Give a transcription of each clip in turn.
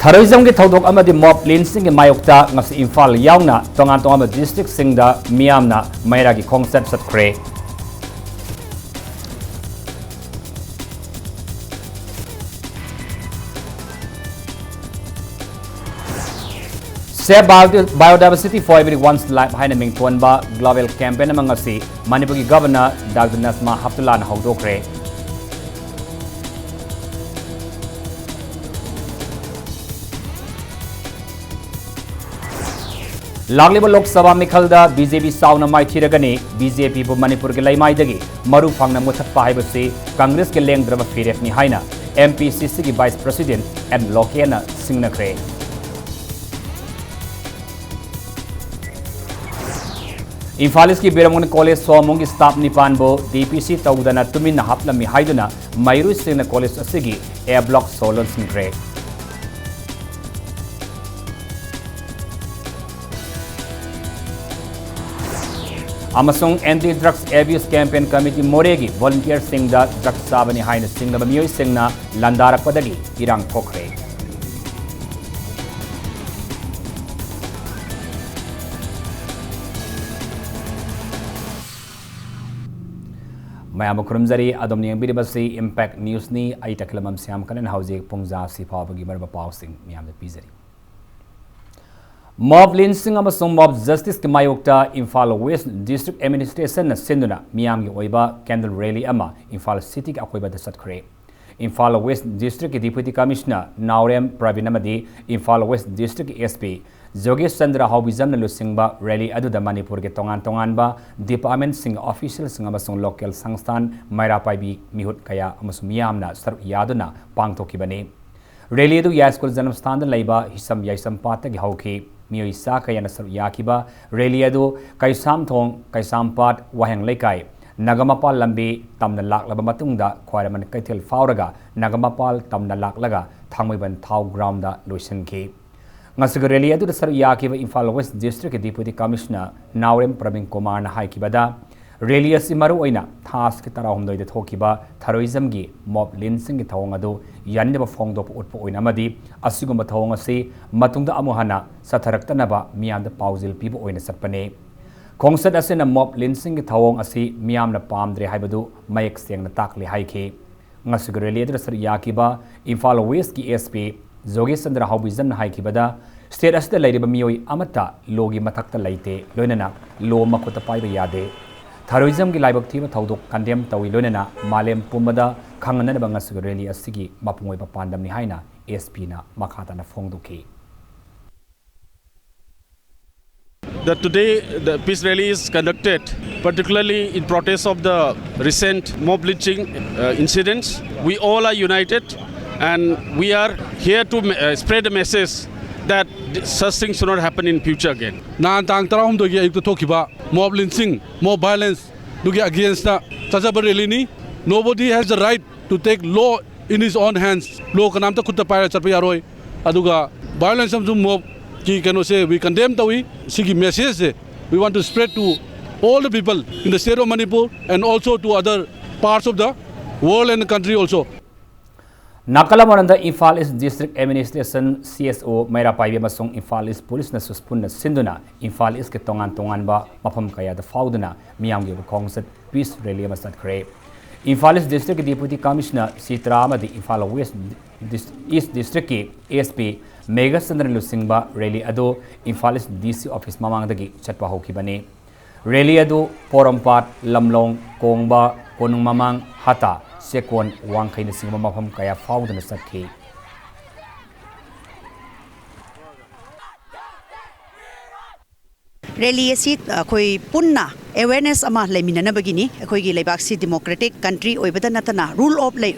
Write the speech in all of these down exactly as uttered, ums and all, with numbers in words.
Heroismꯒꯤ ꯊꯧꯗꯣꯛ ꯑꯃꯗꯤ mob lynchingꯒꯤ ꯃꯥꯌꯣꯛꯇ ꯉꯁꯤ ꯏꯝꯐꯥꯜ ꯌꯥꯎꯅ ꯇꯣꯉꯥꯟ ꯇꯣꯉꯥꯟꯕ districtꯁꯤꯡꯗ ꯃꯤꯌꯥꯝꯅ ꯃꯩꯔꯥꯒꯤ ꯈꯣꯡꯆꯠ ꯆꯠꯈ꯭ꯔꯦ꯫ Save Bio-, Biodiversity for Everyone's Life ꯍꯥꯏꯅ ꯃꯤꯡꯊꯣꯟꯕ global campaign ꯑꯃ ꯉꯁꯤ ꯃꯅꯤꯄꯨꯔꯒꯤ Governor Doctor Najma Heptullahꯅ ꯍꯧꯗꯣꯛꯈ꯭ꯔꯦ꯫ ꯂꯥꯛꯂꯤꯕ ꯂꯣꯛ ꯁꯚꯥ ꯃꯤꯈꯜꯗ BJP ꯆꯥꯎꯅ ꯃꯥꯏꯊꯤꯔꯒꯅꯤ꯫ BJPꯕꯨ ꯃꯅꯤꯄꯨꯔꯒꯤ ꯂꯩꯃꯥꯏꯗꯒꯤ ꯃꯔꯨ ꯐꯪꯅ ꯃꯨꯊꯠꯄ ꯍꯥꯏꯕꯁꯤ ꯀꯪꯒ꯭ꯔꯦꯁꯀꯤ ꯂꯦꯡꯗ꯭ꯔꯕ ꯐꯤꯔꯦꯞꯅꯤ ꯍꯥꯏꯅ MPCCꯒꯤ Vice President ꯑꯦꯟ ꯂꯣꯀꯦꯅ ꯁꯤꯡꯅꯈ꯭ꯔꯦ꯫ ꯏꯝꯐꯥꯜ ꯏꯁꯀꯤ ꯕꯤꯔꯝꯒꯣꯟ ꯀꯣꯂꯦꯖ ꯁꯣꯃꯣꯡꯒꯤ staff ꯅꯤꯄꯥꯟꯕꯨ DPC ꯇꯧꯗꯅ ꯇꯨꯃꯤꯟꯅ ꯍꯥꯞꯂꯝꯃꯤ ꯍꯥꯏꯗꯨꯅ ꯃꯍꯩꯔꯣꯏꯁꯤꯡꯅ ꯀꯣꯂꯦꯖ ꯑꯁꯤꯒꯤ A block ꯁꯣ ꯂꯣꯟꯁꯤꯟꯈ꯭ꯔꯦ꯫ ꯑꯃꯁꯨꯡ Anti Drugs Abuse Campaign Committee ꯃꯣꯔꯦꯒꯤ volunteerꯁꯤꯡꯗ drugs ꯆꯥꯕꯅꯤ ꯍꯥꯏꯅ ꯆꯤꯡꯅꯕ ꯃꯤꯑꯣꯏꯁꯤꯡꯅ ꯂꯥꯟꯗꯥꯔꯛꯄꯗꯒꯤ ꯏꯔꯥꯡ ꯊꯣꯛꯈ꯭ꯔꯦ꯫ ꯃꯌꯥꯝꯕꯨ ꯈꯨꯔꯨꯝꯖꯔꯤ꯫ ꯑꯗꯣꯝꯅ ꯌꯦꯡꯕꯤꯔꯤꯕꯁꯤ Impact Newsꯅꯤ꯫ ꯑꯩ ꯇꯈꯦꯂꯝꯕꯝ ꯁ꯭ꯌꯥꯝ ꯀꯔꯟ꯫ ꯍꯧꯖꯤꯛ ꯄꯨꯡ ꯖꯥꯁꯤ ꯐꯥꯎꯕꯒꯤ ꯃꯔꯨꯑꯣꯏꯕ ꯄꯥꯎꯁꯤꯡ ꯃꯌꯥꯝꯗ ꯄꯤꯖꯔꯤ꯫ Mob lynching ꯑꯃꯁꯨꯡ mob justiceꯀꯤ ꯃꯥꯌꯣꯛꯇ ꯏꯝꯐꯥꯜ West District Administrationꯅ ꯁꯤꯟꯗꯨꯅ ꯃꯤꯌꯥꯝꯒꯤ ꯑꯣꯏꯕ candle rally ꯑꯃ ꯏꯝꯐꯥꯜ cityꯒꯤ ꯑꯀꯣꯏꯕꯗ ꯆꯠꯈ꯭ꯔꯦ꯫ ꯏꯝꯐꯥꯜ West Districtꯀꯤ Deputy Commissioner ꯅꯥꯎꯔꯦꯝ ꯄ꯭ꯔꯕꯤꯟ ꯑꯃꯗꯤ ꯏꯝꯐꯥꯜ West Districtꯀꯤ SP ꯖꯣꯒꯦꯁ ꯆꯟꯗ꯭ꯔ ꯍꯥꯎꯕꯤꯖꯝꯅ ꯂꯨꯆꯤꯡꯕ rally ꯑꯗꯨꯗ ꯃꯅꯤꯄꯨꯔꯒꯤ ꯇꯣꯉꯥꯟ ꯇꯣꯉꯥꯟꯕ departmentꯁꯤꯡ, officialꯁꯤꯡ ꯑꯃꯁꯨꯡ local ꯁꯪꯁꯊꯥꯟ, ꯃꯩꯔꯥ ꯄꯥꯏꯕꯤ, ꯃꯤꯍꯨꯠ ꯀꯌꯥ ꯑꯃꯁꯨꯡ ꯃꯤꯌꯥꯝꯅ ꯁꯔꯨꯛ ꯌꯥꯗꯨꯅ ꯄꯥꯡꯊꯣꯛꯈꯤꯕꯅꯤ꯫ Rally ꯑꯗꯨ ꯌꯥꯏꯁ꯭ꯀꯨꯜ ꯖꯅꯝꯁ꯭ꯊꯥꯟꯗ ꯂꯩꯕ ꯍꯤꯁꯝ ꯌꯥꯏꯁꯝꯄꯥꯠꯇꯒꯤ ꯍꯧꯈꯤ꯫ ꯃꯤꯑꯣꯏ ꯆꯥ ꯀꯌꯥꯅ ꯁꯔꯨꯛ ꯌꯥꯈꯤꯕ rally ꯑꯗꯨ ꯀꯩꯁꯥꯝꯊꯣꯡ, ꯀꯩꯁꯥꯝꯄꯥꯠ, ꯋꯥꯍꯦꯡ ꯂꯩꯀꯥꯏ, ꯅꯒꯃꯄꯥꯜ ꯂꯝꯕꯤ ꯇꯝꯅ ꯂꯥꯛꯂꯕ ꯃꯇꯨꯡꯗ ꯈ꯭ꯋꯥꯏꯔꯝꯕꯟ ꯀꯩꯊꯦꯜ ꯐꯥꯎꯔꯒ ꯅꯒꯃꯄꯥꯜ ꯇꯝꯅ ꯂꯥꯛꯂꯒ ꯊꯥꯡꯃꯩꯕꯟ ꯊꯥꯎ groundꯗ ꯂꯣꯏꯁꯤꯟꯈꯤ꯫ ꯉꯁꯤꯒꯤ rally ꯑꯗꯨꯗ ꯁꯔꯨꯛ ꯌꯥꯈꯤꯕ ꯏꯝꯐꯥꯜ West Districtꯀꯤ Deputy Commissioner ꯅꯥꯎꯔꯦꯝ ꯄ꯭ꯔꯕꯤꯟ ꯀꯨꯃꯥꯔꯅ ꯍꯥꯏꯈꯤꯕꯗ, ꯔꯦꯂꯤ ꯑꯁꯤ ꯃꯔꯨꯑꯣꯏꯅ ꯊꯥꯁꯀꯤ ꯇꯔꯥꯍꯨꯝꯗꯣꯏꯗ ꯊꯣꯛꯈꯤꯕ ꯊꯔꯣꯔꯤꯖꯝꯒꯤ ꯃꯣꯕ ꯂꯤꯟꯁꯤꯡꯒꯤ ꯊꯧꯑꯣꯡ ꯑꯗꯨ ꯌꯥꯅꯤꯡꯗꯕ ꯐꯣꯡꯗꯣꯛꯄ ꯎꯠꯄ ꯑꯣꯏꯅ ꯑꯃꯗꯤ ꯑꯁꯤꯒꯨꯝꯕ ꯊꯧꯑꯣꯡ ꯑꯁꯤ ꯃꯇꯨꯡꯗ ꯑꯃꯨꯛ ꯍꯟꯅ ꯆꯠꯊꯔꯛꯇꯅꯕ ꯃꯤꯌꯥꯝꯗ ꯄꯥꯎꯖꯦꯜ ꯄꯤꯕ ꯑꯣꯏꯅ ꯆꯠꯄꯅꯤ꯫ ꯈꯣꯡꯆꯠ ꯑꯁꯤꯅ ꯃꯣꯕ ꯂꯤꯟꯁꯤꯡꯒꯤ ꯊꯧꯑꯣꯡ ꯑꯁꯤ ꯃꯤꯌꯥꯝꯅ ꯄꯥꯝꯗ꯭ꯔꯦ ꯍꯥꯏꯕꯗꯨ ꯃꯌꯦꯛ ꯁꯦꯡꯅ ꯇꯥꯛꯂꯤ ꯍꯥꯏꯈꯤ꯫ ꯉꯁꯤꯒꯤ ꯔꯦꯂꯤ ꯑꯗꯨꯗ ꯁꯔꯨꯛ ꯌꯥꯈꯤꯕ ꯏꯝꯐꯥꯜ ꯋꯦꯁꯀꯤ ꯑꯦꯁ ꯄꯤ ꯖꯣꯒꯦꯁ ꯆꯟꯗ꯭ꯔ ꯍꯥꯎꯕꯤꯖꯝꯅ ꯍꯥꯏꯈꯤꯕꯗ, ꯁ꯭ꯇꯦꯠ ꯑꯁꯤꯗ ꯂꯩꯔꯤꯕ ꯃꯤꯑꯣꯏ ꯑꯃꯠꯇ ꯂꯣꯒꯤ ꯃꯊꯛꯇ ꯂꯩꯇꯦ, ꯂꯣꯏꯅꯅ ꯂꯣ ꯃꯈꯨꯠꯇ ꯄꯥꯏꯕ ꯌꯥꯗꯦ꯫ ꯊꯔꯣꯔꯤꯖꯝꯒꯤ ꯂꯥꯏꯕꯛ ꯊꯤꯕ ꯊꯧꯗꯣꯛ ꯀꯟꯗꯦꯝ ꯇꯧꯏ, ꯂꯣꯏꯅꯅ ꯃꯥꯂꯦꯝ ꯄꯨꯝꯕꯗ ꯈꯪꯍꯟꯅꯅꯕ ꯉꯁꯤꯒꯤ ꯔꯦꯂꯤ ꯑꯁꯤꯒꯤ ꯃꯄꯨꯡ ꯑꯣꯏꯕ ꯄꯥꯟꯗꯝꯅꯤ ꯍꯥꯏꯅ ꯑꯦꯁ ꯄꯤꯅ ꯃꯈꯥ ꯇꯥꯅ ꯐꯣꯡꯗꯣꯛꯈꯤ꯫ That today the peace rally is conducted particularly in protest of the recent mob lynching uh, incidents. We all are united and we are here to uh, spread a message that such things should not happen in future again. ꯅꯍꯥꯟ ꯇꯥꯡ ꯇꯔꯥꯍꯨꯝꯗꯣꯏꯒꯤ ꯑꯌꯨꯛꯇ ꯊꯣꯛꯈꯤꯕ mob lynching, mob violence ꯑꯗꯨꯒꯤ against ꯆꯠꯆꯕ rally ꯅꯤ꯫ Nobody has the right to take law in his own hands. Law ꯀꯅꯥꯝꯇ ꯈꯨꯠꯇ ꯄꯥꯏꯔ ꯆꯠꯄ ꯌꯥꯔꯣꯏ꯫ ꯑꯗꯨꯒ violence ꯑꯃꯁꯨꯡ mobꯀꯤ ꯀꯩꯅꯣꯁꯦ we condemn ꯇꯧꯏ꯫ ꯁꯤꯒꯤ messageꯁꯦ we want to spread to all the people in the state of Manipur and also to other parts of the world and the country also. ꯅꯥꯀꯜ ꯑꯃꯔꯣꯝꯗ ꯏꯝꯐꯥꯜ ꯏꯁ ꯗꯤꯁꯇ꯭ꯔꯤꯛ ꯑꯦꯗꯃꯤꯅꯤꯁꯇ꯭ꯔꯦꯁꯟ, ꯁꯤ ꯑꯦꯁ ꯑꯣ, ꯃꯩꯔꯥ ꯄꯥꯏꯕꯤ ꯑꯃꯁꯨꯡ ꯏꯝꯐꯥꯜ ꯏꯁ ꯄꯨꯂꯤꯁꯅꯁꯨ ꯄꯨꯟꯅ ꯁꯤꯟꯗꯨꯅ ꯏꯝꯐꯥꯜ ꯏꯁꯀꯤ ꯇꯣꯉꯥꯟ ꯇꯣꯉꯥꯟꯕ ꯃꯐꯝ ꯀꯌꯥꯗ ꯐꯥꯎꯗꯨꯅ ꯃꯤꯌꯥꯝꯒꯤ ꯑꯣꯏꯕ ꯈꯣꯡꯆꯠ peace rally ꯑꯃ ꯆꯠꯈ꯭ꯔꯦ꯫ ꯏꯝꯐꯥꯜ ꯏꯁ ꯗꯤꯁꯇ꯭ꯔꯤꯛꯀꯤ ꯗꯤꯄ꯭ꯌꯨꯇꯤ ꯀꯃꯤꯁꯅꯔ ꯁꯤꯇ꯭ꯔꯥ ꯑꯃꯗꯤ ꯏꯝꯐꯥꯜ ꯋꯦꯁ ꯗꯤꯁ-, ꯏꯁ ꯗꯤꯁꯇ꯭ꯔꯤꯛꯀꯤ ꯑꯦꯁ ꯄꯤ ꯃꯦꯘꯆꯟꯗ꯭ꯔꯅ ꯂꯨꯆꯤꯡꯕ ꯔꯦꯂꯤ ꯑꯗꯨ ꯏꯝꯐꯥꯜ ꯏꯁ ꯗꯤ ꯁꯤ ꯑꯣꯐꯤꯁ ꯃꯃꯥꯡꯗꯒꯤ ꯆꯠꯄ ꯍꯧꯈꯤꯕꯅꯤ꯫ ꯔꯦꯂꯤ ꯑꯗꯨ ꯄꯣꯔꯣꯝꯄꯥꯠ, ꯂꯝꯂꯣꯡ, ꯀꯣꯡꯕ, ꯀꯣꯅꯨꯡ ꯃꯃꯥꯡ, ꯍꯥꯇꯥ, ꯆꯦꯛꯀꯣꯟ, ꯋꯥꯡꯈꯩꯅꯆꯤꯡꯕ ꯃꯐꯝ ꯀꯌꯥ ꯐꯥꯎꯗꯨꯅ ꯆꯠꯈꯤ꯫ ꯔꯦꯂꯤ ꯑꯁꯤ ꯑꯩꯈꯣꯏ ꯄꯨꯟꯅ ꯑꯦꯋꯦꯔꯅꯦꯁ ꯑꯃ ꯂꯩꯃꯤꯟꯅꯅꯕꯒꯤꯅꯤ꯫ ꯑꯩꯈꯣꯏꯒꯤ ꯂꯩꯕꯥꯛꯁꯤ ꯗꯤꯃꯣꯀ꯭ꯔꯦꯇꯤꯛ ꯀꯟꯇ꯭ꯔꯤ ꯑꯣꯏꯕꯗ ꯅꯠꯇꯅ ꯔꯨꯜ ꯑꯣꯐ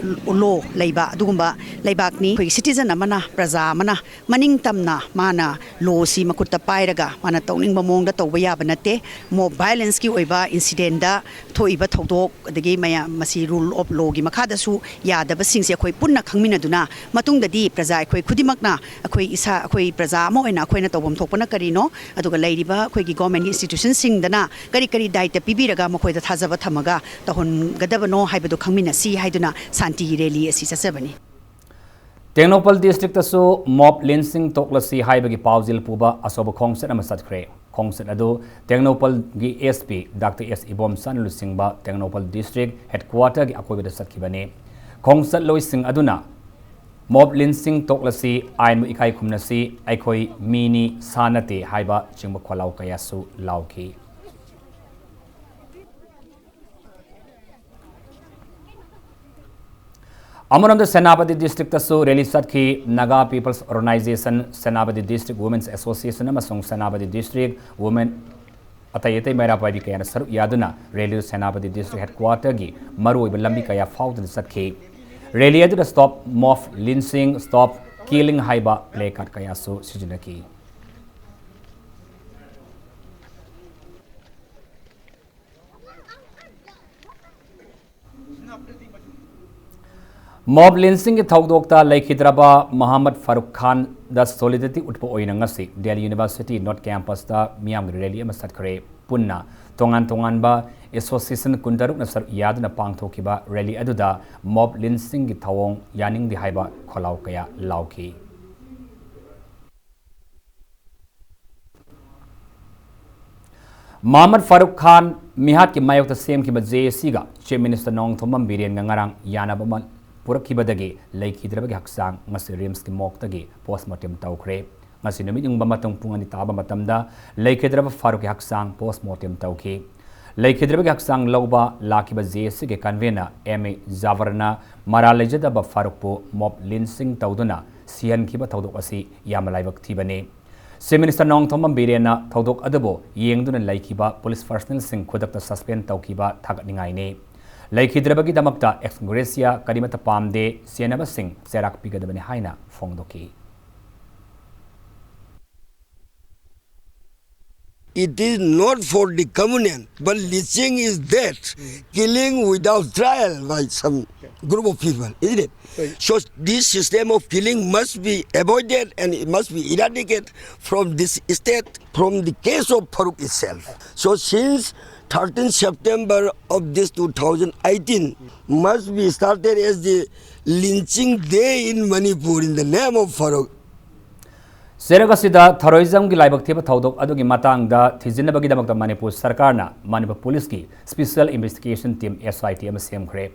ꯂꯣ ꯂꯩꯕ ꯑꯗꯨꯒꯨꯝꯕ ꯂꯩꯕꯥꯛꯅꯤ꯫ ꯑꯩꯈꯣꯏꯒꯤ ꯁꯤꯇꯤꯖꯟ ꯑꯃꯅ, ꯄ꯭ꯔꯖꯥ ꯑꯃꯅ ꯃꯅꯤꯡ ꯇꯝꯅ ꯃꯥꯅ ꯂꯣꯁꯤ ꯃꯈꯨꯠꯇ ꯄꯥꯏꯔꯒ ꯃꯥꯅ ꯇꯧꯅꯤꯡꯕ ꯃꯑꯣꯡꯗ ꯇꯧꯕ ꯌꯥꯕ ꯅꯠꯇꯦ꯫ ꯃꯣꯕ ꯚꯥꯏꯂꯦꯟꯁꯀꯤ ꯑꯣꯏꯕ ꯏꯟꯁꯤꯗꯦꯟꯗ ꯊꯣꯛꯏꯕ ꯊꯧꯗꯣꯛ, ꯑꯗꯒꯤ ꯃꯌꯥꯝ ꯃꯁꯤ ꯔꯨꯜ ꯑꯣꯐ ꯂꯣꯒꯤ ꯃꯈꯥꯗꯁꯨ ꯌꯥꯗꯕꯁꯤꯡꯁꯦ ꯑꯩꯈꯣꯏ ꯄꯨꯟꯅ ꯈꯪꯃꯤꯟꯅꯗꯨꯅ ꯃꯇꯨꯡꯗꯗꯤ ꯄ꯭ꯔꯖꯥ ꯑꯩꯈꯣꯏ ꯈꯨꯗꯤꯡꯃꯛꯅ ꯑꯩꯈꯣꯏ ꯏꯁꯥ, ꯑꯩꯈꯣꯏ ꯄ꯭ꯔꯖꯥ ꯑꯃ ꯑꯣꯏꯅ ꯑꯩꯈꯣꯏꯅ ꯇꯧꯐꯝ ꯊꯣꯛꯄꯅ ꯀꯔꯤꯅꯣ, ꯑꯗꯨꯒ ꯂꯩꯔꯤꯕ ꯑꯩꯈꯣꯏꯒꯤ ꯒꯣꯔꯃꯦꯟꯒꯤ ꯏꯟꯁꯇꯤꯇ꯭ꯌꯨꯁꯟꯁꯤꯡꯗꯅ ꯀꯔꯤ ꯀꯔꯤ ꯗꯥꯏꯇ ꯄꯤꯕꯤꯔꯒ ꯃꯈꯣꯏꯗ ꯊꯥꯖꯕ ꯊꯝꯃꯒ ꯇꯧꯍꯟꯒꯗꯕꯅꯣ ꯍꯥꯏꯕꯗꯨ ꯈꯪꯃꯤꯟꯅꯁꯤ ꯍꯥꯏꯗꯨꯅ ꯁꯥꯟꯇꯤꯒꯤ ꯔꯦꯂꯤ ꯑꯁꯤ ꯆꯠꯆꯕꯅꯤ꯫ ꯇꯦꯡꯅꯧꯄꯜ ꯗꯤꯁꯇ꯭ꯔꯤꯛꯇꯁꯨ ꯃꯣꯞ ꯂꯤꯟꯁꯤꯡ ꯇꯣꯛꯂꯁꯤ ꯍꯥꯏꯕꯒꯤ ꯄꯥꯎꯖꯦꯜ ꯄꯨꯕ ꯑꯆꯧꯕ ꯈꯣꯡꯆꯠ ꯑꯃ ꯆꯠꯈ꯭ꯔꯦ꯫ ꯈꯣꯡꯆꯠ ꯑꯗꯨ ꯇꯦꯡꯅꯧꯄꯜꯒꯤ ꯑꯦꯁ ꯄꯤ ꯗꯥꯛꯇꯔ ꯑꯦꯁ ꯏꯕꯣꯝꯆꯥꯅ ꯂꯨꯆꯤꯡꯕ ꯇꯦꯡꯅꯧꯄꯜ ꯗꯤꯁꯇ꯭ꯔꯤꯛ ꯍꯦꯗꯀ꯭ꯋꯥꯇꯔꯒꯤ ꯑꯀꯣꯏꯕꯗ ꯆꯠꯈꯤꯕꯅꯤ꯫ ꯈꯣꯡꯆꯠꯂꯣꯏꯁꯤꯡ ꯑꯗꯨꯅ ꯃꯣꯞ ꯂꯤꯟꯁꯤꯡ ꯇꯣꯛꯂꯁꯤ, ꯑꯥꯏꯟꯕꯨ ꯏꯀꯥꯏ ꯈꯨꯝꯅꯁꯤ, ꯑꯩꯈꯣꯏ ꯃꯤꯅꯤ, ꯁꯥ ꯅꯠꯇꯦ ꯍꯥꯏꯕ ꯆꯤꯡꯕ ꯈꯣꯜꯂꯥꯎ ꯀꯌꯥꯁꯨ ꯂꯥꯎꯈꯤ꯫ ꯑꯃꯔꯣꯝꯗ ꯁꯦꯅꯥꯄꯇꯤ ꯗꯤꯁꯇ꯭ꯔꯤꯛꯇꯁꯨ ꯔꯦꯂꯤ ꯆꯠꯈꯤ꯫ Naga people's organisation Senapati district women's association ꯑꯃꯁꯨꯡ ꯁꯦꯅꯥꯄꯇꯤ ꯗꯤꯁꯇ꯭ꯔꯤꯛ ꯋꯨꯃꯦꯟ ꯑꯇꯩ ꯑꯇꯩ ꯃꯩꯔꯥ ꯄꯥꯏꯕꯤ ꯀꯌꯥꯅ ꯁꯔꯨꯛ ꯌꯥꯗꯨꯅ ꯔꯦꯂꯤꯗꯨ ꯁꯦꯅꯥꯄꯇꯤ ꯗꯤꯁꯇ꯭ꯔꯤꯛ ꯍꯦꯗꯀ꯭ꯋꯥꯇꯔꯒꯤ ꯃꯔꯨꯑꯣꯏꯕ ꯂꯝꯕꯤ ꯀꯌꯥ ꯐꯥꯎꯗꯨꯅ ꯆꯠꯈꯤ꯫ ꯔꯦꯂꯤ ꯑꯗꯨꯗ "Stop Mob Lynching, Stop Killing" ꯍꯥꯏꯕ ꯄ꯭ꯂꯦ ꯀꯥꯔꯗ ꯀꯌꯥꯁꯨ ꯁꯤꯖꯤꯟꯅꯈꯤ꯫ ꯃꯣꯞ ꯂꯤꯟꯁꯤꯡꯒꯤ ꯊꯧꯗꯣꯛꯇ ꯂꯩꯈꯤꯗ꯭ꯔꯕ ꯃꯣꯍꯝꯃꯗ ꯐꯥꯔꯨꯛ ꯈꯥꯟꯗ ꯁꯣꯂꯤꯗꯔꯤꯇꯤ ꯎꯠꯄ ꯑꯣꯏꯅ ꯉꯁꯤ ꯗꯦꯜꯂꯤ ꯌꯨꯅꯤꯚꯔꯁꯤꯇꯤ ꯅꯣꯔꯠ ꯀꯦꯝꯄꯁꯇ ꯃꯤꯌꯥꯝꯒꯤ ꯔꯦꯂꯤ ꯑꯃ ꯆꯠꯈ꯭ꯔꯦ꯫ ꯄꯨꯟꯅ ꯇꯣꯉꯥꯟ ꯇꯣꯉꯥꯟꯕ ꯑꯦꯁꯣꯁꯤꯌꯦꯁꯟ ꯀꯨꯟꯇꯔꯨꯛꯅ ꯁꯔꯨꯛ ꯌꯥꯗꯨꯅ ꯄꯥꯡꯊꯣꯛꯈꯤꯕ ꯔꯦꯂꯤ ꯑꯗꯨꯗ ꯃꯣꯞ ꯂꯤꯟꯁꯤꯡꯒꯤ ꯊꯧꯑꯣꯡ ꯌꯥꯅꯤꯡꯗꯦ ꯍꯥꯏꯕ ꯈꯣꯜꯂꯥꯎ ꯀꯌꯥ ꯂꯥꯎꯈꯤ꯫ ꯃꯣꯍꯝꯃꯗ ꯐꯥꯔꯨꯛ ꯈꯥꯟ ꯃꯤꯍꯥꯠꯀꯤ ꯃꯥꯌꯣꯛꯇ ꯁꯦꯝꯈꯤꯕ ꯖꯦ ꯑꯦ ꯁꯤꯒ ꯆꯤꯐ ꯃꯤꯅꯤꯁꯇꯔ ꯅꯣꯡꯊꯣꯝꯕꯝ ꯕꯤꯔꯦꯟꯒ ꯉꯔꯥꯡ ꯌꯥꯅꯕ ꯑꯃ ꯄꯨꯔꯛꯈꯤꯕꯗꯒꯤ ꯂꯩꯈꯤꯗ꯭ꯔꯕꯒꯤ ꯍꯛꯆꯥꯡ ꯉꯁꯤ ꯔꯤꯝꯁꯀꯤ ꯃꯣꯔꯒꯇꯒꯤ ꯄꯣꯁꯃꯣꯔꯇꯦꯝ ꯇꯧꯈ꯭ꯔꯦ꯫ ꯉꯁꯤ ꯅꯨꯃꯤꯠ ꯌꯨꯡꯕ ꯃꯇꯨꯡ ꯄꯨꯡ ꯑꯅꯤ ꯇꯥꯕ ꯃꯇꯝꯗ ꯂꯩꯈꯤꯗ꯭ꯔꯕ ꯐꯥꯔꯨꯛꯀꯤ ꯍꯛꯆꯥꯡ ꯄꯣꯁꯃꯣꯔꯇꯦꯝ ꯇꯧꯈꯤ꯫ ꯂꯩꯈꯤꯗ꯭ꯔꯕꯒꯤ ꯍꯛꯆꯥꯡ ꯂꯧꯕ ꯂꯥꯛꯈꯤꯕ ꯖꯦ ꯑꯦ ꯁꯤꯒꯤ ꯀꯟꯚꯦꯅꯔ ꯑꯦꯝ ꯑꯦ ꯖꯥꯕꯔꯅ ꯃꯔꯥꯜ ꯂꯩꯖꯗꯕ ꯐꯥꯔꯨꯛꯄꯨ ꯃꯣꯞ ꯂꯤꯟꯁꯤꯡ ꯇꯧꯗꯨꯅ ꯁꯤꯍꯟꯈꯤꯕ ꯊꯧꯗꯣꯛ ꯑꯁꯤ ꯌꯥꯝꯅ ꯂꯥꯏꯕꯛ ꯊꯤꯕꯅꯤ꯫ ꯆꯤꯐ ꯃꯤꯅꯤꯁꯇꯔ ꯅꯣꯡꯊꯣꯝꯕꯝ ꯕꯤꯔꯦꯟꯅ ꯊꯧꯗꯣꯛ ꯑꯗꯨꯕꯨ ꯌꯦꯡꯗꯨꯅ ꯂꯩꯈꯤꯕ ꯄꯨꯂꯤꯁ ꯄꯔꯁꯅꯦꯜꯁꯤꯡ ꯈꯨꯗꯛꯇ ꯁꯁꯄꯦꯟ ꯇꯧꯈꯤꯕ ꯊꯥꯒꯠꯅꯤꯡꯉꯥꯏꯅꯤ꯫ ꯂꯩꯈꯤꯗ꯭ꯔꯕꯒꯤꯗꯃꯛꯇ ꯑꯦꯛꯁ ꯒ꯭ꯔꯦꯁꯤꯌꯥ ꯀꯔꯤꯃꯠꯇ ꯄꯥꯝꯗꯦ, ꯆꯦꯟꯅꯕꯁꯤꯡ ꯆꯩꯔꯥꯛ ꯄꯤꯒꯗꯕꯅꯤ ꯍꯥꯏꯅ ꯐꯣꯡꯗꯣꯛꯈꯤ꯫ It is not for the covenant, but lynching is death, killing without trial by some group of people, isn't it? So this system of killing must be avoided and it must be eradicated from this state, from the case of Farooq itself. So since thirteenth September of this two thousand eighteen must be started as the lynching day in Manipur in the name of Farooq. ꯆꯩꯔꯛ ꯑꯁꯤꯗ ꯊꯔꯣꯔꯤꯖꯝꯒꯤ ꯂꯥꯏꯕꯛ ꯊꯤꯕ ꯊꯧꯗꯣꯛ ꯑꯗꯨꯒꯤ ꯃꯇꯥꯡꯗ ꯊꯤꯖꯤꯟꯅꯕꯒꯤꯗꯃꯛꯇ ꯃꯅꯤꯄꯨꯔ ꯁꯔꯀꯥꯔꯅ ꯃꯅꯤꯄꯨꯔ ꯄꯨꯂꯤꯁꯀꯤ Special Investigation Team, S I T, ꯑꯃ ꯁꯦꯝꯈ꯭ꯔꯦ꯫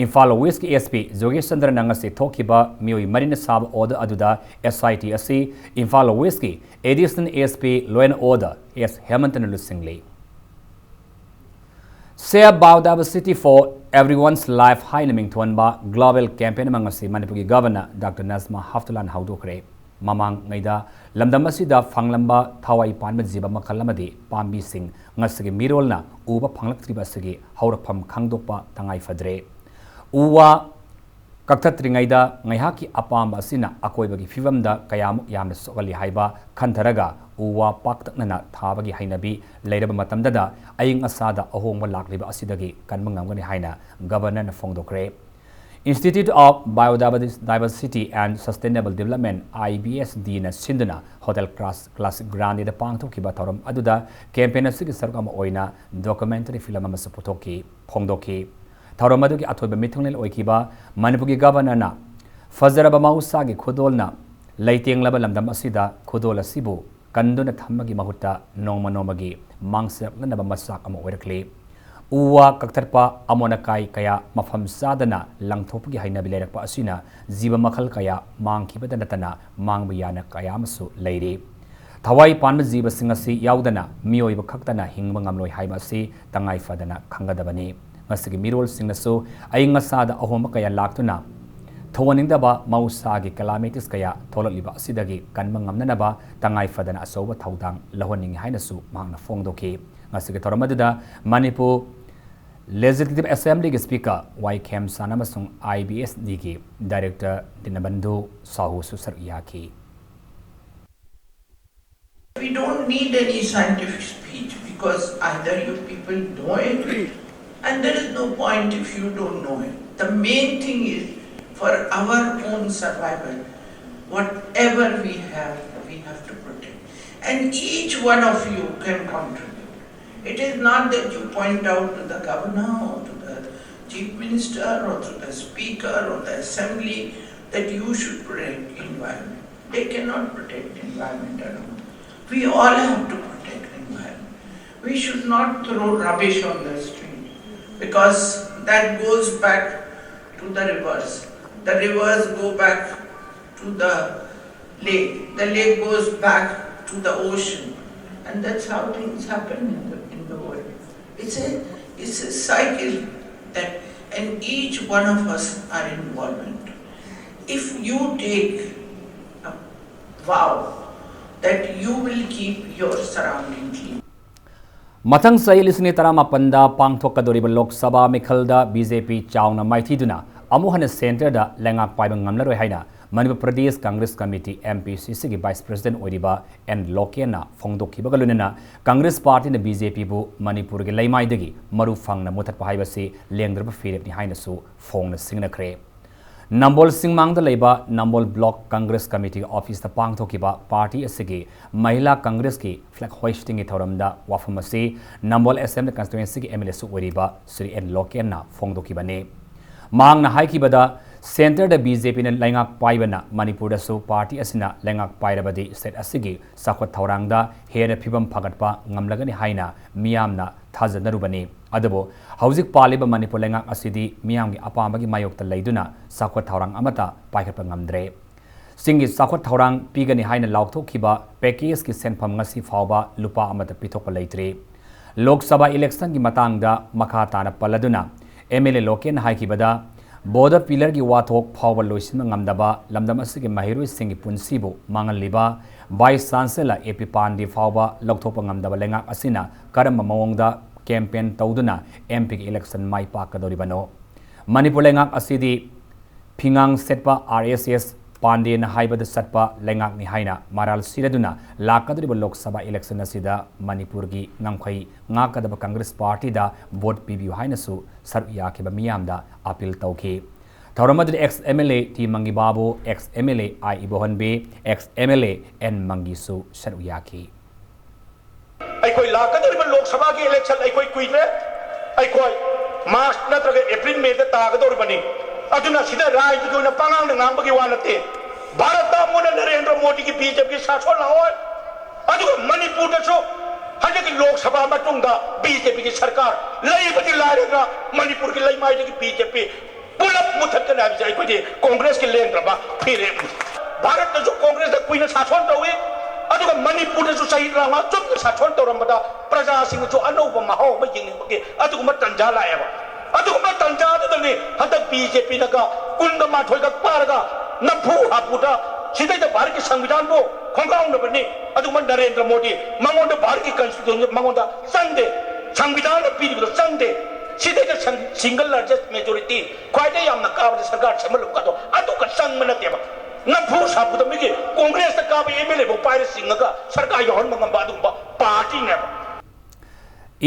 ꯏꯝꯐꯥꯜ ꯋꯦꯁꯀꯤ S P ꯖꯣꯒꯦꯁ ꯆꯟꯗ꯭ꯔꯅ ꯉꯁꯤ ꯊꯣꯛꯈꯤꯕ ꯃꯤꯑꯣꯏ ꯃꯔꯤꯅ ꯁꯥꯕ order ꯑꯗꯨꯗ S I T ꯑꯁꯤ ꯏꯝꯐꯥꯜ ꯋꯦꯁꯀꯤ Additional S P Law and Order S ꯍꯦꯃꯟꯇꯅ ꯂꯨꯆꯤꯡꯂꯤ꯫ Save Biodiversity for Everyone's Life ꯍꯥꯏꯅ ꯃꯤꯡꯊꯣꯟꯕ global campaign ꯑꯃ ꯉꯁꯤ ꯃꯅꯤꯄꯨꯔꯒꯤ Governor Doctor ꯅꯖꯃꯥ ꯍꯦꯞꯇꯨꯜꯂꯥꯅ ꯍꯧꯗꯣꯛꯈ꯭ꯔꯦ꯫ ꯃꯃꯥꯡꯉꯩꯗ ꯂꯝꯗꯝ ꯑꯁꯤꯗ ꯐꯪꯂꯝꯕ ꯊꯋꯥꯏ ꯄꯥꯟꯕ ꯖꯤꯕ ꯃꯈꯜ ꯑꯃꯗꯤ ꯄꯥꯝꯕꯤꯁꯤꯡ ꯉꯁꯤꯒꯤ ꯃꯤꯔꯣꯜꯅ ꯎꯕ ꯐꯪꯂꯛꯇ꯭ꯔꯤꯕ ꯑꯁꯤꯒꯤ ꯍꯧꯔꯛꯐꯝ ꯈꯪꯗꯣꯛꯄ ꯇꯉꯥꯏ ꯐꯗ꯭ꯔꯦ꯫ ꯎ ꯋꯥ ꯀꯛꯊꯠꯇ꯭ꯔꯤꯉꯩꯗ ꯉꯥꯏꯍꯥꯛꯀꯤ ꯑꯄꯥꯝꯕ ꯑꯁꯤꯅ ꯑꯀꯣꯏꯕꯒꯤ ꯐꯤꯕꯝꯗ ꯀꯌꯥꯃꯨꯛ ꯌꯥꯝꯅ ꯁꯣꯛꯍꯜꯂꯤ ꯍꯥꯏꯕ ꯈꯟꯊꯔꯒ ꯎ ꯋꯥ ꯄꯥꯛꯇꯛꯅꯅ ꯊꯥꯕꯒꯤ ꯍꯩꯅꯕꯤ ꯂꯩꯔꯕ ꯃꯇꯝꯗꯗ ꯑꯏꯪ ꯑꯁꯥꯗ ꯑꯍꯣꯡꯕ ꯂꯥꯛꯂꯤꯕ ꯑꯁꯤꯗꯒꯤ ꯀꯟꯕ ꯉꯝꯒꯅꯤ ꯍꯥꯏꯅ Governorꯅ ꯐꯣꯡꯗꯣꯛꯈ꯭ꯔꯦ꯫ Institute of Biodiversity and Sustainable Development, I B S Dꯅ ꯁꯤꯟꯗꯨꯅ Hotel Class, Classic Grandeꯗ ꯄꯥꯡꯊꯣꯛꯈꯤꯕ ꯊꯧꯔꯝ ꯑꯗꯨꯗ campaign ꯑꯁꯤꯒꯤ ꯁꯔꯨꯛ ꯑꯃ ꯑꯣꯏꯅ documentary film ꯑꯃꯁꯨ ꯄꯨꯊꯣꯛꯈꯤ, ꯐꯣꯡꯗꯣꯛꯈꯤ꯫ ꯊꯧꯔꯝ ꯑꯗꯨꯒꯤ ꯑꯊꯣꯏꯕ ꯃꯤꯊꯨꯡꯂꯦꯟ ꯑꯣꯏꯈꯤꯕ ꯃꯅꯤꯄꯨꯔꯒꯤ Governorꯅ ꯐꯖꯔꯕ ꯃꯍꯧꯁꯥꯒꯤ ꯈꯨꯗꯣꯜꯅ ꯂꯩꯇꯦꯡꯂꯕ ꯂꯝꯗꯝ ꯑꯁꯤꯗ ꯈꯨꯗꯣꯜ ꯑꯁꯤꯕꯨ ꯀꯟꯗꯨꯅ ꯊꯝꯕꯒꯤ ꯃꯍꯨꯠꯇ ꯅꯣꯡꯃ ꯅꯣꯡꯃꯒꯤ ꯃꯥꯡꯁꯤꯜꯂꯛꯅꯕ ꯃꯆꯥꯛ ꯑꯃ ꯑꯣꯏꯔꯛꯂꯤ꯫ ꯎ ꯋꯥ ꯀꯛꯊꯠꯄ, ꯑꯃꯣꯠ ꯑꯀꯥꯏ ꯀꯌꯥ ꯃꯐꯝ ꯆꯥꯗꯅ ꯂꯪꯊꯣꯛꯄꯒꯤ ꯍꯩꯅꯕꯤ ꯂꯩꯔꯛꯄ ꯑꯁꯤꯅ ꯖꯤꯕ ꯃꯈꯜ ꯀꯌꯥ ꯃꯥꯡꯈꯤꯕꯗ ꯅꯠꯇꯅ ꯃꯥꯡꯕ ꯌꯥꯅ ꯀꯌꯥ ꯑꯃꯁꯨ ꯂꯩꯔꯤ꯫ ꯊꯋꯥꯏ ꯄꯥꯟꯕ ꯖꯤꯕꯁꯤꯡ ꯑꯁꯤ ꯌꯥꯎꯗꯅ ꯃꯤꯑꯣꯏꯕ ꯈꯛꯇꯅ ꯍꯤꯡꯕ ꯉꯝꯂꯣꯏ ꯍꯥꯏꯕ ꯑꯁꯤ ꯇꯉꯥꯏ ꯐꯗꯅ ꯈꯪꯒꯗꯕꯅꯤ꯫ ꯉꯁꯤꯒꯤ ꯃꯤꯔꯣꯜꯁꯤꯡꯅꯁꯨ ꯑꯏꯪ ꯑꯁꯥꯗ ꯑꯍꯣꯡꯕ ꯀꯌꯥ ꯂꯥꯛꯇꯨꯅ ꯊꯣꯛꯍꯟꯅꯤꯡꯗꯕ ꯃꯍꯧꯁꯥꯒꯤ calamities ꯀꯌꯥ ꯊꯣꯛꯂꯛꯂꯤꯕ ꯑꯁꯤꯗꯒꯤ ꯀꯟꯕ ꯉꯝꯅꯅꯕ ꯇꯉꯥꯏ ꯐꯗꯅ ꯑꯆꯧꯕ ꯊꯧꯗꯥꯡ ꯂꯧꯍꯟꯅꯤꯡꯏ ꯍꯥꯏꯅꯁꯨ ꯃꯍꯥꯛꯅ ꯐꯣꯡꯗꯣꯛꯈꯤ꯫ ꯉꯁꯤꯒꯤ ꯊꯧꯔꯝ ꯑꯗꯨꯗ ꯃꯅꯤꯄꯨꯔ Legislative Assemblyꯒꯤ Speaker ꯋꯥꯏ ꯈꯦꯝꯆꯥꯟ ꯑꯃꯁꯨꯡ I B S Dꯒꯤ Director ꯗꯤꯅꯕꯟꯙꯨ ꯁꯥꯍꯨꯁꯨ ꯁꯔꯨꯛ ꯌꯥꯈꯤ꯫ We don't need any scientific speech because either you people know it and there is no point if you don't know it. The main thing is for our own survival, whatever we have, we have to protect. And each one of you can contribute. It is not that you point out to the governor or to the chief minister or to the speaker or the assembly that you should protect environment. They cannot protect environment alone. We all have to protect environment. We should not throw rubbish on the street, because that goes back to the rivers. The rivers go back to the lake. The lake goes back to the ocean. And that's how things happen in the, in the world. It's a, it's a cycle that, and each one of us are involved. If you take a vow that you will keep your surrounding clean. ꯃꯊꯪ ꯆꯍꯤ ꯂꯤꯁꯤꯡ ꯑꯅꯤ ꯇꯔꯥꯃꯥꯄꯟꯗ ꯄꯥꯡꯊꯣꯛꯀꯗꯧꯔꯤꯕ Lok Sabha ꯃꯤꯈꯜꯗ B J ꯄꯤ ꯆꯥꯎꯅ ꯃꯥꯏꯊꯤꯗꯨꯅ ꯑꯃꯨꯛ ꯍꯟꯅ ꯁꯦꯟꯇꯔꯗ ꯂꯩꯉꯥꯛ ꯄꯥꯏꯕ ꯉꯝꯂꯔꯣꯏ ꯍꯥꯏꯅ Manipur Pradesh Congress committee, M P ꯁꯤ ꯁꯤꯒꯤ ꯚꯥꯏꯁ ꯄ꯭ꯔꯁꯤꯗꯦꯟꯠ ꯑꯣꯏꯔꯤꯕ ꯑꯦꯟ ꯂꯣꯀꯦꯟꯅ ꯐꯣꯡꯗꯣꯛꯈꯤꯕꯒ ꯂꯣꯏꯅꯅ ꯀꯪꯒ꯭ꯔꯦꯁ ꯄꯥꯔꯇꯤꯅ ꯕꯤ ꯖꯦ ꯄꯤꯕꯨ ꯃꯅꯤꯄꯨꯔꯒꯤ ꯂꯩꯃꯥꯏꯗꯒꯤ ꯃꯔꯨ ꯐꯪꯅ ꯃꯨꯊꯠꯄ ꯍꯥꯏꯕꯁꯤ ꯂꯦꯡꯗ꯭ꯔꯕ ꯐꯤꯔꯦꯞꯅꯤ ꯍꯥꯏꯅꯁꯨ ꯐꯣꯡꯅ ꯁꯤꯡꯅꯈ꯭ꯔꯦ꯫ ꯅꯝꯕꯣꯜ ꯁꯤꯡꯃꯥꯡꯗ ꯂꯩꯕ ꯅꯝꯕꯣꯜ ꯕ꯭ꯂꯣꯛ ꯀꯪꯒ꯭ꯔꯦꯁ ꯀꯃꯤꯇꯤꯒꯤ ꯑꯣꯐꯤꯁꯇ ꯄꯥꯡꯊꯣꯛꯈꯤꯕ ꯄꯥꯔꯇꯤ ꯑꯁꯤꯒꯤ ꯃꯍꯤꯂꯥ ꯀꯪꯒ꯭ꯔꯦꯁꯀꯤ ꯐ꯭ꯂꯦꯒ ꯍꯣꯏꯁꯇꯤꯡꯒꯤ ꯊꯧꯔꯝꯗ ꯋꯥꯐꯝ ꯑꯁꯤ ꯅꯝꯕꯣꯜ ꯑꯦꯁꯦꯝꯕ꯭ꯂꯤ ꯀꯟꯁꯇꯤꯇ꯭ꯋꯦꯟꯁꯤꯒꯤ ꯑꯦꯝ ꯑꯦꯜ ꯑꯦꯁꯨ ꯑꯣꯏꯔꯤꯕ ꯁ꯭ꯔꯤ ꯑꯦꯟ ꯂꯣꯀꯦꯟꯅ ꯐꯣꯡꯗꯣꯛꯈꯤꯕꯅꯤ꯫ ꯃꯍꯥꯛꯅ ꯍꯥꯏꯈꯤꯕꯗ, ꯁꯦꯟꯇꯔꯗ ꯕꯤ ꯖꯦ ꯄꯤꯅ ꯂꯩꯉꯥꯛ ꯄꯥꯏꯕꯅ ꯃꯅꯤꯄꯨꯔꯗꯁꯨ ꯄꯥꯔꯇꯤ ꯑꯁꯤꯅ ꯂꯩꯉꯥꯛ ꯄꯥꯏꯔꯕꯗꯤ ꯁ꯭ꯇꯦꯠ ꯑꯁꯤꯒꯤ ꯆꯥꯎꯈꯠ ꯊꯧꯔꯥꯡꯗ ꯍꯦꯟꯅ ꯐꯤꯕꯝ ꯐꯒꯠꯄ ꯉꯝꯂꯒꯅꯤ ꯍꯥꯏꯅ ꯃꯤꯌꯥꯝꯅ ꯊꯥꯖꯅꯔꯨꯕꯅꯤ꯫ ꯑꯗꯨꯕꯨ ꯍꯧꯖꯤꯛ ꯄꯥꯜꯂꯤꯕ ꯃꯅꯤꯄꯨꯔ ꯂꯩꯉꯥꯛ ꯑꯁꯤꯗꯤ ꯃꯤꯌꯥꯝꯒꯤ ꯑꯄꯥꯝꯕꯒꯤ ꯃꯥꯌꯣꯛꯇ ꯂꯩꯗꯨꯅ ꯆꯥꯎꯈꯠ ꯊꯧꯔꯥꯡ ꯑꯃꯠꯇ ꯄꯥꯏꯈꯠꯄ ꯉꯝꯗ꯭ꯔꯦ꯫ ꯆꯤꯡꯒꯤ ꯆꯥꯎꯈꯠ ꯊꯧꯔꯥꯡ ꯄꯤꯒꯅꯤ ꯍꯥꯏꯅ ꯂꯥꯎꯊꯣꯛꯈꯤꯕ ꯄꯦꯀꯦꯖꯀꯤ ꯁꯦꯟꯐꯝ ꯉꯁꯤ ꯐꯥꯎꯕ ꯂꯨꯄꯥ ꯑꯃꯠꯇ ꯄꯤꯊꯣꯛꯄ ꯂꯩꯇ꯭ꯔꯤ꯫ ꯂꯣꯛ ꯁꯚꯥ ꯏꯂꯦꯛꯁꯟꯒꯤ ꯃꯇꯥꯡꯗ ꯃꯈꯥ ꯇꯥꯅ ꯄꯜꯂꯗꯨꯅ ꯑꯦꯝ ꯑꯦꯜ ꯑꯦ ꯂꯣꯀꯦꯟꯅ ꯍꯥꯏꯈꯤꯕꯗ, ꯕꯣꯔꯗꯔ ꯄꯤꯂꯔꯒꯤ ꯋꯥꯊꯣꯛ ꯐꯥꯎꯕ ꯂꯣꯏꯁꯤꯟꯕ ꯉꯝꯗꯕ, ꯂꯝꯗꯝ ꯑꯁꯤꯒꯤ ꯃꯍꯩꯔꯣꯏꯁꯤꯡꯒꯤ ꯄꯨꯟꯁꯤꯕꯨ ꯃꯥꯡꯍꯜꯂꯤꯕ ꯚꯥꯏꯁ ꯆꯥꯟꯁꯦꯂꯔ ꯑꯦ ꯄꯤ ꯄꯥꯟꯗꯦ ꯐꯥꯎꯕ ꯂꯧꯊꯣꯛꯄ ꯉꯝꯗꯕ ꯂꯩꯉꯥꯛ ꯑꯁꯤꯅ ꯀꯔꯝꯕ ꯃꯑꯣꯡꯗ ꯀꯦꯝꯄꯦꯟ ꯇꯧꯗꯨꯅ ꯑꯦꯝ ꯄꯤꯒꯤ ꯏꯂꯦꯛꯁꯟ ꯃꯥꯏ ꯄꯥꯛꯀꯗꯧꯔꯤꯕꯅꯣ? ꯃꯅꯤꯄꯨꯔ ꯂꯩꯉꯥꯛ ꯑꯁꯤꯗꯤ ꯐꯤꯉꯥꯡ ꯁꯦꯠꯄ ꯑꯥꯔ ꯑꯦꯁ ꯑꯦꯁ ꯄꯥꯟꯗꯦꯅ ꯍꯥꯏꯕꯗ ꯆꯠꯄ ꯂꯩꯉꯥꯛꯅꯤ ꯍꯥꯏꯅ ꯃꯔꯥꯜ ꯁꯤꯔꯗꯨꯅ ꯂꯥꯛꯀꯗꯧꯔꯤꯕ ꯂꯣꯛ ꯁꯚꯥ ꯏꯂꯦꯛꯁꯟ ꯑꯁꯤꯗ ꯃꯅꯤꯄꯨꯔꯒꯤ ꯉꯝꯈꯩ ꯉꯥꯛꯀꯗꯕ ꯀꯪꯒ꯭ꯔꯦꯁ ꯄꯥꯔꯇꯤꯗ ꯚꯣꯠ ꯄꯤꯕꯤꯌꯨ ꯍꯥꯏꯅꯁꯨ ꯁꯔꯨꯛ ꯌꯥꯈꯤꯕ ꯃꯤꯌꯥꯝꯗ ꯑꯥꯄꯤꯜ ꯇꯧꯈꯤ꯫ ꯊꯧꯔꯝ ꯑꯗꯨꯗ ex M L A T Mangi Babu, ex M L A I Ibohanbi, ex M L A N ꯃꯪꯒꯤꯁꯨ ꯁꯔꯨꯛ ꯌꯥꯈꯤ꯫ ꯑꯩꯈꯣꯏ ꯂꯥꯛꯀꯗꯧꯔꯤꯕ ꯂꯣꯛ ꯁꯚꯥꯒꯤ ꯏꯂꯦꯛꯁꯟ ꯑꯩꯈꯣꯏ ꯀꯨꯏꯗ꯭ꯔꯦ꯫ ꯑꯩꯈꯣꯏ ꯃꯥꯔꯆ ꯅꯠꯇ꯭ꯔꯒ ꯑꯦꯄ꯭ꯔꯤꯜ ꯃꯦꯗ ꯇꯥꯒꯗꯧꯔꯤꯕꯅꯤ꯫ ꯑꯗꯨꯅ ꯁꯤꯗ ꯔꯥꯏꯖꯒꯤ ꯑꯣꯏꯅ ꯄꯉꯥꯡꯗ ꯉꯥꯡꯕꯒꯤ ꯋꯥ ꯅꯠꯇꯦ꯫ ꯚꯥꯔꯠꯇ ꯑꯃꯨꯛ ꯍꯟꯅ ꯅꯔꯦꯟꯗ꯭ꯔ ꯃꯣꯗꯤꯒꯤ ꯕꯤ ꯖꯦ ꯄꯤꯒꯤ ꯁꯥꯁꯣꯟ ꯂꯥꯛꯑꯣꯏ꯫ ꯑꯗꯨꯒ ꯃꯅꯤꯄꯨꯔꯗꯁꯨ ꯍꯟꯗꯛꯀꯤ ꯂꯣꯛ ꯁꯚꯥ ꯃꯇꯨꯡꯗ ꯕꯤ ꯖꯦ ꯄꯤꯒꯤ ꯁꯔꯀꯥꯔ ꯂꯩꯕꯗꯤ ꯂꯥꯏꯔꯗꯅ ꯃꯅꯤꯄꯨꯔꯒꯤ ꯂꯩꯃꯥꯏꯗꯒꯤ ꯕꯤ ꯖꯦ ꯄꯤ ꯄꯨꯂꯞ ꯃꯨꯊꯠꯀꯅꯤ ꯍꯥꯏꯕꯁꯦ ꯑꯩꯈꯣꯏꯗꯤ ꯀꯣꯡꯒ꯭ꯔꯦꯁꯀꯤ ꯂꯦꯡꯗ꯭ꯔꯕ ꯐꯤꯔꯦꯞꯅꯤ꯫ ꯚꯥꯔꯠꯇꯁꯨ ꯀꯣꯡꯒ꯭ꯔꯦꯁꯅ ꯀꯨꯏꯅ ꯁꯥꯁꯣꯟ ꯇꯧꯏ, ꯑꯗꯨꯒ ꯃꯅꯤꯄꯨꯔꯗꯁꯨ ꯆꯍꯤ ꯇꯔꯥꯃꯉꯥ ꯆꯨꯞꯅ ꯁꯥꯁꯣꯟ ꯇꯧꯔꯝꯕꯗ ꯄ꯭ꯔꯖꯥꯁꯤꯡꯅꯁꯨ ꯑꯅꯧꯕ ꯃꯍꯥꯎ ꯑꯃ ꯌꯦꯡꯅꯤꯡꯕꯒꯤ ꯑꯗꯨꯒꯨꯝꯕ ꯇꯥꯟꯖꯥ ꯂꯥꯛꯑꯦꯕ꯫ ꯑꯗꯨꯒꯨꯝꯕ ꯇꯥꯟꯖꯥꯗꯨꯗꯅꯤ ꯍꯟꯗꯛ ꯕꯤ ꯖꯦ ꯄꯤꯅꯒ ꯀꯨꯟꯒ ꯃꯥꯊꯣꯏꯒ ꯄꯥꯔꯒ ꯅꯝꯐꯨ ꯍꯥꯄꯨꯗ ꯁꯤꯗꯩꯗ ꯚꯥꯔꯠꯀꯤ ꯁꯪꯕꯤꯙꯥꯟꯕꯨ ꯈꯣꯡꯒꯥꯎꯅꯕꯅꯤ꯫ ꯑꯗꯨꯒꯨꯝꯕ ꯅꯔꯦꯟꯗ꯭ꯔ ꯃꯣꯗꯤ ꯃꯉꯣꯟꯗ ꯚꯥꯔꯠꯀꯤ ꯀꯟꯁꯇꯤꯇ꯭ꯌꯨꯁꯟ ꯃꯉꯣꯟꯗ ꯆꯪꯗꯦ, ꯁꯪꯕꯤꯙꯥꯟꯅ ꯄꯤꯔꯤꯕꯗꯣ ꯆꯪꯗꯦ꯫ ꯁꯤꯗꯩꯗ ꯁꯤꯡꯒꯜ ꯂꯥꯔꯖꯦꯁ ꯃꯦꯖꯣꯔꯤꯇꯤ ꯈ꯭ꯋꯥꯏꯗꯒꯤ ꯌꯥꯝꯅ ꯀꯥꯕꯗ ꯁꯔꯀꯥꯔ ꯁꯦꯝꯍꯜꯂꯨꯕ ꯀꯥꯗꯣ ꯑꯗꯨꯒ ꯆꯪꯕ ꯅꯠꯇꯦꯕ꯫ ꯅꯝꯐꯨ ꯁꯥꯐꯨꯗ ꯃꯤꯒꯤ ꯀꯣꯡꯒ꯭ꯔꯦꯁꯇ ꯀꯥꯕ ꯑꯦꯝ ꯑꯦꯜ ꯑꯦ ꯐꯥꯎ ꯄꯥꯏꯔ ꯆꯤꯡꯉꯒ ꯁꯔꯀꯥꯔ ꯌꯧꯍꯟꯕ ꯉꯝꯕ ꯑꯗꯨꯒꯨꯝꯕ ꯄꯥꯔꯇꯤꯅꯦꯕ꯫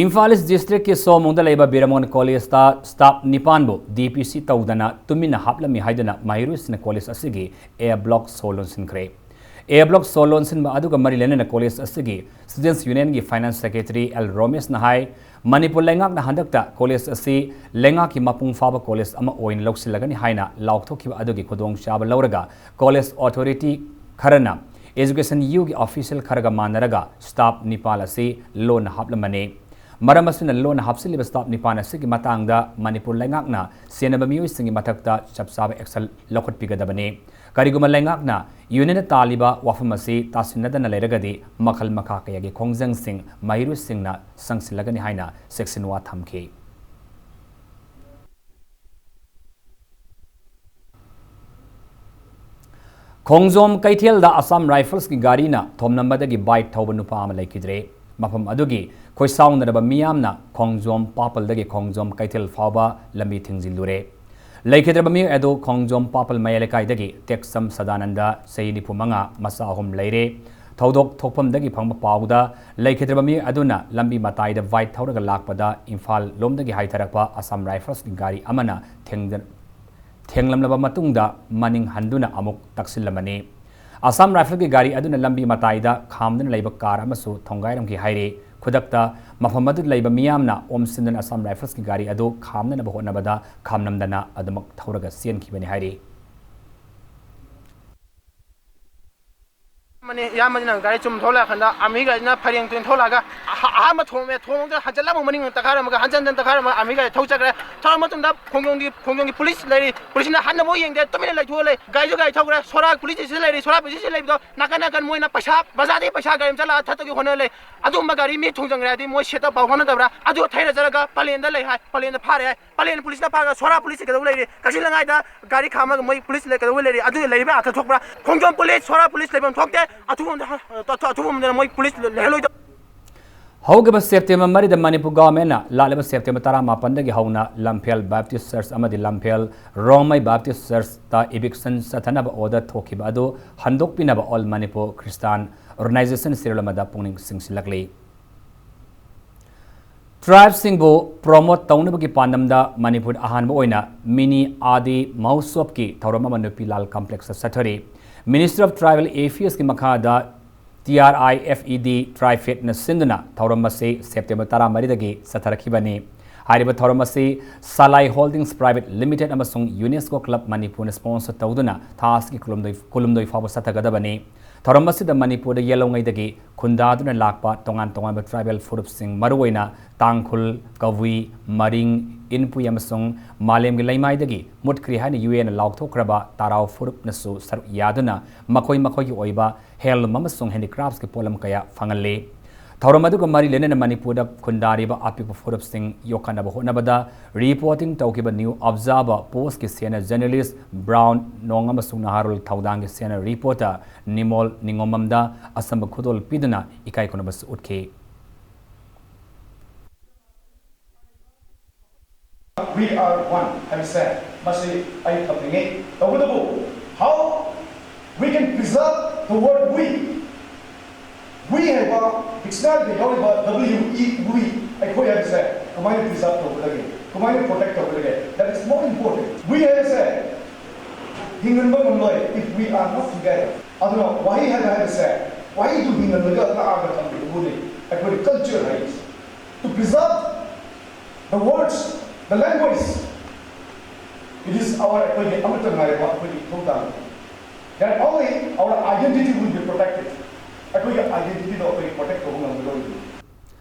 ꯏꯝꯐꯥꯜ ꯏꯁ ꯗꯤꯁꯇ꯭ꯔꯤꯛꯀꯤ ꯁꯣꯃꯣꯡꯗ ꯂꯩꯕ ꯕꯤꯔꯃꯣꯟ ꯀꯣꯂꯦꯖꯇ ꯁ꯭ꯇꯥꯐ ꯅꯤꯄꯥꯟꯕꯨ ꯗꯤ ꯄꯤ ꯁꯤ ꯇꯧꯗꯅ ꯇꯨꯃꯤꯟꯅ ꯍꯥꯞꯂꯝꯃꯤ ꯍꯥꯏꯗꯨꯅ ꯃꯍꯩꯔꯣꯏꯁꯤꯡꯅ ꯀꯣꯂꯦꯖ ꯑꯁꯤꯒꯤ ꯑꯦ ꯕ꯭ꯂꯣꯛ ꯁꯣ ꯂꯣꯟꯁꯤꯟꯈ꯭ꯔꯦ꯫ ꯑꯦ ꯕ꯭ꯂꯣꯛ ꯁꯣ ꯂꯣꯟꯁꯤꯟꯕ ꯑꯗꯨꯒ ꯃꯔꯤ ꯂꯩꯅꯅ ꯀꯣꯂꯦꯖ ꯑꯁꯤꯒꯤ ꯁ꯭ꯇꯨꯗꯦꯟꯠꯁ ꯌꯨꯅꯤꯌꯟꯒꯤ ꯐꯥꯏꯅꯥꯟꯁ ꯁꯦꯀ꯭ꯔꯦꯇꯔꯤ ꯑꯦꯜ ꯔꯣꯃꯦꯁꯅ ꯍꯥꯏ, ꯃꯅꯤꯄꯨꯔ ꯂꯩꯉꯥꯛꯅ ꯍꯟꯗꯛꯇ ꯀꯣꯂꯦꯖ ꯑꯁꯤ ꯂꯩꯉꯥꯛꯀꯤ ꯃꯄꯨꯡ ꯐꯥꯕ ꯀꯣꯂꯦꯖ ꯑꯃ ꯑꯣꯏꯅ ꯂꯧꯁꯤꯜꯂꯒꯅꯤ ꯍꯥꯏꯅ ꯂꯥꯎꯊꯣꯛꯈꯤꯕ ꯑꯗꯨꯒꯤ ꯈꯨꯗꯣꯡꯆꯥꯕ ꯂꯧꯔꯒ ꯀꯣꯂꯦꯖ ꯑꯣꯊꯣꯔꯤꯇꯤ ꯈꯔꯅ ꯑꯦꯖꯨꯀꯦꯁꯟ ꯌꯨꯒꯤ ꯑꯣꯐꯤꯁꯤꯌꯦꯜ ꯈꯔꯒ ꯃꯥꯟꯅꯔꯒ ꯁ꯭ꯇꯥꯐ ꯅꯤꯄꯥꯜ ꯑꯁꯤ ꯂꯣꯟꯅ ꯍꯥꯞꯂꯝꯕꯅꯤ꯫ ꯃꯔꯝ ꯑꯁꯤꯅ ꯂꯣꯟꯅ ꯍꯥꯞꯆꯤꯜꯂꯤꯕ ꯁ꯭ꯇꯥꯐ ꯅꯤꯄꯥꯜ ꯑꯁꯤꯒꯤ ꯃꯇꯥꯡꯗ ꯃꯅꯤꯄꯨꯔ ꯂꯩꯉꯥꯛꯅ ꯁꯦꯟꯅꯕ ꯃꯤꯑꯣꯏꯁꯤꯡꯒꯤ ꯃꯊꯛꯇ ꯆꯞ ꯆꯥꯕ ꯑꯦꯛꯁꯟ ꯂꯧꯈꯠꯄꯤꯒꯗꯕꯅꯤ꯫ ꯀꯔꯤꯒꯨꯝꯕ ꯂꯩꯉꯥꯛꯅ ꯌꯨꯅꯤꯌꯟꯅ ꯇꯥꯜꯂꯤꯕ ꯋꯥꯐꯝ ꯑꯁꯤ ꯇꯥꯁꯤꯟꯅꯗꯅ ꯂꯩꯔꯒꯗꯤ ꯃꯈꯜ ꯃꯈꯥ ꯀꯌꯥꯒꯤ ꯈꯣꯡꯖꯪꯁꯤꯡ ꯃꯍꯩꯔꯣꯏꯁꯤꯡꯅ ꯆꯪꯁꯤꯜꯂꯒꯅꯤ ꯍꯥꯏꯅ ꯆꯦꯛꯁꯤꯟꯋꯥ ꯊꯝꯈꯤ꯫ ꯈꯣꯡꯖꯣꯝ ꯀꯩꯊꯦꯜꯗ ꯑꯁꯥꯝ ꯔꯥꯏꯐꯜꯁꯀꯤ ꯒꯥꯔꯤꯅ ꯊꯣꯝꯂꯝꯕꯗꯒꯤ ꯕꯥꯏꯛ ꯊꯧꯕ ꯅꯨꯄꯥ ꯑꯃ ꯂꯩꯈꯤꯗ꯭ꯔꯦ꯫ ꯃꯐꯝ ꯑꯗꯨꯒꯤ ꯈꯣꯏꯁꯥꯎꯅꯔꯕ ꯃꯤꯌꯥꯝꯅ ꯈꯣꯡꯖꯣꯝ ꯄꯥꯄꯜꯗꯒꯤ ꯈꯣꯡꯖꯣꯝ ꯀꯩꯊꯦꯜ ꯐꯥꯎꯕ ꯂꯝꯕꯤ ꯊꯤꯡꯖꯤꯜꯂꯨꯔꯦ꯫ ꯂꯩꯈꯤꯗ꯭ꯔꯕ ꯃꯤꯑꯣꯏ ꯑꯗꯨ ꯈꯣꯡꯖꯣꯝ ꯄꯥꯄꯜ ꯃꯌꯥꯏ ꯂꯩꯀꯥꯏꯗꯒꯤ ꯇꯦꯛꯁꯝ ꯁꯗꯥꯅꯟꯗ, ꯆꯍꯤ ꯅꯤꯐꯨ ꯃꯉꯥ, ꯃꯆꯥ ꯑꯍꯨꯝ ꯂꯩꯔꯦ꯫ ꯊꯧꯗꯣꯛ ꯊꯣꯛꯐꯝꯗꯒꯤ ꯐꯪꯕ ꯄꯥꯎꯗ ꯂꯩꯈꯤꯗ꯭ꯔꯕ ꯃꯤꯑꯣꯏ ꯑꯗꯨꯅ ꯂꯝꯕꯤ ꯃꯇꯥꯏꯗ ꯕꯥꯏꯛ ꯊꯧꯔꯒ ꯂꯥꯛꯄꯗ ꯏꯝꯐꯥꯜ ꯂꯣꯝꯗꯒꯤ ꯍꯥꯏꯊꯔꯛꯄ ꯑꯁꯥꯝ ꯔꯥꯏꯐꯜꯁꯀꯤ ꯒꯥꯔꯤ ꯑꯃꯅ ꯊꯦꯡꯗ-, ꯊꯦꯡꯂꯝꯂꯕ ꯃꯇꯨꯡꯗ ꯃꯅꯤꯡ ꯍꯟꯗꯨꯅ ꯑꯃꯨꯛ ꯇꯛꯁꯤꯜꯂꯝꯕꯅꯤ꯫ ꯑꯁꯥꯝ ꯔꯥꯏꯐꯜꯒꯤ ꯒꯥꯔꯤ ꯑꯗꯨꯅ ꯂꯝꯕꯤ ꯃꯇꯥꯏꯗ ꯈꯥꯝꯗꯨꯅ ꯂꯩꯕ ꯀꯥꯔ ꯑꯃꯁꯨ ꯊꯣꯡꯒꯥꯏꯔꯝꯈꯤ ꯍꯥꯏꯔꯤ꯫ ꯈꯨꯗꯛꯇ ꯃꯐꯝ ꯑꯗꯨꯗ ꯂꯩꯕ ꯃꯤꯌꯥꯝꯅ ꯑꯣꯝꯁꯤꯟꯗꯨꯅ ꯑꯁꯥꯝ ꯔꯥꯏꯐꯜꯁꯀꯤ ꯒꯥꯔꯤ ꯑꯗꯨ ꯈꯥꯝꯅꯅꯕ ꯍꯣꯠꯅꯕꯗ ꯈꯥꯝꯂꯝꯗꯅ ꯑꯗꯨꯃꯛ ꯊꯧꯔꯒ ꯆꯦꯟꯈꯤꯕꯅꯤ ꯍꯥꯏꯔꯤ꯫ ꯑꯃꯅꯤ, ꯏꯌꯥꯝꯕꯁꯤꯅ ꯒꯥꯔꯤ ꯆꯨꯝ ꯊꯧꯂꯛꯑꯀꯥꯟꯗ ꯑꯥꯔꯃꯤ ꯒꯥꯔꯤꯁꯤꯅ ꯐꯩꯔꯦꯡ ꯇꯨꯔꯦꯡ ꯊꯧꯂꯛꯑꯒ ꯑꯍ-, ꯑꯍꯥꯟꯕ ꯊꯣꯡꯉꯝꯃꯦ, ꯊꯣꯡꯉꯝꯗ ꯍꯟꯖꯜꯂꯛ ꯑꯃꯨꯛ ꯃꯅꯤꯡ ꯇꯛꯈꯥꯏꯔꯝꯃꯒ ꯍꯟꯖꯟ ꯍꯟꯖꯟ ꯇꯛꯈꯥꯏꯔꯝꯃꯒ ꯑꯥꯔꯃꯤ ꯒꯥꯔꯤ ꯊꯧ ꯆꯠꯈ꯭ꯔꯦ꯫ ꯊꯧꯔ ꯃꯇꯨꯡꯗ ꯈꯣꯡꯖꯣꯝꯒꯤ, ꯈꯣꯡꯖꯣꯝꯒꯤ ꯄꯨꯂꯤꯁ ꯂꯩꯔꯤ, ꯄꯨꯂꯤꯁꯅ ꯍꯟꯅꯕꯨ ꯌꯦꯡꯗꯦ, ꯇꯨꯃꯤꯟꯅ ꯂꯩꯊꯣꯛꯑ ꯂꯩ꯫ ꯒꯥꯔꯤꯁꯨ ꯒꯥꯔꯤ ꯊꯧꯈ꯭ꯔꯦ, ꯁꯣꯔꯥ ꯄꯨꯂꯤꯁ ꯁ꯭ꯇꯦꯁꯟ ꯂꯩꯔꯤ, ꯁꯣꯔꯥ ꯄꯨꯂꯤꯁ ꯁ꯭ꯇꯦꯁꯟ ꯂꯩꯕꯗꯣ ꯅꯥꯀꯟ ꯅꯥꯀꯟ ꯃꯣꯏꯅ ꯄꯩꯁꯥ, ꯕꯖꯥꯔꯗꯒꯤ ꯄꯩꯁꯥ ꯒꯥꯔꯤ ꯑꯃ ꯆꯠꯂꯒ ꯊꯠꯇꯒꯤ ꯍꯣꯠꯅ ꯂꯩ꯫ ꯑꯗꯨꯒꯨꯝꯕ ꯒꯥꯔꯤ ꯃꯤ ꯊꯣꯡꯖꯟꯈ꯭ꯔꯦ ꯍꯥꯏꯗꯤ ꯃꯣꯏ ꯁꯦꯠꯇ ꯄꯥꯎ ꯐꯥꯎꯅꯗꯕ꯭ꯔꯥ? ꯑꯗꯨ ꯊꯩꯔ ꯆꯠꯂꯒ ꯄꯂꯦꯟꯗ ꯂꯩ ꯍꯥꯏ, ꯄꯂꯦꯟꯗ ꯐꯥꯔꯦ ꯍꯥꯏ꯫ ꯄꯂꯦꯟ ꯄꯨꯂꯤꯁꯅ ꯐꯥꯔꯒ ꯁꯣꯔꯥ ꯄꯨꯂꯤꯁꯁꯤ ꯀꯩꯗꯧ ꯂꯩꯔꯤ? ꯀꯛꯆꯤꯡ ꯂꯝꯈꯥꯏꯗ ꯒꯥꯔꯤ ꯈꯥꯝꯃꯒ ꯃꯣꯏ ꯄꯨꯂꯤꯁ ꯂꯩ-, ꯀꯩꯗꯧ ꯂꯩꯔꯤ? ꯑꯗꯨ ꯂꯩꯔꯤꯕ ꯑꯥ ꯊꯣꯛꯄ꯭ꯔꯥ? ꯈꯣꯡꯖꯣꯝ ꯄꯨꯂꯤꯁ, ꯁꯣꯔꯥ ꯄꯨꯂꯤꯁ ꯂꯩꯐꯝ ꯊꯣꯛꯇꯦ꯫ ꯑꯊꯨꯕ ꯑꯃꯗ, ꯑꯊꯨ-, ꯑꯊꯨꯕ ꯑꯃꯗ ꯃꯣꯏ ꯄꯨꯂꯤꯁ ꯂꯩꯍꯜꯂꯣꯏꯗꯕ꯫ ꯍꯧꯈꯤꯕ ꯁꯦꯞꯇꯦꯝꯕꯔ ꯃꯔꯤꯗ ꯃꯅꯤꯄꯨꯔ ꯒꯚꯔꯟꯃꯦꯟꯠꯅ ꯂꯥꯛꯂꯤꯕ ꯁꯦꯞꯇꯦꯝꯕꯔ ꯇꯔꯥꯃꯥꯄꯟꯗꯒꯤ ꯍꯧꯅ ꯂꯝꯐꯦꯜ ꯕꯦꯞꯇꯤꯁ ꯆꯔꯆ ꯑꯃꯗꯤ ꯂꯝꯐꯦꯜ ꯔꯣꯡꯃꯩ ꯕꯦꯞꯇꯤꯁ ꯆꯔꯆꯇ ꯏꯚꯤꯛꯁꯟ ꯆꯠꯊꯅꯕ ꯑꯣꯔꯗꯔ ꯊꯣꯛꯈꯤꯕ ꯑꯗꯨ ꯍꯟꯗꯣꯛꯄꯤꯅꯕ ꯑꯣꯜ ꯃꯅꯤꯄꯨꯔ ꯈ꯭ꯔꯤꯁꯇꯥꯟ ꯑꯣꯔꯒꯅꯥꯏꯖꯦꯁꯟ ꯁꯤꯔꯣꯜ ꯑꯃꯗ ꯄꯨꯛꯅꯤꯡ ꯆꯤꯡꯁꯤꯜꯂꯛꯂꯤ꯫ ꯇ꯭ꯔꯥꯏꯕꯁꯤꯡꯕꯨ ꯄ꯭ꯔꯣꯃꯣꯠ ꯇꯧꯅꯕꯒꯤ ꯄꯥꯟꯗꯝꯗ ꯃꯅꯤꯄꯨꯔꯗ ꯑꯍꯥꯟꯕ ꯑꯣꯏꯅ ꯃꯤꯅꯤ ꯑꯥꯗꯤ ꯃꯍꯣꯠꯁꯣꯕꯀꯤ ꯊꯧꯔꯝ ꯑꯃ ꯅꯨꯄꯤ ꯂꯥꯜ ꯀꯝꯄ꯭ꯂꯦꯛꯁꯇ ꯆꯠꯊꯔꯤ꯫ Ministry of Tribal Affairsꯀꯤ ꯃꯈꯥꯗ ꯇꯤ ꯑꯥꯔ ꯑꯥꯏ ꯑꯦꯐ ꯏ ꯗꯤ ꯇ꯭ꯔꯥꯏꯐꯦꯗꯅ ꯁꯤꯟꯗꯨꯅ ꯊꯧꯔꯝ ꯑꯁꯤ ꯁꯦꯞꯇꯦꯝꯕꯔ ꯇꯔꯥꯃꯔꯤꯗꯒꯤ ꯆꯠꯊꯔꯛꯈꯤꯕꯅꯤ꯫ ꯍꯥꯏꯔꯤꯕ ꯊꯧꯔꯝ ꯑꯁꯤ ꯁꯂꯥꯏ ꯍꯣꯜꯗꯤꯡꯁ ꯄ꯭ꯔꯥꯏꯚꯦꯠ ꯂꯤꯃꯤꯇꯦꯗ ꯑꯃꯁꯨꯡ ꯌꯨꯅꯦꯁꯀꯣ ꯀ꯭ꯂꯕ ꯃꯅꯤꯄꯨꯔꯅ ꯁ꯭ꯄꯣꯟꯁꯔ ꯇꯧꯗꯨꯅ ꯊꯥ ꯑꯁꯤꯒꯤ ꯀꯨꯟꯍꯨꯝꯗꯣꯏ, ꯀꯨꯟꯍꯨꯝꯗꯣꯏ ꯐꯥꯎꯕ ꯆꯠꯊꯒꯗꯕꯅꯤ꯫ ꯊꯧꯔꯝ ꯑꯁꯤꯗ ꯃꯅꯤꯄꯨꯔꯗ ꯌꯦꯜꯍꯧꯉꯩꯗꯒꯤ ꯈꯨꯟꯗꯥꯗꯨꯅ ꯂꯥꯛꯄ ꯇꯣꯉꯥꯟ ꯇꯣꯉꯥꯟꯕ ꯇ꯭ꯔꯥꯏꯕꯦꯜ ꯐꯨꯔꯨꯞꯁꯤꯡ, ꯃꯔꯨꯑꯣꯏꯅ ꯇꯥꯡꯈꯨꯜ, ꯀꯕꯨꯏ, ꯃꯔꯤꯡ, ꯏꯟꯄꯨꯏ ꯑꯃꯁꯨꯡ ꯃꯥꯂꯦꯝꯒꯤ ꯂꯩꯃꯥꯏꯗꯒꯤ ꯃꯨꯠꯈ꯭ꯔꯦ ꯍꯥꯏꯅ ꯌꯨ ꯑꯦꯟꯅ ꯂꯥꯎꯊꯣꯛꯈ꯭ꯔꯕ ꯇꯥꯔꯥꯎ ꯐꯨꯔꯨꯞꯅꯁꯨ ꯁꯔꯨꯛ ꯌꯥꯗꯨꯅ ꯃꯈꯣꯏ ꯃꯈꯣꯏꯒꯤ ꯑꯣꯏꯕ ꯍꯦꯟꯂꯨꯝ ꯑꯃꯁꯨꯡ ꯍꯦꯟꯗꯤꯀ꯭ꯔꯥꯐꯁꯀꯤ ꯄꯣꯠꯂꯝ ꯀꯌꯥ ꯐꯪꯍꯜꯂꯤ꯫ ꯊꯧꯔꯝ ꯑꯗꯨꯒ ꯃꯔꯤ ꯂꯩꯅꯅ ꯃꯅꯤꯄꯨꯔꯗ ꯈꯨꯟꯗꯥꯔꯤꯕ ꯑꯄꯤꯛꯄ ꯐꯨꯔꯨꯞꯁꯤꯡ ꯌꯣꯛꯈꯠꯅꯕ ꯍꯣꯠꯅꯕꯗ ꯔꯤꯄꯣꯔꯇꯤꯡ ꯇꯧꯈꯤꯕ ꯅ꯭ꯌꯨ ꯑꯣꯕꯖꯥꯔꯚꯔ ꯄꯣꯁꯀꯤ ꯁꯦꯅꯤꯌꯔ ꯖꯔꯅꯦꯂꯤꯁ ꯕ꯭ꯔꯥꯎꯟ ꯅꯣꯡ ꯑꯃꯁꯨꯡ ꯅꯍꯥꯔꯣꯜ ꯊꯧꯗꯥꯡꯒꯤ ꯁꯦꯅꯤꯌꯔ ꯔꯤꯄꯣꯔꯇꯔ ꯅꯤꯃꯣꯜ ꯅꯤꯉꯣꯝꯕꯝꯗ ꯑꯆꯝꯕ ꯈꯨꯗꯣꯜ ꯄꯤꯗꯨꯅ ꯏꯀꯥꯏ ꯈꯨꯝꯅꯕꯁꯨ ꯎꯠꯈꯤ꯫ We are one ꯍꯥꯏꯕꯁꯦ ꯃꯁꯤ ꯑꯩ ꯊꯝꯅꯤꯡꯉꯤ꯫ ꯇꯧꯕꯇꯕꯨ, how we can preserve the word we? We ꯍꯥꯏꯕ ꯗꯤꯛꯁꯅꯔꯤꯗ ꯌꯥꯎꯔꯤꯕ W E we, ꯑꯩꯈꯣꯏ ꯍꯥꯏꯕꯁꯦ ꯀꯃꯥꯏꯅ preserve ꯇꯧꯒꯗꯒꯦ? ꯀꯃꯥꯏꯅ protect ꯇꯧꯒꯗꯒꯦ? That is more important. We ꯍꯥꯏꯕꯁꯦ ꯍꯤꯡꯍꯟꯕ ꯉꯝꯂꯣꯏ if we are not together. ꯑꯗꯨꯅ ꯋꯥꯍꯩ ꯍꯥꯏꯕ ꯍꯥꯏꯕꯁꯦ ꯋꯥꯍꯩꯗꯨ ꯍꯤꯡꯍꯜꯂꯒ ꯇꯥꯛꯑꯒ ꯊꯝꯕꯤꯕꯕꯨꯅꯤ꯫ ꯑꯩꯈꯣꯏꯒꯤ culture ꯍꯥꯏꯔꯤꯁꯦ, to preserve the words, the language, it is our, ꯑꯩꯈꯣꯏꯒꯤ ꯑꯃꯠꯇ ꯉꯥꯏꯔꯕ ꯑꯩꯈꯣꯏꯒꯤ ꯏꯊꯧꯗꯥꯡ꯫ That only our identity will be protected. ꯑꯩꯈꯣꯏꯒꯤ identityꯗꯣ ꯑꯩꯈꯣꯏ protect ꯇꯧꯕ ꯉꯝꯒꯗꯧꯔꯤꯕꯅꯤ꯫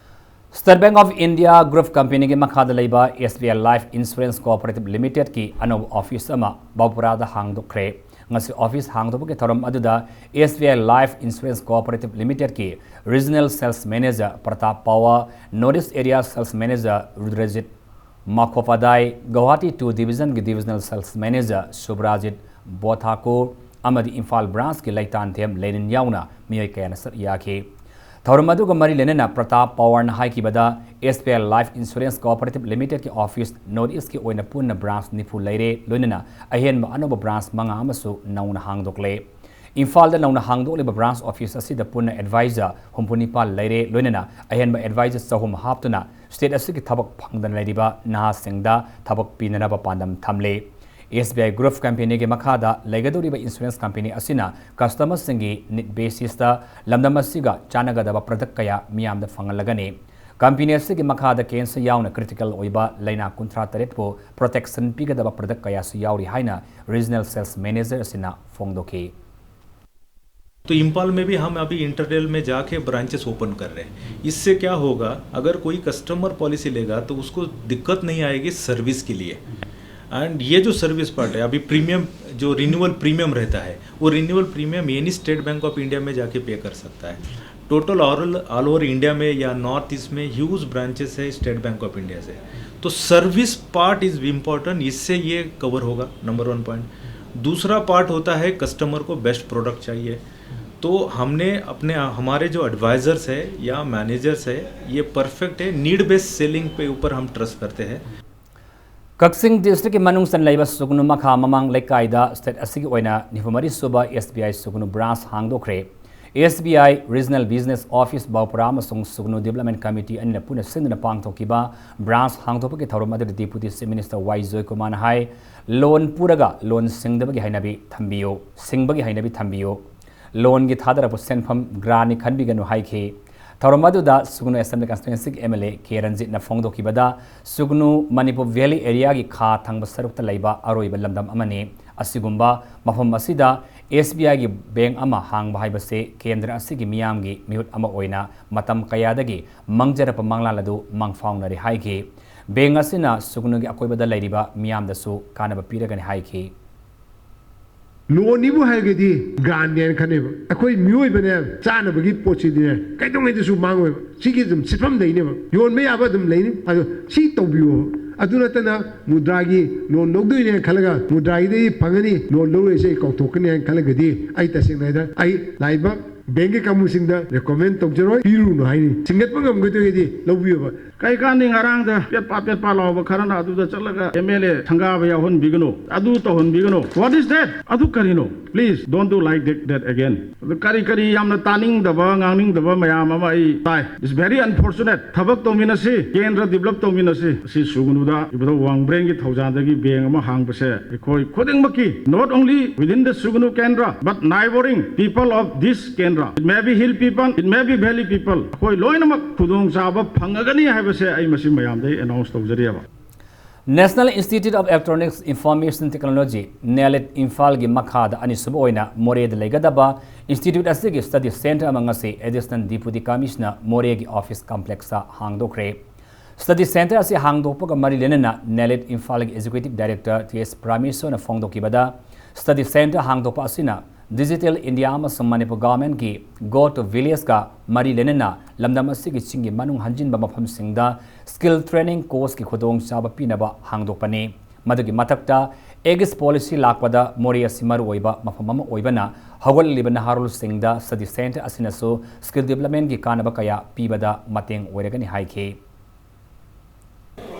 State Bank of India Group Companyꯒꯤ ꯃꯈꯥꯗ ꯂꯩꯕ S B I Life Insurance Cooperative Limitedꯀꯤ ꯑꯅꯧꯕ office ꯑꯃ ꯕꯥꯎꯄꯨꯔꯥꯗ ꯍꯥꯡꯗꯣꯛꯈ꯭ꯔꯦ꯫ ꯉꯁꯤ office ꯍꯥꯡꯗꯣꯛꯄꯒꯤ ꯊꯧꯔꯝ ꯑꯗꯨꯗ S B I Life Insurance Cooperative Limitedꯀꯤ Regional Sales Manager Pratap ꯄꯋꯥ, North East Area Sales Manager ꯔꯨꯗ꯭ꯔꯖꯤꯠ ꯃꯈꯣꯄꯥꯗꯥꯏ, Guwahati two Divisionꯒꯤ Divisional Sales Manager ꯁꯨꯕ꯭ꯔꯥꯖꯤꯠ ꯕꯣꯊꯥꯀꯨꯔ ꯑꯃꯗꯤ ꯏꯝꯐꯥꯜ branchꯀꯤ ꯂꯩꯇꯥꯟꯊꯦꯝ ꯂꯦꯅꯤꯟ ꯌꯥꯎꯅ ꯃꯤꯑꯣꯏ ꯀꯌꯥꯅ ꯁꯔꯨꯛ ꯌꯥꯈꯤ꯫ ꯊꯧꯔꯝ ꯑꯗꯨꯒ ꯃꯔꯤ ꯂꯩꯅꯅ Pratap ꯄꯋꯥꯔꯅ ꯍꯥꯏꯈꯤꯕꯗ, S B I Life Insurance Cooperative Limitedꯀꯤ office North Eastꯀꯤ ꯑꯣꯏꯅ ꯄꯨꯟꯅ branch ꯅꯤꯐꯨ ꯂꯩꯔꯦ, ꯂꯣꯏꯅꯅ ꯑꯍꯦꯟꯕ ꯑꯅꯧꯕ branch ꯃꯉꯥ ꯑꯃꯁꯨ ꯅꯧꯅ ꯍꯥꯡꯗꯣꯛꯂꯦ꯫ ꯏꯝꯐꯥꯜꯗ ꯅꯧꯅ ꯍꯥꯡꯗꯣꯛꯂꯤꯕ branch office ꯑꯁꯤꯗ ꯄꯨꯟꯅ advisor ꯍꯨꯝꯐꯨ ꯅꯤꯄꯥꯜ ꯂꯩꯔꯦ, ꯂꯣꯏꯅꯅ ꯑꯍꯦꯟꯕ advisor ꯆꯍꯨꯝ ꯍꯥꯞꯇꯨꯅ state ꯑꯁꯤꯒꯤ ꯊꯕꯛ ꯐꯪꯗꯅ ꯂꯩꯔꯤꯕ ꯅꯍꯥꯁꯤꯡꯗ ꯊꯕꯛ ꯄꯤꯅꯅꯕ ꯄꯥꯟꯗꯝ ꯊꯝꯂꯤ꯫ S B I Group Companyꯒꯤ ꯃꯈꯥꯗ ꯂꯩꯒꯗꯧꯔꯤꯕ insurance company ꯑꯁꯤꯅ customerꯁꯤꯡꯒꯤ need basisꯇ ꯂꯝꯗꯝ ꯑꯁꯤꯒ ꯆꯥꯟꯅꯒꯗꯕ product ꯀꯌꯥ ꯃꯤꯌꯥꯝꯗ ꯐꯪꯍꯜꯂꯒꯅꯤ꯫ Company ꯑꯁꯤꯒꯤ ꯃꯈꯥꯗ cancer ꯌꯥꯎꯅ critical ꯑꯣꯏꯕ ꯂꯥꯏꯅꯥ ꯀꯨꯟꯊ꯭ꯔꯥ ꯇꯔꯦꯠꯄꯨ protection ꯄꯤꯒꯗꯕ product ꯀꯌꯥꯁꯨ ꯌꯥꯎꯔꯤ ꯍꯥꯏꯅ Regional Sales Manager ꯑꯁꯤꯅ ꯐꯣꯡꯗꯣꯛꯈꯤ꯫ तो इम्फाल में भी हम अभी इंटरनेल में जाके branches open कर रहे हैं। इससे क्या होगा, अगर कोई कस्टमर पॉलिसी लेगा तो उसको दिक्कत नहीं आएगी सर्विस के लिए। एंड ये जो सर्विस पार्ट है, अभी प्रीमियम, जो रिन्यूअल प्रीमियम रहता है, वो renewal premium any state bank of India में जाके पे कर सकता है। Total all all over India में या नॉर्थ ईस्ट में ह्यूज ब्रांचेस है स्टेट बैंक ऑफ इंडिया से। तो service part is important, इससे ये कवर होगा, नंबर वन पॉइंट। दूसरा पार्ट होता है कस्टमर को बेस्ट प्रोडक्ट चाहिए। तो हमने अपने हमारे जो एडवाइजर्स है या मैनेजर्स है, ये परफेक्ट है, नीड बेस्ड सेलिंग पे ऊपर हम ट्रस्ट करते हैं। ꯀꯛꯆꯤꯡ districtꯀꯤ ꯃꯅꯨꯡ ꯆꯟ ꯂꯩꯕ ꯁꯨꯒꯅꯨ ꯃꯈꯥ ꯃꯃꯥꯡ ꯂꯩꯀꯥꯏꯗ state ꯑꯁꯤꯒꯤ ꯑꯣꯏꯅ ꯅꯤꯐꯨ ꯃꯔꯤ ꯁꯨꯕ S B I ꯁꯨꯒꯅꯨ branch ꯍꯥꯡꯗꯣꯛꯈ꯭ꯔꯦ꯫ S B I Regional Business Office ꯕꯥꯎꯄꯨꯔꯥ ꯑꯃꯁꯨꯡ ꯁꯨꯒꯅꯨ Development Committee ꯑꯅꯤꯅ ꯄꯨꯟꯅ ꯁꯤꯟꯗꯨꯅ ꯄꯥꯡꯊꯣꯛꯈꯤꯕ branch ꯍꯥꯡꯗꯣꯛꯄꯒꯤ ꯊꯧꯔꯝ ꯑꯗꯨꯗ Deputy Chief Minister Y ꯖꯣꯏꯀꯨꯃꯥꯔꯅ ꯍꯥꯏ, loan ꯄꯨꯔꯒ loan ꯁꯤꯡꯗꯕꯒꯤ ꯍꯩꯅꯕꯤ ꯊꯝꯕꯤꯌꯨ, ꯁꯤꯡꯕꯒꯤ ꯍꯩꯅꯕꯤ ꯊꯝꯕꯤꯌꯨ꯫ Loanꯒꯤ ꯊꯥꯗꯔꯛꯄ ꯁꯦꯟꯐꯝ grantꯅꯤ ꯈꯟꯕꯤꯒꯅꯨ ꯍꯥꯏꯈꯤ꯫ ꯊꯧꯔꯝ ꯑꯗꯨꯗ ꯁꯨꯒꯅꯨ Assembly Constituency ꯒꯤ M L A K ꯔꯟꯖꯤꯠꯅ ꯐꯣꯡꯗꯣꯛꯈꯤꯕꯗ, ꯁꯨꯒꯅꯨ Manipur Valley area ꯒꯤ ꯈꯥ ꯊꯪꯕ ꯁꯔꯨꯛꯇ ꯂꯩꯕ ꯑꯔꯣꯏꯕ ꯂꯝꯗꯝ ꯑꯃꯅꯤ꯫ ꯑꯁꯤꯒꯨꯝꯕ ꯃꯐꯝ ꯑꯁꯤꯗ S B I ꯒꯤ bank ꯑꯃ ꯍꯥꯡꯕ ꯍꯥꯏꯕꯁꯤ ꯀꯦꯟꯗ꯭ꯔ ꯑꯁꯤꯒꯤ ꯃꯤꯌꯥꯝꯒꯤ ꯃꯤꯍꯨꯠ ꯑꯃ ꯑꯣꯏꯅ ꯃꯇꯝ ꯀꯌꯥꯗꯒꯤ ꯃꯪꯖꯔꯛꯄ ꯃꯪꯂꯥꯟ ꯑꯗꯨ ꯃꯪꯐꯥꯎꯅꯔꯦ ꯍꯥꯏꯈꯤ꯫ Bank ꯑꯁꯤꯅ ꯁꯨꯒꯅꯨꯒꯤ ꯑꯀꯣꯏꯕꯗ ꯂꯩꯔꯤꯕ ꯃꯤꯌꯥꯝꯗꯁꯨ ꯀꯥꯟꯅꯕ ꯄꯤꯔꯒꯅꯤ ꯍꯥꯏꯈꯤ꯫ ꯂꯣꯟꯅꯤꯕꯨ ꯍꯥꯏꯔꯒꯗꯤ grant ꯅꯦꯅ ꯈꯟꯅꯩꯕ꯫ ꯑꯩꯈꯣꯏ ꯃꯤꯑꯣꯏꯕꯅꯦ, ꯆꯥꯅꯕꯒꯤ ꯄꯣꯠꯁꯤꯗꯤꯅꯦ ꯀꯩꯗꯧꯉꯩꯗꯁꯨ ꯃꯥꯡꯉꯣꯏꯕ꯫ ꯁꯤꯒꯤ ꯑꯗꯨꯝ ꯁꯤꯠꯐꯝ ꯂꯩꯅꯦꯕ, ꯌꯣꯟꯕ ꯌꯥꯕ ꯑꯗꯨꯝ ꯂꯩꯅꯤ꯫ ꯑꯗꯣ ꯁꯤ ꯇꯧꯕꯤꯌꯣ꯫ ꯑꯗꯨ ꯅꯠꯇꯅ ꯃꯨꯗ꯭ꯔꯥꯒꯤ loan ꯂꯧꯗꯣꯏꯅꯦꯅ ꯈꯜꯂꯒ ꯃꯨꯗ꯭ꯔꯥꯒꯤꯗꯒꯤ ꯐꯪꯒꯅꯤ, loan ꯂꯧꯔꯣꯏꯁꯦ ꯑꯩ ꯀꯥꯎꯊꯣꯛꯀꯅꯤ ꯍꯥꯏꯅ ꯈꯜꯂꯒꯗꯤ, ꯑꯩ ꯇꯁꯦꯡꯅ ꯍꯥꯏꯗ ꯑꯩ ꯂꯥꯛꯏꯕ bank ꯀꯤ ꯀꯥꯡꯕꯨꯁꯤꯡꯗ recommend ꯇꯧꯖꯔꯣꯏ, ꯄꯤꯔꯨꯅꯨ ꯍꯥꯏꯅꯤ꯫ ꯁꯤꯡꯒꯠꯄ ꯉꯝꯒꯗꯣꯏꯒꯗꯤ ꯂꯧꯕꯤꯌꯣꯕ꯫ ꯀꯩ ꯀꯥꯟꯗꯤ ꯉꯔꯥꯡꯗ ꯄꯦꯠꯄꯥ ꯄꯦꯠꯄꯥ ꯂꯥꯎꯕ ꯈꯔꯅ ꯑꯗꯨꯗ ꯆꯠꯂꯒ M L A ꯁꯪꯒꯥꯕ ꯌꯥꯎꯍꯟꯕꯤꯒꯅꯨ, ꯑꯗꯨ ꯇꯧꯍꯟꯕꯤꯒꯅꯨ꯫ What is that? ꯑꯗꯨ ꯀꯔꯤꯅꯣ? Please don't do like that, that again. ꯑꯗꯨ ꯀꯔꯤ ꯀꯔꯤ ꯌꯥꯝꯅ ꯇꯥꯅꯤꯡꯗꯕ, ꯉꯥꯡꯅꯤꯡꯗꯕ ꯃꯌꯥꯝ ꯑꯃ ꯑꯩ ꯇꯥꯏ꯫ It's very unfortunate. ꯊꯕꯛ ꯇꯧꯃꯤꯟꯅꯁꯤ, ꯀꯦꯟꯗ꯭ꯔ develop ꯇꯧꯃꯤꯟꯅꯁꯤ꯫ ꯑꯁꯤ ꯁꯨꯒꯅꯨꯗ ꯏꯕꯨꯙꯧ ꯋꯥꯡꯕ꯭ꯔꯦꯟꯒꯤ ꯊꯧꯖꯥꯜꯗꯒꯤ bank ꯑꯃ ꯍꯥꯡꯕꯁꯦ ꯑꯩꯈꯣꯏ ꯈꯨꯗꯤꯡꯃꯛꯀꯤ, not only within the Sugnu Kendra, but neighboring people of this Kendra. It may be hill people, it may be valley people. ꯑꯩꯈꯣꯏ ꯂꯣꯏꯅꯃꯛ ꯈꯨꯗꯣꯡꯆꯥꯕ ꯐꯪꯉꯒꯅꯤ ꯍꯥꯏꯕꯁꯦ ꯑꯩ ꯃꯁꯤ ꯃꯌꯥꯝꯗ ꯑꯩ announce ꯇꯧꯖꯔꯤꯑꯕ꯫ National Institute of Electronics Information Technology, NELIT, ꯏꯝꯐꯥꯜꯒꯤ ꯃꯈꯥꯗ ꯑꯅꯤꯁꯨꯕ ꯑꯣꯏꯅ ꯃꯣꯔꯦꯗ ꯂꯩꯒꯗꯕ institute ꯑꯁꯤꯒꯤ study centre ꯑꯃ ꯉꯁꯤ Additional Deputy Commissioner ꯃꯣꯔꯦꯒꯤ office complex ꯇ ꯍꯥꯡꯗꯣꯛꯈ꯭ꯔꯦ꯫ Study centre ꯑꯁꯤ ꯍꯥꯡꯗꯣꯛꯄꯒ ꯃꯔꯤ ꯂꯩꯅꯅ NELIT ꯏꯝꯐꯥꯜꯒꯤ Executive Director T S ꯄ꯭ꯔꯥꯃꯦꯁꯣꯔꯅ ꯐꯣꯡꯗꯣꯛꯈꯤꯕꯗ, study centre ꯍꯥꯡꯗꯣꯛꯄ ꯑꯁꯤꯅ Digital India ꯑꯃꯁꯨꯡ ꯃꯅꯤꯄꯨꯔ government ꯀꯤ Go to Village ꯀ ꯃꯔꯤ ꯂꯩꯅꯅ ꯂꯝꯗꯝ ꯑꯁꯤꯒꯤ ꯆꯤꯡꯒꯤ ꯃꯅꯨꯡ ꯍꯟꯖꯤꯟꯕ ꯃꯐꯝꯁꯤꯡꯗ skill training course ꯀꯤ ꯈꯨꯗꯣꯡꯆꯥꯕ ꯄꯤꯅꯕ ꯍꯥꯡꯗꯣꯛꯄꯅꯤ꯫ ꯃꯗꯨꯒꯤ ꯃꯊꯛꯇ, Age's Policy ꯂꯥꯛꯄꯗ ꯃꯣꯔꯦ ꯑꯁꯤ ꯃꯔꯨꯑꯣꯏꯕ ꯃꯐꯝ ꯑꯃ ꯑꯣꯏꯕꯅ, ꯍꯧꯒꯠꯂꯛꯂꯤꯕ ꯅꯍꯥꯔꯣꯜꯁꯤꯡꯗ study centre ꯑꯁꯤꯅꯁꯨ skill development ꯀꯤ ꯀꯥꯟꯅꯕ ꯀꯌꯥ ꯄꯤꯕꯗ ꯃꯇꯦꯡ ꯑꯣꯏꯔꯒꯅꯤ ꯍꯥꯏꯈꯤ꯫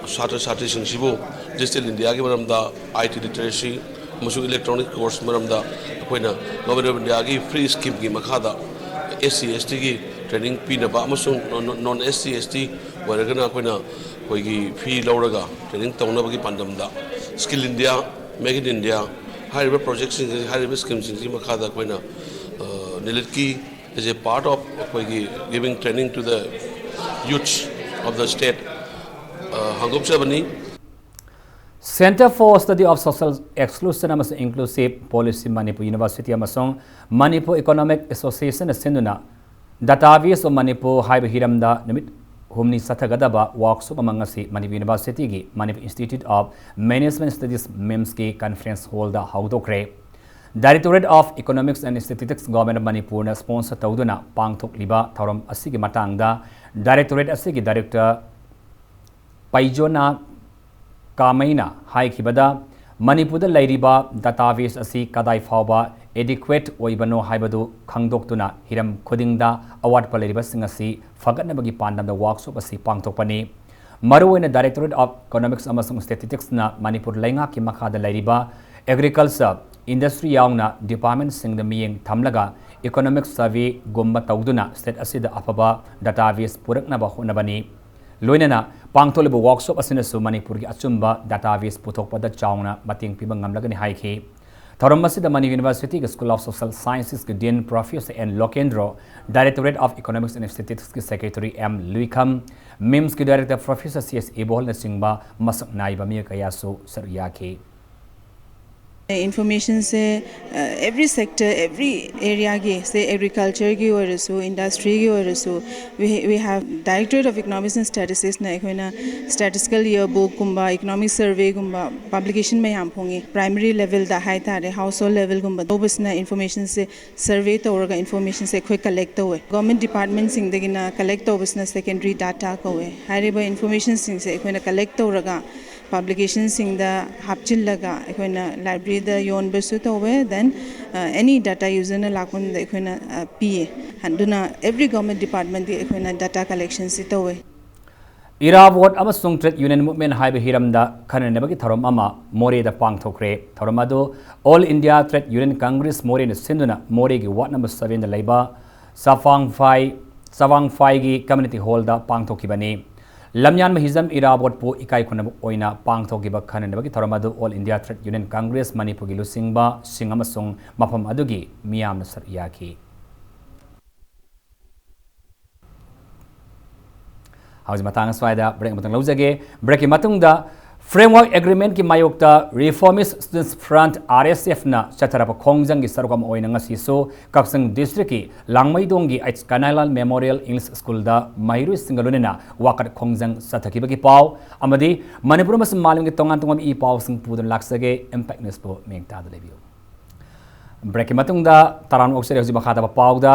ꯁꯥꯇ꯭ꯔ ꯁꯥꯇ꯭ꯔꯤꯁꯤꯡꯁꯤꯕꯨ Digital India ꯒꯤ ꯃꯔꯝꯗ, I T literacy ꯑꯃꯁꯨꯡ electronic course ꯃꯔꯝꯗ ꯑꯩꯈꯣꯏꯅ Government of India ꯒꯤ free scheme ꯒꯤ ꯃꯈꯥꯗ S C S T ꯒꯤ training ꯄꯤꯅꯕ ꯑꯃꯁꯨꯡ non S C S T ꯑꯣꯏꯔꯒꯅ ꯑꯩꯈꯣꯏꯅ ꯑꯩꯈꯣꯏꯒꯤ fee ꯂꯧꯔꯒ training ꯇꯧꯅꯕꯒꯤ ꯄꯥꯟꯗꯝꯗ Skill India, Make in India ꯍꯥꯏꯔꯤꯕ project ꯁꯤꯡ, ꯍꯥꯏꯔꯤꯕ scheme ꯁꯤꯡꯁꯤꯒꯤ ꯃꯈꯥꯗ ꯑꯩꯈꯣꯏꯅ NELIT ꯀꯤ As a part of ꯑꯩꯈꯣꯏꯒꯤ giving training to the youths of the state, uh, ꯍꯥꯡꯗꯣꯛꯆꯕꯅꯤ꯫ Centre for Study of Social Exclusion ꯑꯃꯁꯨꯡ Inclusive Policy, ꯃꯅꯤꯄꯨꯔ ꯌꯨꯅꯤꯚꯔꯁꯤꯇꯤ ꯑꯃꯁꯨꯡ ꯃꯅꯤꯄꯨꯔ ꯏꯀꯣꯅꯣꯃꯤꯛ ꯑꯦꯁꯣꯁꯤꯌꯦꯁꯟꯅ ꯁꯤꯟꯗꯨꯅ Database of Manipur ꯍꯥꯏꯕ ꯍꯤꯔꯝꯗ ꯅꯨꯃꯤꯠ ꯍꯨꯝꯅꯤ ꯆꯠꯊꯒꯗꯕ ꯋꯥꯔꯛꯁꯣꯞ ꯑꯃ ꯉꯁꯤ ꯃꯅꯤꯄꯨꯔ ꯌꯨꯅꯤꯚꯔꯁꯤꯇꯤꯒꯤ Manipur Institute of Management Studies, ꯃꯤꯝꯁꯀꯤ ꯀꯟꯐꯔꯦꯟꯁ ꯍꯣꯜꯗ ꯍꯧꯗꯣꯛꯈ꯭ꯔꯦ꯫ Directorate of Economics and Statistics, Government of ꯃꯅꯤꯄꯨꯔꯅ ꯁ꯭ꯄꯣꯟꯁꯔ ꯇꯧꯗꯨꯅ ꯄꯥꯡꯊꯣꯛꯂꯤꯕ ꯊꯧꯔꯝ ꯑꯁꯤꯒꯤ ꯃꯇꯥꯡꯗ ꯗꯥꯏꯔꯦꯛꯇꯣꯔꯦꯠ ꯑꯁꯤꯒꯤ ꯗꯥꯏꯔꯦꯛꯇꯔ ꯄꯩꯖꯣꯅꯥ ꯀꯥꯃꯩꯅ ꯍꯥꯏꯈꯤꯕꯗ, ꯃꯅꯤꯄꯨꯔꯗ ꯂꯩꯔꯤꯕ ꯗꯥꯇꯥꯕꯦꯁ ꯑꯁꯤ ꯀꯗꯥꯏ ꯐꯥꯎꯕ ꯑꯦꯗꯤꯀ꯭ꯋꯦꯠ ꯑꯣꯏꯕꯅꯣ ꯍꯥꯏꯕꯗꯨ ꯈꯪꯗꯣꯛꯇꯨꯅ ꯍꯤꯔꯝ ꯈꯨꯗꯤꯡꯗ ꯑꯋꯥꯠꯄ ꯂꯩꯔꯤꯕꯁꯤꯡ ꯑꯁꯤ ꯐꯒꯠꯅꯕꯒꯤ ꯄꯥꯟꯗꯝꯗ ꯋꯥꯔꯛꯁꯣꯞ ꯑꯁꯤ ꯄꯥꯡꯊꯣꯛꯄꯅꯤ꯫ ꯃꯔꯨꯑꯣꯏꯅ Directorate of Economics ꯑꯃꯁꯨꯡ Statisticsꯅ ꯃꯅꯤꯄꯨꯔ ꯂꯩꯉꯥꯛꯀꯤ ꯃꯈꯥꯗ ꯂꯩꯔꯤꯕ ꯑꯦꯒ꯭ꯔꯤꯀꯜꯆꯔ, ꯏꯟꯗꯁꯇ꯭ꯔꯤ ꯌꯥꯎꯅ ꯗꯤꯄꯥꯔꯠꯃꯦꯟꯠꯁꯤꯡꯗ ꯃꯤꯠꯌꯦꯡ ꯊꯝꯂꯒ ꯏꯀꯣꯅꯣꯃꯤꯛ ꯁꯔꯚꯦꯒꯨꯝꯕ ꯇꯧꯗꯨꯅ ꯁ꯭ꯇꯦꯠ ꯑꯁꯤꯗ ꯑꯐꯕ ꯗꯥꯇꯥꯕꯦꯁ ꯄꯨꯔꯛꯅꯕ ꯍꯣꯠꯅꯕꯅꯤ꯫ ꯂꯣꯏꯅꯅ ꯄꯥꯡꯊꯣꯛꯂꯤꯕ ꯋꯥꯔꯛꯁꯣꯞ ꯑꯁꯤꯅꯁꯨ ꯃꯅꯤꯄꯨꯔꯒꯤ ꯑꯆꯨꯝꯕ ꯗꯥꯇꯥꯕꯦꯁ ꯄꯨꯊꯣꯛꯄꯗ ꯆꯥꯎꯅ ꯃꯇꯦꯡ ꯄꯤꯕ ꯉꯝꯂꯒꯅꯤ ꯍꯥꯏꯈꯤ꯫ ꯊꯧꯔꯝ ꯑꯁꯤꯗ ꯃꯅꯤꯄꯨꯔ ꯌꯨꯅꯤꯚꯔꯁꯤꯇꯤꯒꯤ School of Social Scienceꯀꯤ Dean Professor N Lokendro, Directorate of Economics and Statisticsꯀꯤ Secretary M ꯂꯨꯏꯈꯝ, ꯃꯤꯝꯁꯀꯤ ꯗꯥꯏꯔꯦꯛꯇꯔ Professor C S ꯏꯕꯣꯍꯜꯅꯆꯤꯡꯕ ꯃꯁꯛ ꯅꯥꯏꯕ ꯃꯤꯑꯣꯏ ꯀꯌꯥꯁꯨ ꯁꯔꯨꯛ ꯌꯥꯈꯤ꯫ Informationꯁꯦ every sector, every areaꯒꯤ, ꯁꯦ ꯑꯦꯒ꯭ꯔꯤꯀꯜꯆꯔꯒꯤ ꯑꯣꯏꯔꯁꯨ, ꯏꯟꯗꯁꯇ꯭ꯔꯤꯒꯤ ꯑꯣꯏꯔꯁꯨ, we we have Directorate of Economics and Statisticsꯅ ꯑꯩꯈꯣꯏꯅ statistical yearbookꯀꯨꯝꯕ, economic surveyꯒꯨꯝꯕ publication ꯃꯌꯥꯝ ꯐꯣꯡꯉꯤ꯫ Primary levelꯗ ꯍꯥꯏꯇꯥꯔꯦ, household levelꯒꯨꯝꯕ ꯇꯧꯕꯁꯤꯅ informationꯁꯦ survey ꯇꯧꯔꯒ informationꯁꯦ ꯑꯩꯈꯣꯏ collect ꯇꯧꯋꯦ꯫ Government departmentꯁꯤꯡꯗꯒꯤꯅ collect ꯇꯧꯕꯁꯤꯅ secondary data ꯀꯧꯋꯦ꯫ ꯍꯥꯏꯔꯤꯕ informationꯁꯤꯡꯁꯦ ꯑꯩꯈꯣꯏꯅ collect ꯇꯧꯔꯒ publicationꯁꯤꯡꯗ ꯍꯥꯞꯆꯤꯜꯂꯒ ꯑꯩꯈꯣꯏꯅ libraryꯗ ꯌꯣꯟꯕꯁꯨ ꯇꯧꯋꯦ, then any data userꯅ ꯂꯥꯛꯄ ꯃꯇꯝꯗ ꯑꯩꯈꯣꯏꯅ ꯄꯤꯌꯦ꯫ ꯑꯗꯨꯅ every government departmentꯀꯤ ꯑꯩꯈꯣꯏꯅ data collectionꯁꯤ ꯇꯧꯋꯦ꯫ ꯏꯔꯥꯕꯣꯠ ꯑꯃꯁꯨꯡ Trade Union Movement ꯍꯥꯏꯕ ꯍꯤꯔꯝꯗ ꯈꯟꯅꯅꯕꯒꯤ ꯊꯧꯔꯝ ꯑꯃ ꯃꯣꯔꯦꯗ ꯄꯥꯡꯊꯣꯛꯈ꯭ꯔꯦ꯫ ꯊꯧꯔꯝ ꯑꯗꯨ All India Trade Union Congress ꯃꯣꯔꯦꯅ ꯁꯤꯟꯗꯨꯅ ꯃꯣꯔꯦꯒꯤ ward number sevenꯗ ꯂꯩꯕ ꯆꯐꯥꯡꯐꯥꯏ, ꯆꯐꯥꯡꯐꯥꯏꯒꯤ community hallꯗ ꯄꯥꯡꯊꯣꯛꯈꯤꯕꯅꯤ꯫ ꯂꯝꯌꯥꯟꯕ ꯍꯤꯖꯝ ꯏꯔꯥꯕꯣꯠꯄꯨ ꯏꯀꯥꯏ ꯈꯨꯝꯅꯕ ꯑꯣꯏꯅ ꯄꯥꯡꯊꯣꯛꯈꯤꯕ ꯈꯟꯅꯅꯕꯒꯤ ꯊꯧꯔꯝ ꯑꯗꯨ All India Trade Union Congress ꯃꯅꯤꯄꯨꯔꯒꯤ ꯂꯨꯆꯤꯡꯕꯁꯤꯡ ꯑꯃꯁꯨꯡ ꯃꯐꯝ ꯑꯗꯨꯒꯤ ꯃꯤꯌꯥꯝꯅ ꯁꯔꯨꯛ ꯌꯥꯈꯤ꯫ ꯍꯧꯖꯤꯛ ꯃꯇꯥꯡ ꯑꯁ꯭ꯋꯥꯏꯗ ꯕ꯭ꯔꯦꯛ ꯑꯃꯇꯪ ꯂꯧꯖꯒꯦ꯫ ꯕ꯭ꯔꯦꯛꯀꯤ ꯃꯇꯨꯡꯗ Framework Agreement ꯀꯤ ꯃꯥꯌꯣꯛꯇ Reformist Students Front, R S F ꯅ ꯆꯠꯊꯔꯛꯄ ꯈꯣꯡꯖꯪꯒꯤ ꯁꯔꯨꯛ ꯑꯃ ꯑꯣꯏꯅ ꯉꯁꯤꯁꯨ ꯀꯛꯆꯤꯡ ꯗꯤꯁꯇ꯭ꯔꯤꯛꯀꯤ ꯂꯥꯡꯃꯩꯗꯣꯡꯒꯤ ꯑꯩꯆ ꯀꯅꯥꯏꯂꯥꯜ ꯃꯦꯃꯣꯔꯤꯌꯦꯜ ꯏꯪꯂꯤꯁ ꯁ꯭ꯀꯨꯜꯗ ꯃꯍꯩꯔꯣꯏꯁꯤꯡꯒ ꯂꯣꯏꯅꯅ ꯋꯥꯀꯠ ꯈꯣꯡꯖꯪ ꯆꯠꯊꯈꯤꯕꯒꯤ ꯄꯥꯎ ꯑꯃꯗꯤ ꯃꯅꯤꯄꯨꯔ ꯑꯃꯁꯨꯡ ꯃꯥꯂꯦꯝꯒꯤ ꯇꯣꯉꯥꯟ ꯇꯣꯉꯥꯟꯕ ꯏ ꯄꯥꯎꯁꯤꯡ ꯄꯨꯗꯨꯅ ꯂꯥꯛꯆꯒꯦ꯫ Impact News ꯄꯨ ꯃꯤꯠꯌꯦꯡ ꯇꯥꯗꯨꯅ ꯂꯩꯕꯤꯌꯨ꯫ ꯕ꯭ꯔꯦꯛꯀꯤ ꯃꯇꯨꯡꯗ ꯇꯔꯥꯝꯅ ꯑꯣꯛꯆꯔꯤ꯫ ꯍꯧꯖꯤꯛ ꯃꯈꯥ ꯇꯥꯕ ꯄꯥꯎꯗ,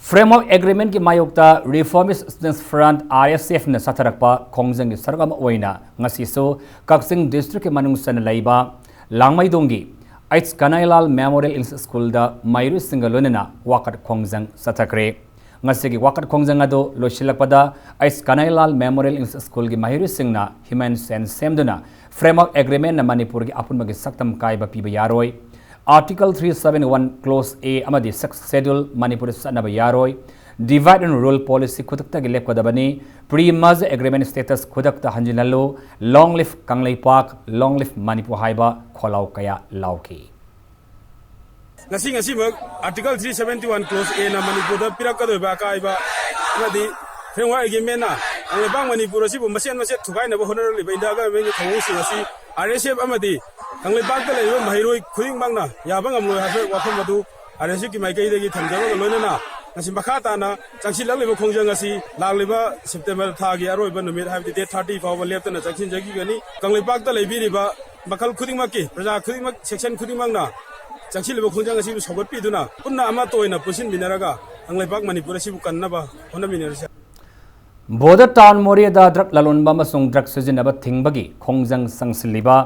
Framework Agreement ꯀꯤ ꯃꯥꯌꯣꯛꯇ Reformist Students Front, R S F ꯅ ꯆꯠꯊꯔꯛꯄ ꯈꯣꯡꯖꯪꯒꯤ ꯁꯔꯨꯛ ꯑꯃ ꯑꯣꯏꯅ ꯉꯁꯤꯁꯨ ꯀꯛꯆꯤꯡ ꯗꯤꯁꯇ꯭ꯔꯤꯛꯀꯤ ꯃꯅꯨꯡ ꯆꯟꯅ ꯂꯩꯕ ꯂꯥꯡꯃꯩꯗꯣꯡꯒꯤ ꯑꯩꯆ ꯀꯅꯥꯏꯂꯥꯜ ꯃꯦꯃꯣꯔꯤꯌꯦꯜ ꯏꯪꯂꯤꯁ ꯁ꯭ꯀꯨꯜꯗ ꯃꯍꯩꯔꯣꯏꯁꯤꯡꯒ ꯂꯣꯏꯅꯅ ꯋꯥꯀꯠ ꯈꯣꯡꯖꯪ ꯆꯠꯊꯈ꯭ꯔꯦ꯫ ꯉꯁꯤꯒꯤ ꯋꯥꯀꯠ ꯈꯣꯡꯖꯪ ꯑꯗꯨ ꯂꯣꯏꯁꯤꯜꯂꯛꯄꯗ ꯑꯩꯆ ꯀꯅꯥꯏꯂꯥꯜ ꯃꯦꯃꯣꯔꯤꯌꯦꯜ ꯏꯪꯂꯤꯁ ꯁ꯭ꯀꯨꯜꯒꯤ ꯃꯍꯩꯔꯣꯏꯁꯤꯡꯅ human chain ꯁꯦꯝꯗꯨꯅ Framework Agreement ꯅ ꯃꯅꯤꯄꯨꯔꯒꯤ ꯑꯄꯨꯟꯕꯒꯤ ꯁꯛꯇꯝ ꯀꯥꯏꯕ ꯄꯤꯕ ꯌꯥꯔꯣꯏ, Article three seven one Clause A ꯑꯃꯗꯤ Sixth Schedule ꯃꯅꯤꯄꯨꯔꯗ ꯆꯠꯅꯕ ꯌꯥꯔꯣꯏ, Divide and Rule Policy ꯈꯨꯗꯛꯇꯒꯤ ꯂꯦꯞꯀꯗꯕꯅꯤ, Pre-Merger Agreement status ꯈꯨꯗꯛꯇ ꯍꯟꯖꯤꯜꯍꯜꯂꯨ, Long live Kangleipak, Long live Manipur ꯍꯥꯏꯕ ꯈꯣꯜꯂꯥꯎ ꯀꯌꯥ ꯂꯥꯎꯈꯤ꯫ ꯉꯁꯤ ꯉꯁꯤꯃꯛ Article three seventy one Clause A ꯅ ꯃꯅꯤꯄꯨꯔꯗ ꯄꯤꯔꯛꯀꯗꯧꯔꯤꯕ ꯑꯀꯥꯏꯕ ꯑꯃꯗꯤ Framework Agreement ꯅ ꯀꯪꯂꯩꯄꯥꯛ ꯃꯅꯤꯄꯨꯔ ꯑꯁꯤꯕꯨ ꯃꯆꯦꯠ ꯃꯆꯦꯠ ꯊꯨꯒꯥꯏꯅꯕ ꯍꯣꯠꯅꯔꯛꯂꯤꯕ ꯏꯟꯗꯤꯌꯥ ꯒꯚꯔꯟꯃꯦꯟꯠꯀꯤ ꯊꯧꯑꯣꯡꯁꯤꯡ ꯑꯁꯤ R S F ꯑꯃꯗꯤ ꯀꯪꯂꯩꯄꯥꯛꯇ ꯂꯩꯔꯤꯕ ꯃꯍꯩꯔꯣꯏ ꯈꯨꯗꯤꯡꯃꯛꯅ ꯌꯥꯕ ꯉꯝꯂꯣꯏ ꯍꯥꯏꯕ ꯋꯥꯐꯝ ꯑꯗꯨ R S F ꯀꯤ ꯃꯥꯏꯀꯩꯗꯒꯤ ꯊꯝꯖꯕꯒ ꯂꯣꯏꯅꯅ ꯉꯁꯤ ꯃꯈꯥ ꯇꯥꯅ ꯆꯪꯁꯤꯜꯂꯛꯂꯤꯕ ꯈꯣꯡꯖꯪ ꯑꯁꯤ ꯂꯥꯛꯂꯤꯕ September ꯊꯥꯒꯤ ꯑꯔꯣꯏꯕ ꯅꯨꯃꯤꯠ ꯍꯥꯏꯕꯗꯤ date thirty ꯐꯥꯎꯕ ꯂꯦꯞꯇꯅ ꯆꯪꯁꯤꯟꯖꯈꯤꯒꯅꯤ꯫ ꯀꯪꯂꯩꯄꯥꯛꯇ ꯂꯩꯕꯤꯔꯤꯕ ꯃꯈꯜ ꯈꯨꯗꯤꯡꯃꯛꯀꯤ, ꯄ꯭ꯔꯖꯥ ꯈꯨꯗꯤꯡꯃꯛ, section ꯈꯨꯗꯤꯡꯃꯛꯅ ꯆꯪꯁꯤꯜꯂꯤꯕ ꯈꯣꯡꯖꯪ ꯑꯁꯤꯕꯨ ꯁꯧꯒꯠꯄꯤꯗꯨꯅ ꯄꯨꯟꯅ ꯑꯃꯠꯇ ꯑꯣꯏꯅ ꯄꯨꯟꯁꯤꯟꯃꯤꯟꯅꯔꯒ ꯀꯪꯂꯩꯄꯥꯛ ꯃꯅꯤꯄꯨꯔ ꯑꯁꯤꯕꯨ ꯀꯟꯅꯕ ꯍꯣꯠꯅꯃꯤꯟꯅꯔꯁꯤ꯫ ꯕꯣꯔꯗꯔ ꯇꯥꯎꯟ ꯃꯣꯔꯦꯗ ꯗ꯭ꯔꯒ ꯂꯂꯣꯟꯕ ꯑꯃꯁꯨꯡ ꯗ꯭ꯔꯒ ꯁꯤꯖꯤꯟꯅꯕ ꯊꯤꯡꯕꯒꯤ ꯈꯣꯡꯖꯪ ꯆꯪꯁꯤꯜꯂꯤꯕ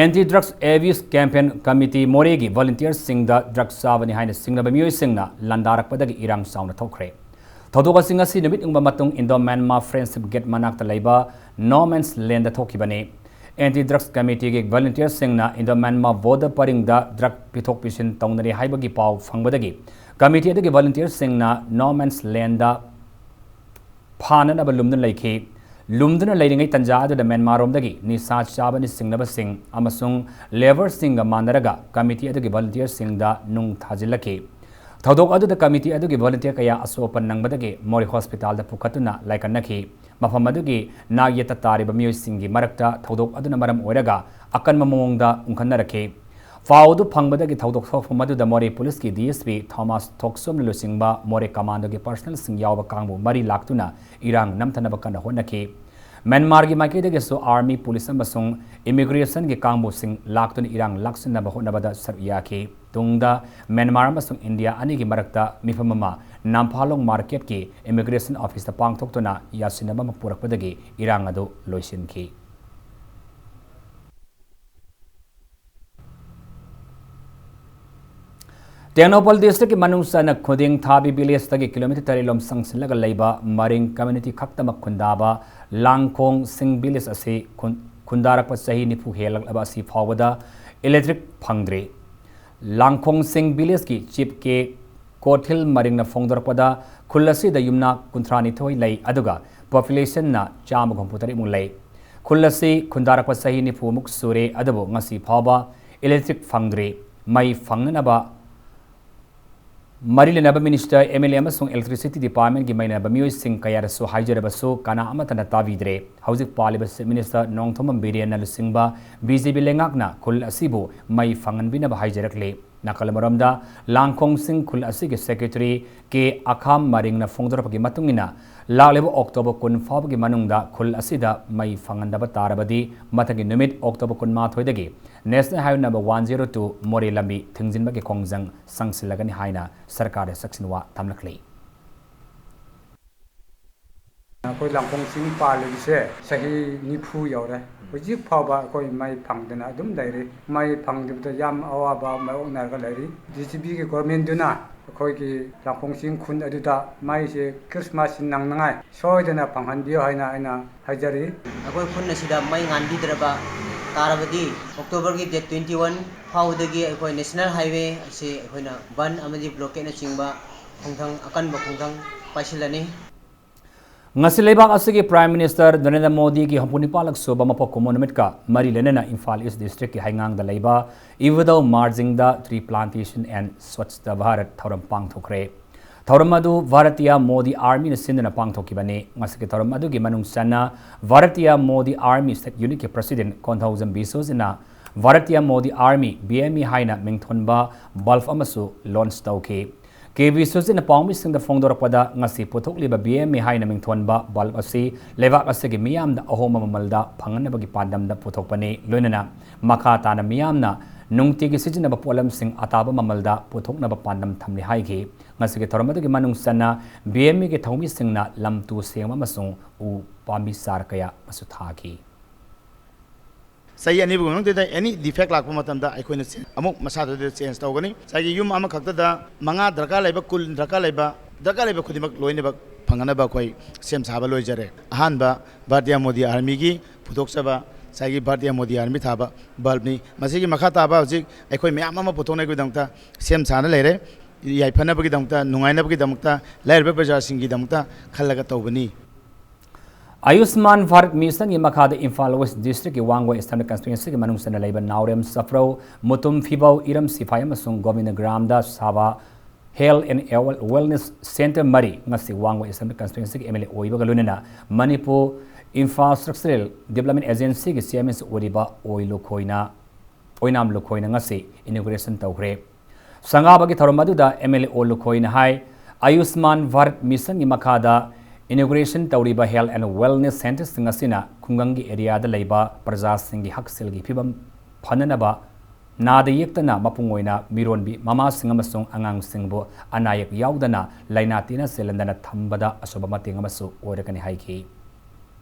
Anti Drugs Abuse Campaign Committee ꯃꯣꯔꯦꯒꯤ ꯚꯣꯂꯨꯟꯇꯤꯌꯔꯁꯤꯡꯗ ꯗ꯭ꯔꯒ ꯆꯥꯕꯅꯤ ꯍꯥꯏꯅ ꯆꯤꯡꯅꯕ ꯃꯤꯑꯣꯏꯁꯤꯡꯅ ꯂꯥꯟꯗꯥꯔꯛꯄꯗꯒꯤ ꯏꯔꯥꯡ ꯆꯥꯎꯅ ꯊꯣꯛꯈ꯭ꯔꯦ꯫ ꯊꯧꯗꯣꯛ ꯑꯁꯤ ꯉꯁꯤ ꯅꯨꯃꯤꯠ ꯌꯨꯡꯕ ꯃꯇꯨꯡ Indo Myanmar Friendship Gate ꯃꯅꯥꯛꯇ ꯂꯩꯕ No Man's Land ꯗ ꯊꯣꯛꯈꯤꯕꯅꯤ꯫ Anti Drugs Committee ꯒꯤ ꯚꯣꯂꯨꯟꯇꯤꯌꯔꯁꯤꯡꯅ Indo Myanmar border ꯄꯔꯤꯡꯗ ꯗ꯭ꯔꯒ ꯄꯤꯊꯣꯛ ꯄꯤꯁꯤꯟ ꯇꯧꯅꯔꯤ ꯍꯥꯏꯕꯒꯤ ꯄꯥꯎ ꯐꯪꯕꯗꯒꯤ ꯀꯃꯤꯇꯤ ꯑꯗꯨꯒꯤ ꯚꯣꯂꯨꯟꯇꯤꯌꯔꯁꯤꯡꯅ No Man's Land ꯗ ꯐꯥꯅꯅꯕ ꯂꯨꯝꯗꯨꯅ ꯂꯩꯈꯤ꯫ ꯂꯨꯝꯗꯨꯅ ꯂꯩꯔꯤꯉꯩ ꯇꯟꯖꯥ ꯑꯗꯨꯗ ꯃ꯭ꯌꯥꯟꯃꯥꯔꯔꯣꯝꯗꯒꯤ ꯅꯤꯁꯥ ꯆꯥꯕꯅꯆꯤꯡꯕꯁꯤꯡ ꯑꯃꯁꯨꯡ ꯂꯦꯕꯔꯁꯤꯡꯒ ꯃꯥꯟꯅꯔꯒ ꯀꯃꯤꯇꯤ ꯑꯗꯨꯒꯤ ꯚꯣꯂꯨꯟꯇꯤꯌꯔꯁꯤꯡꯗ ꯅꯨꯡ ꯊꯥꯖꯤꯜꯂꯛꯈꯤ꯫ ꯊꯧꯗꯣꯛ ꯑꯗꯨꯗ ꯀꯃꯤꯇꯤ ꯑꯗꯨꯒꯤ ꯚꯣꯂꯨꯟꯇꯤꯌꯔ ꯀꯌꯥ ꯑꯁꯣꯛ ꯑꯄꯟ ꯅꯪꯕꯗꯒꯤ ꯃꯣꯔꯦ ꯍꯣꯁꯄꯤꯇꯥꯜꯗ ꯄꯨꯈꯠꯇꯨꯅ ꯂꯥꯏꯀꯠꯅꯈꯤ꯫ ꯃꯐꯝ ꯑꯗꯨꯒꯤ ꯅꯥꯛ ꯌꯦꯠꯇ ꯇꯥꯔꯤꯕ ꯃꯤꯑꯣꯏꯁꯤꯡꯒꯤ ꯃꯔꯛꯇ ꯊꯧꯗꯣꯛ ꯑꯗꯨꯅ ꯃꯔꯝ ꯑꯣꯏꯔꯒ ꯑꯀꯟꯕ ꯃꯑꯣꯡꯗ ꯎꯪꯈꯠꯅꯔꯛꯈꯤ꯫ ꯄꯥꯎ ꯑꯗꯨ ꯐꯪꯕꯗꯒꯤ ꯊꯧꯗꯣꯛ ꯊꯣꯛꯐꯝ ꯑꯗꯨꯗ ꯃꯣꯔꯦ ꯄꯨꯂꯤꯁꯀꯤ D S P ꯊꯣꯃꯥꯁ ꯊꯣꯛꯆꯣꯝꯅ ꯂꯨꯆꯤꯡꯕ ꯃꯣꯔꯦ ꯀꯃꯥꯟꯗꯣꯒꯤ personnelꯁꯤꯡ ꯌꯥꯎꯕ ꯀꯥꯡꯕꯨ ꯃꯔꯤ ꯂꯥꯛꯇꯨꯅ ꯏꯔꯥꯡ ꯅꯝꯊꯅꯕ ꯀꯟꯅ ꯍꯣꯠꯅꯈꯤ꯫ ꯃ꯭ꯌꯥꯟꯃꯥꯔꯒꯤ ꯃꯥꯏꯀꯩꯗꯒꯤꯁꯨ army, police ꯑꯃꯁꯨꯡ immigrationꯒꯤ ꯀꯥꯡꯕꯨꯁꯤꯡ ꯂꯥꯛꯇꯨꯅ ꯏꯔꯥꯡ ꯂꯥꯛꯁꯤꯟꯅꯕ ꯍꯣꯠꯅꯕꯗ ꯁꯔꯨꯛ ꯌꯥꯈꯤ꯫ ꯇꯨꯡꯗ ꯃ꯭ꯌꯥꯟꯃꯥꯔ ꯑꯃꯁꯨꯡ ꯏꯟꯗꯤꯌꯥ ꯑꯅꯤꯒꯤ ꯃꯔꯛꯇ ꯃꯤꯐꯝ ꯑꯃ ꯅꯝꯐꯥꯂꯣꯡ marketꯀꯤ immigrationꯒꯤ officeꯇ ꯄꯥꯡꯊꯣꯛꯇꯨꯅ ꯌꯥꯁꯤꯟꯅꯕ ꯑꯃ ꯄꯨꯔꯛꯄꯗꯒꯤ ꯏꯔꯥꯡ ꯑꯗꯨ ꯂꯣꯏꯁꯤꯟꯈꯤ꯫ ꯇꯦꯡꯅꯧꯄꯜ districtꯀꯤ ꯃꯅꯨꯡ ꯆꯟꯅ ꯈꯨꯗꯤꯡ ꯊꯥꯕꯤ villageꯇꯒꯤ kilometre ꯇꯔꯦꯠ ꯂꯣꯝ ꯆꯪꯁꯤꯜꯂꯒ ꯂꯩꯕ ꯃꯔꯤꯡ community ꯈꯛꯇꯃꯛ ꯈꯨꯟꯗꯥꯕ ꯂꯥꯡꯈꯣꯡ ꯁꯤꯡ village ꯑꯁꯤ ꯈꯨꯟ-, ꯈꯨꯟꯗꯥꯔꯛꯄ ꯆꯍꯤ ꯅꯤꯐꯨ ꯍꯦꯜꯂꯛꯂꯕ ꯑꯁꯤ ꯐꯥꯎꯕꯗ electric ꯐꯪꯗ꯭ꯔꯤ꯫ ꯂꯥꯡꯈꯣꯡꯁꯤꯡ villageꯀꯤ chief ꯀꯦ ꯀꯣꯊꯤꯜ ꯃꯔꯤꯡꯅ ꯐꯣꯡꯗꯣꯔꯛꯄꯗ, ꯈꯨꯜ ꯑꯁꯤꯗ ꯌꯨꯝꯅꯥꯛ ꯀꯨꯟꯊ꯭ꯔꯥ ꯅꯤꯊꯣꯏ ꯂꯩ, ꯑꯗꯨꯒ populationꯅ ꯆꯥꯝꯃꯒ ꯍꯨꯝꯐꯨ ꯇꯔꯦꯠꯃꯨꯛ ꯂꯩ꯫ ꯈꯨꯜ ꯑꯁꯤ ꯈꯨꯟꯗꯥꯔꯛꯄ ꯆꯍꯤ ꯅꯤꯐꯨꯃꯨꯛ ꯁꯨꯔꯦ, ꯑꯗꯨꯕꯨ ꯉꯁꯤ ꯐꯥꯎꯕ electric ꯐꯪꯗ꯭ꯔꯤ꯫ ꯃꯩ ꯐꯪꯅꯅꯕ ꯃꯔꯤ ꯂꯩꯅꯕ minister, M L A ꯑꯃꯁꯨꯡ electricity departmentꯀꯤ ꯃꯔꯤ ꯂꯩꯅꯕ ꯃꯤꯑꯣꯏꯁꯤꯡ ꯀꯌꯥꯗꯁꯨ ꯍꯥꯏꯖꯔꯕꯁꯨ ꯀꯅꯥ ꯑꯃꯠꯇꯅ ꯇꯥꯕꯤꯗ꯭ꯔꯦ꯫ ꯍꯧꯖꯤꯛ ꯄꯥꯜꯂꯤꯕ chief minister ꯅꯣꯡꯊꯣꯝꯕꯝ ꯕꯤꯔꯦꯟꯅ ꯂꯨꯆꯤꯡꯕ B J P ꯂꯩꯉꯥꯛꯅ ꯈꯨꯜ ꯑꯁꯤꯕꯨ ꯃꯩ ꯐꯪꯍꯟꯕꯤꯅꯕ ꯍꯥꯏꯖꯔꯛꯂꯤ꯫ ꯅꯥꯀꯜ ꯑꯃꯔꯣꯝꯗ, ꯂꯥꯡꯈꯣꯡꯁꯤꯡ ꯈꯨꯜ ꯑꯁꯤꯒꯤ secretary ꯀꯦ ꯑꯈꯥꯝ ꯃꯔꯤꯡꯅ ꯐꯣꯡꯗꯣꯔꯛꯄꯒꯤ ꯃꯇꯨꯡ ꯏꯟꯅ, ꯂꯥꯛꯂꯤꯕ October ꯀꯨꯟ ꯐꯥꯎꯕꯒꯤ ꯃꯅꯨꯡꯗ ꯈꯨꯜ ꯑꯁꯤꯗ ꯃꯩ ꯐꯪꯍꯟꯗꯕ ꯇꯥꯔꯕꯗꯤ, ꯃꯊꯪꯒꯤ ꯅꯨꯃꯤꯠ October ꯀꯨꯟꯃꯥꯊꯣꯏꯗꯒꯤ National Highway number one zero two ꯃꯣꯔꯦ ꯂꯝꯕꯤ ꯊꯤꯡꯖꯤꯟꯕꯒꯤ ꯈꯣꯡꯖꯪ ꯆꯪꯁꯤꯜꯂꯒꯅꯤ ꯍꯥꯏꯅ ꯁꯔꯀꯥꯔꯗ ꯆꯦꯛꯁꯤꯟꯋꯥ ꯊꯝꯂꯛꯂꯤ꯫ ꯑꯩꯈꯣꯏ ꯂꯥꯡꯈꯣꯡ ꯆꯤꯡ ꯄꯥꯜꯂꯤꯕꯁꯦ ꯆꯍꯤ ꯅꯤꯐꯨ ꯌꯧꯔꯦ꯫ ꯍꯧꯖꯤꯛ ꯐꯥꯎꯕ ꯑꯩꯈꯣꯏ ꯃꯩ ꯐꯪꯗꯅ ꯑꯗꯨꯝ ꯂꯩꯔꯤ꯫ ꯃꯩ ꯐꯪꯗꯕꯗ ꯌꯥꯝ ꯑꯋꯥꯕ ꯃꯥꯌꯣꯛꯅꯔꯒ ꯂꯩꯔꯤ꯫ D C P ꯒꯤ governmentꯗꯨꯅ ꯑꯩꯈꯣꯏꯒꯤ ꯂꯥꯡꯈꯣꯡ ꯆꯤꯡ ꯈꯨꯟ ꯑꯗꯨꯗ ꯃꯩꯁꯦ Christmas ꯅꯪꯅꯉꯥꯏ ꯁꯣꯏꯗꯅ ꯐꯪꯍꯟꯕꯤꯌꯨ ꯍꯥꯏꯅ ꯑꯩꯅ ꯍꯥꯏꯖꯔꯤ꯫ ꯑꯩꯈꯣꯏ ꯈꯨꯟ ꯑꯁꯤꯗ ꯃꯩ ꯉꯥꯟꯕꯤꯗ꯭ꯔꯕ ꯇꯥꯔꯕꯗꯤ, Octoberꯒꯤ date twenty one ꯐꯥꯎꯕꯗꯒꯤ ꯑꯩꯈꯣꯏ National Highway ꯑꯁꯤ ꯑꯩꯈꯣꯏꯅ ꯕꯟ ꯑꯃꯗꯤ blockadeꯅꯆꯤꯡꯕ ꯈꯣꯡꯊꯥꯡ, ꯑꯀꯟꯕ ꯈꯣꯡꯊꯥꯡ ꯄꯥꯏꯁꯤꯜꯂꯅꯤ꯫ ꯉꯁꯤ ꯂꯩꯕꯥꯛ ꯑꯁꯤꯒꯤ Prime Minister ꯅꯔꯦꯟꯗ꯭ꯔ ꯃꯣꯗꯤꯒꯤ ꯍꯨꯝꯐꯨ ꯅꯤꯄꯥꯜꯂꯛ ꯁꯨꯕ ꯃꯄꯣꯛ ꯀꯨꯝꯑꯣꯟ ꯅꯨꯃꯤꯠꯀ ꯃꯔꯤ ꯂꯩꯅꯅ Imphal East districtꯀꯤ ꯍꯩꯉꯥꯡꯗ ꯂꯩꯕ ꯏꯕꯨꯙꯧ ꯃꯥꯔꯖꯤꯡꯗ Tree Plantation and Swachhta Bharat ꯊꯧꯔꯝ ꯄꯥꯡꯊꯣꯛꯈ꯭ꯔꯦ꯫ ꯊꯧꯔꯝ ꯑꯗꯨ ꯚꯥꯔꯇꯤꯌꯥ ꯃꯣꯗꯤ ꯑꯥꯔꯃꯤꯅ ꯁꯤꯟꯗꯨꯅ ꯄꯥꯡꯊꯣꯛꯈꯤꯕꯅꯤ꯫ ꯉꯁꯤꯒꯤ ꯊꯧꯔꯝ ꯑꯗꯨꯒꯤ ꯃꯅꯨꯡ ꯆꯟꯅ ꯚꯥꯔꯇꯤꯌꯥ ꯃꯣꯗꯤ ꯑꯥꯔꯃꯤ ꯁꯕ ꯌꯨꯅꯤꯠꯀꯤ ꯄ꯭ꯔꯁꯤꯗꯦꯟ ꯀꯣꯟꯊꯧꯖꯝ ꯕꯤꯁꯣꯖꯤꯠꯅ Bhartiya Modi army, B M E ꯍꯥꯏꯅ ꯃꯤꯡꯊꯣꯟꯕ ꯕꯜꯕ ꯑꯃꯁꯨ ꯂꯣꯟꯆ ꯇꯧꯈꯤ꯫ ꯀꯦ ꯕꯤꯁꯣꯖꯤꯠꯅ ꯄꯥꯎꯃꯤꯁꯤꯡꯗ ꯐꯣꯡꯗꯣꯔꯛꯄꯗ, ꯉꯁꯤ ꯄꯨꯊꯣꯛꯂꯤꯕ ꯕꯤ ꯑꯦꯝ ꯏ ꯍꯥꯏꯅ ꯃꯤꯡꯊꯣꯟꯕ ꯕꯜꯕ ꯑꯁꯤ ꯂꯩꯕꯥꯛ ꯑꯁꯤꯒꯤ ꯃꯤꯌꯥꯝꯗ ꯑꯍꯣꯡꯕ ꯃꯃꯜꯗ ꯐꯪꯍꯟꯅꯕꯒꯤ ꯄꯥꯟꯗꯝꯗ ꯄꯨꯊꯣꯛꯄꯅꯤ꯫ ꯂꯣꯏꯅꯅ ꯃꯈꯥ ꯇꯥꯅ ꯃꯤꯌꯥꯝꯅ ꯅꯨꯡꯇꯤꯒꯤ ꯁꯤꯖꯤꯟꯅꯕ ꯄꯣꯠꯂꯝꯁꯤꯡ ꯑꯇꯥꯕ ꯃꯃꯜꯗ ꯄꯨꯊꯣꯛꯅꯕ ꯄꯥꯟꯗꯝ ꯊꯝꯂꯤ ꯍꯥꯏꯈꯤ꯫ ꯉꯁꯤꯒꯤ ꯊꯧꯔꯝ ꯑꯗꯨꯒꯤ ꯃꯅꯨꯡ ꯆꯟꯅ ꯕꯤ ꯑꯦꯝ ꯏꯒꯤ ꯊꯧꯃꯤꯁꯤꯡꯅ ꯂꯝ ꯇꯨ ꯁꯦꯡꯕ ꯑꯃꯁꯨꯡ ꯎ ꯄꯥꯝꯕꯤ ꯆꯥꯔ ꯀꯌꯥ ꯑꯃꯁꯨ ꯊꯥꯈꯤ꯫ ꯆꯍꯤ ꯑꯅꯤꯒꯤ ꯃꯅꯨꯡꯗ ꯑꯦꯅꯤ ꯗꯤꯐꯦꯛ ꯂꯥꯛꯄ ꯃꯇꯝꯗ ꯑꯩꯈꯣꯏꯅ ꯑꯃꯨꯛ ꯃꯁꯥꯗꯨꯗ ꯆꯦꯟꯖ ꯇꯧꯒꯅꯤ꯫ ꯉꯁꯥꯏꯒꯤ ꯌꯨꯝ ꯑꯃꯈꯛꯇꯗ ꯃꯉꯥ ꯗꯔꯀꯥꯔ ꯂꯩꯕ, ꯀꯨꯟ ꯗꯔꯀꯥꯔ ꯂꯩꯕ, ꯗꯔꯀꯥꯔ ꯂꯩꯕ ꯈꯨꯗꯤꯡꯃꯛ ꯂꯣꯏꯅꯃꯛ ꯐꯪꯅꯅꯕ ꯑꯩꯈꯣꯏ ꯁꯦꯝ ꯁꯥꯕ ꯂꯣꯏꯖꯔꯦ꯫ ꯑꯍꯥꯟꯕ ꯚꯥꯔꯇꯤꯌꯥ ꯃꯣꯗꯤ ꯑꯥꯔꯃꯤꯒꯤ ꯄꯨꯊꯣꯛꯆꯕ ꯉꯁꯥꯏꯒꯤ ꯚꯥꯔꯇꯤꯌꯥ ꯃꯣꯗꯤ ꯑꯥꯔꯃꯤ ꯊꯥꯕ ꯕꯜꯕꯅꯤ꯫ ꯃꯁꯤꯒꯤ ꯃꯈꯥ ꯇꯥꯕ ꯍꯧꯖꯤꯛ ꯑꯩꯈꯣꯏ ꯃꯌꯥꯝ ꯑꯃ ꯄꯨꯊꯣꯛꯅꯕꯒꯤꯗꯃꯛꯇ ꯁꯦꯝ ꯁꯥꯅ ꯂꯩꯔꯦ꯫ ꯌꯥꯏꯐꯅꯕꯒꯤꯗꯃꯛꯇ, ꯅꯨꯡꯉꯥꯏꯅꯕꯒꯤꯗꯃꯛꯇ, ꯂꯥꯏꯔꯕ ꯄ꯭ꯔꯖꯥꯁꯤꯡꯒꯤꯗꯃꯛꯇ ꯈꯜꯂꯒ ꯇꯧꯕꯅꯤ꯫ ꯑꯌꯨꯁꯃꯥꯟ ꯚꯥꯔꯠ ꯃꯤꯁꯟꯒꯤ ꯃꯈꯥꯗ ꯏꯝꯐꯥꯜ ꯋꯦꯁ ꯗꯤꯁꯇ꯭ꯔꯤꯛꯀꯤ ꯋꯥꯡꯒꯣꯏ ꯑꯦꯁꯦꯝꯕ꯭ꯂꯤ ꯀꯟꯁꯇꯤꯇ꯭ꯋꯦꯟꯁꯤꯒꯤ ꯃꯅꯨꯡ ꯆꯟꯅ ꯂꯩꯕ ꯅꯥꯎꯔꯦꯝ ꯁꯐ꯭ꯔꯧ, ꯃꯨꯇꯨꯝ ꯐꯤꯕꯧ, ꯏꯔꯝ ꯁꯤꯐꯥꯏ ꯑꯃꯁꯨꯡ ꯒꯣꯕꯤꯟꯗ ꯒ꯭ꯔꯥꯝꯗ ꯁꯥꯕ ꯍꯦꯜꯊ ꯑꯦꯟ ꯋꯦꯜꯅꯦꯁ ꯁꯦꯟꯇꯔ ꯃꯔꯤ ꯉꯁꯤ ꯋꯥꯡꯒꯣꯏ ꯑꯦꯁꯦꯝꯕ꯭ꯂꯤ ꯀꯟꯁꯇꯤꯇ꯭ꯋꯦꯟꯁꯤꯒꯤ ꯑꯦꯝ ꯑꯦꯜ ꯑꯦ ꯑꯣꯏꯕꯒ ꯂꯣꯏꯅꯅ ꯃꯅꯤꯄꯨꯔ ꯏꯟꯐ꯭ꯔꯥꯁ꯭ꯇ꯭ꯔꯛꯆꯔꯦꯜ ꯗꯤꯕ꯭ꯂꯞꯃꯦꯟ ꯑꯦꯖꯦꯟꯁꯤꯒꯤ ꯆꯤꯌꯥꯔꯃꯦꯟꯁꯨ ꯑꯣꯏꯔꯤꯕ ꯑꯣꯏ ꯂꯨꯈꯣꯏꯅ, ꯑꯣꯏꯅꯥꯝ ꯂꯨꯈꯣꯏꯅ ꯉꯁꯤ ꯏꯅꯣꯒ꯭ꯔꯦꯁꯟ ꯇꯧꯈ꯭ꯔꯦ꯫ ꯁꯪꯒꯥꯕꯒꯤ ꯊꯧꯔꯝ ꯑꯗꯨꯗ ꯑꯦꯝ ꯑꯦꯜ ꯑꯦ ꯑꯣ ꯂꯨꯈꯣꯏꯅ ꯍꯥꯏ, ꯑꯌꯨꯁꯃꯥꯟ ꯚꯥꯔꯠ ꯃꯤꯁꯟꯒꯤ ꯃꯈꯥꯗ ꯏꯅꯣꯒ꯭ꯔꯦꯁꯟ ꯇꯧꯔꯤꯕ ꯍꯦꯜꯊ ꯑꯦꯟ ꯋꯦꯜꯅꯦꯁ ꯁꯦꯟꯇꯔꯁꯤꯡ ꯑꯁꯤꯅ ꯈꯨꯡꯒꯪꯒꯤ ꯑꯦꯔꯤꯌꯥꯗ ꯂꯩꯕ ꯄ꯭ꯔꯖꯥꯁꯤꯡꯒꯤ ꯍꯛꯁꯦꯜꯒꯤ ꯐꯤꯕꯝ ꯐꯅꯅꯕ, ꯅꯥꯗ ꯌꯦꯛꯇꯅ ꯃꯄꯨꯡ ꯑꯣꯏꯅ ꯃꯤꯔꯣꯟꯕꯤ ꯃꯃꯥꯁꯤꯡ ꯑꯃꯁꯨꯡ ꯑꯉꯥꯡꯁꯤꯡꯕꯨ ꯑꯅꯥ ꯑꯌꯦꯛ ꯌꯥꯎꯗꯅ ꯂꯥꯏꯅꯥ ꯇꯤꯟꯅ ꯆꯦꯜꯍꯟꯗꯅ ꯊꯝꯕꯗ ꯑꯆꯧꯕ ꯃꯇꯦꯡ ꯑꯃꯁꯨ ꯑꯣꯏꯔꯒꯅꯤ ꯍꯥꯏꯈꯤ꯫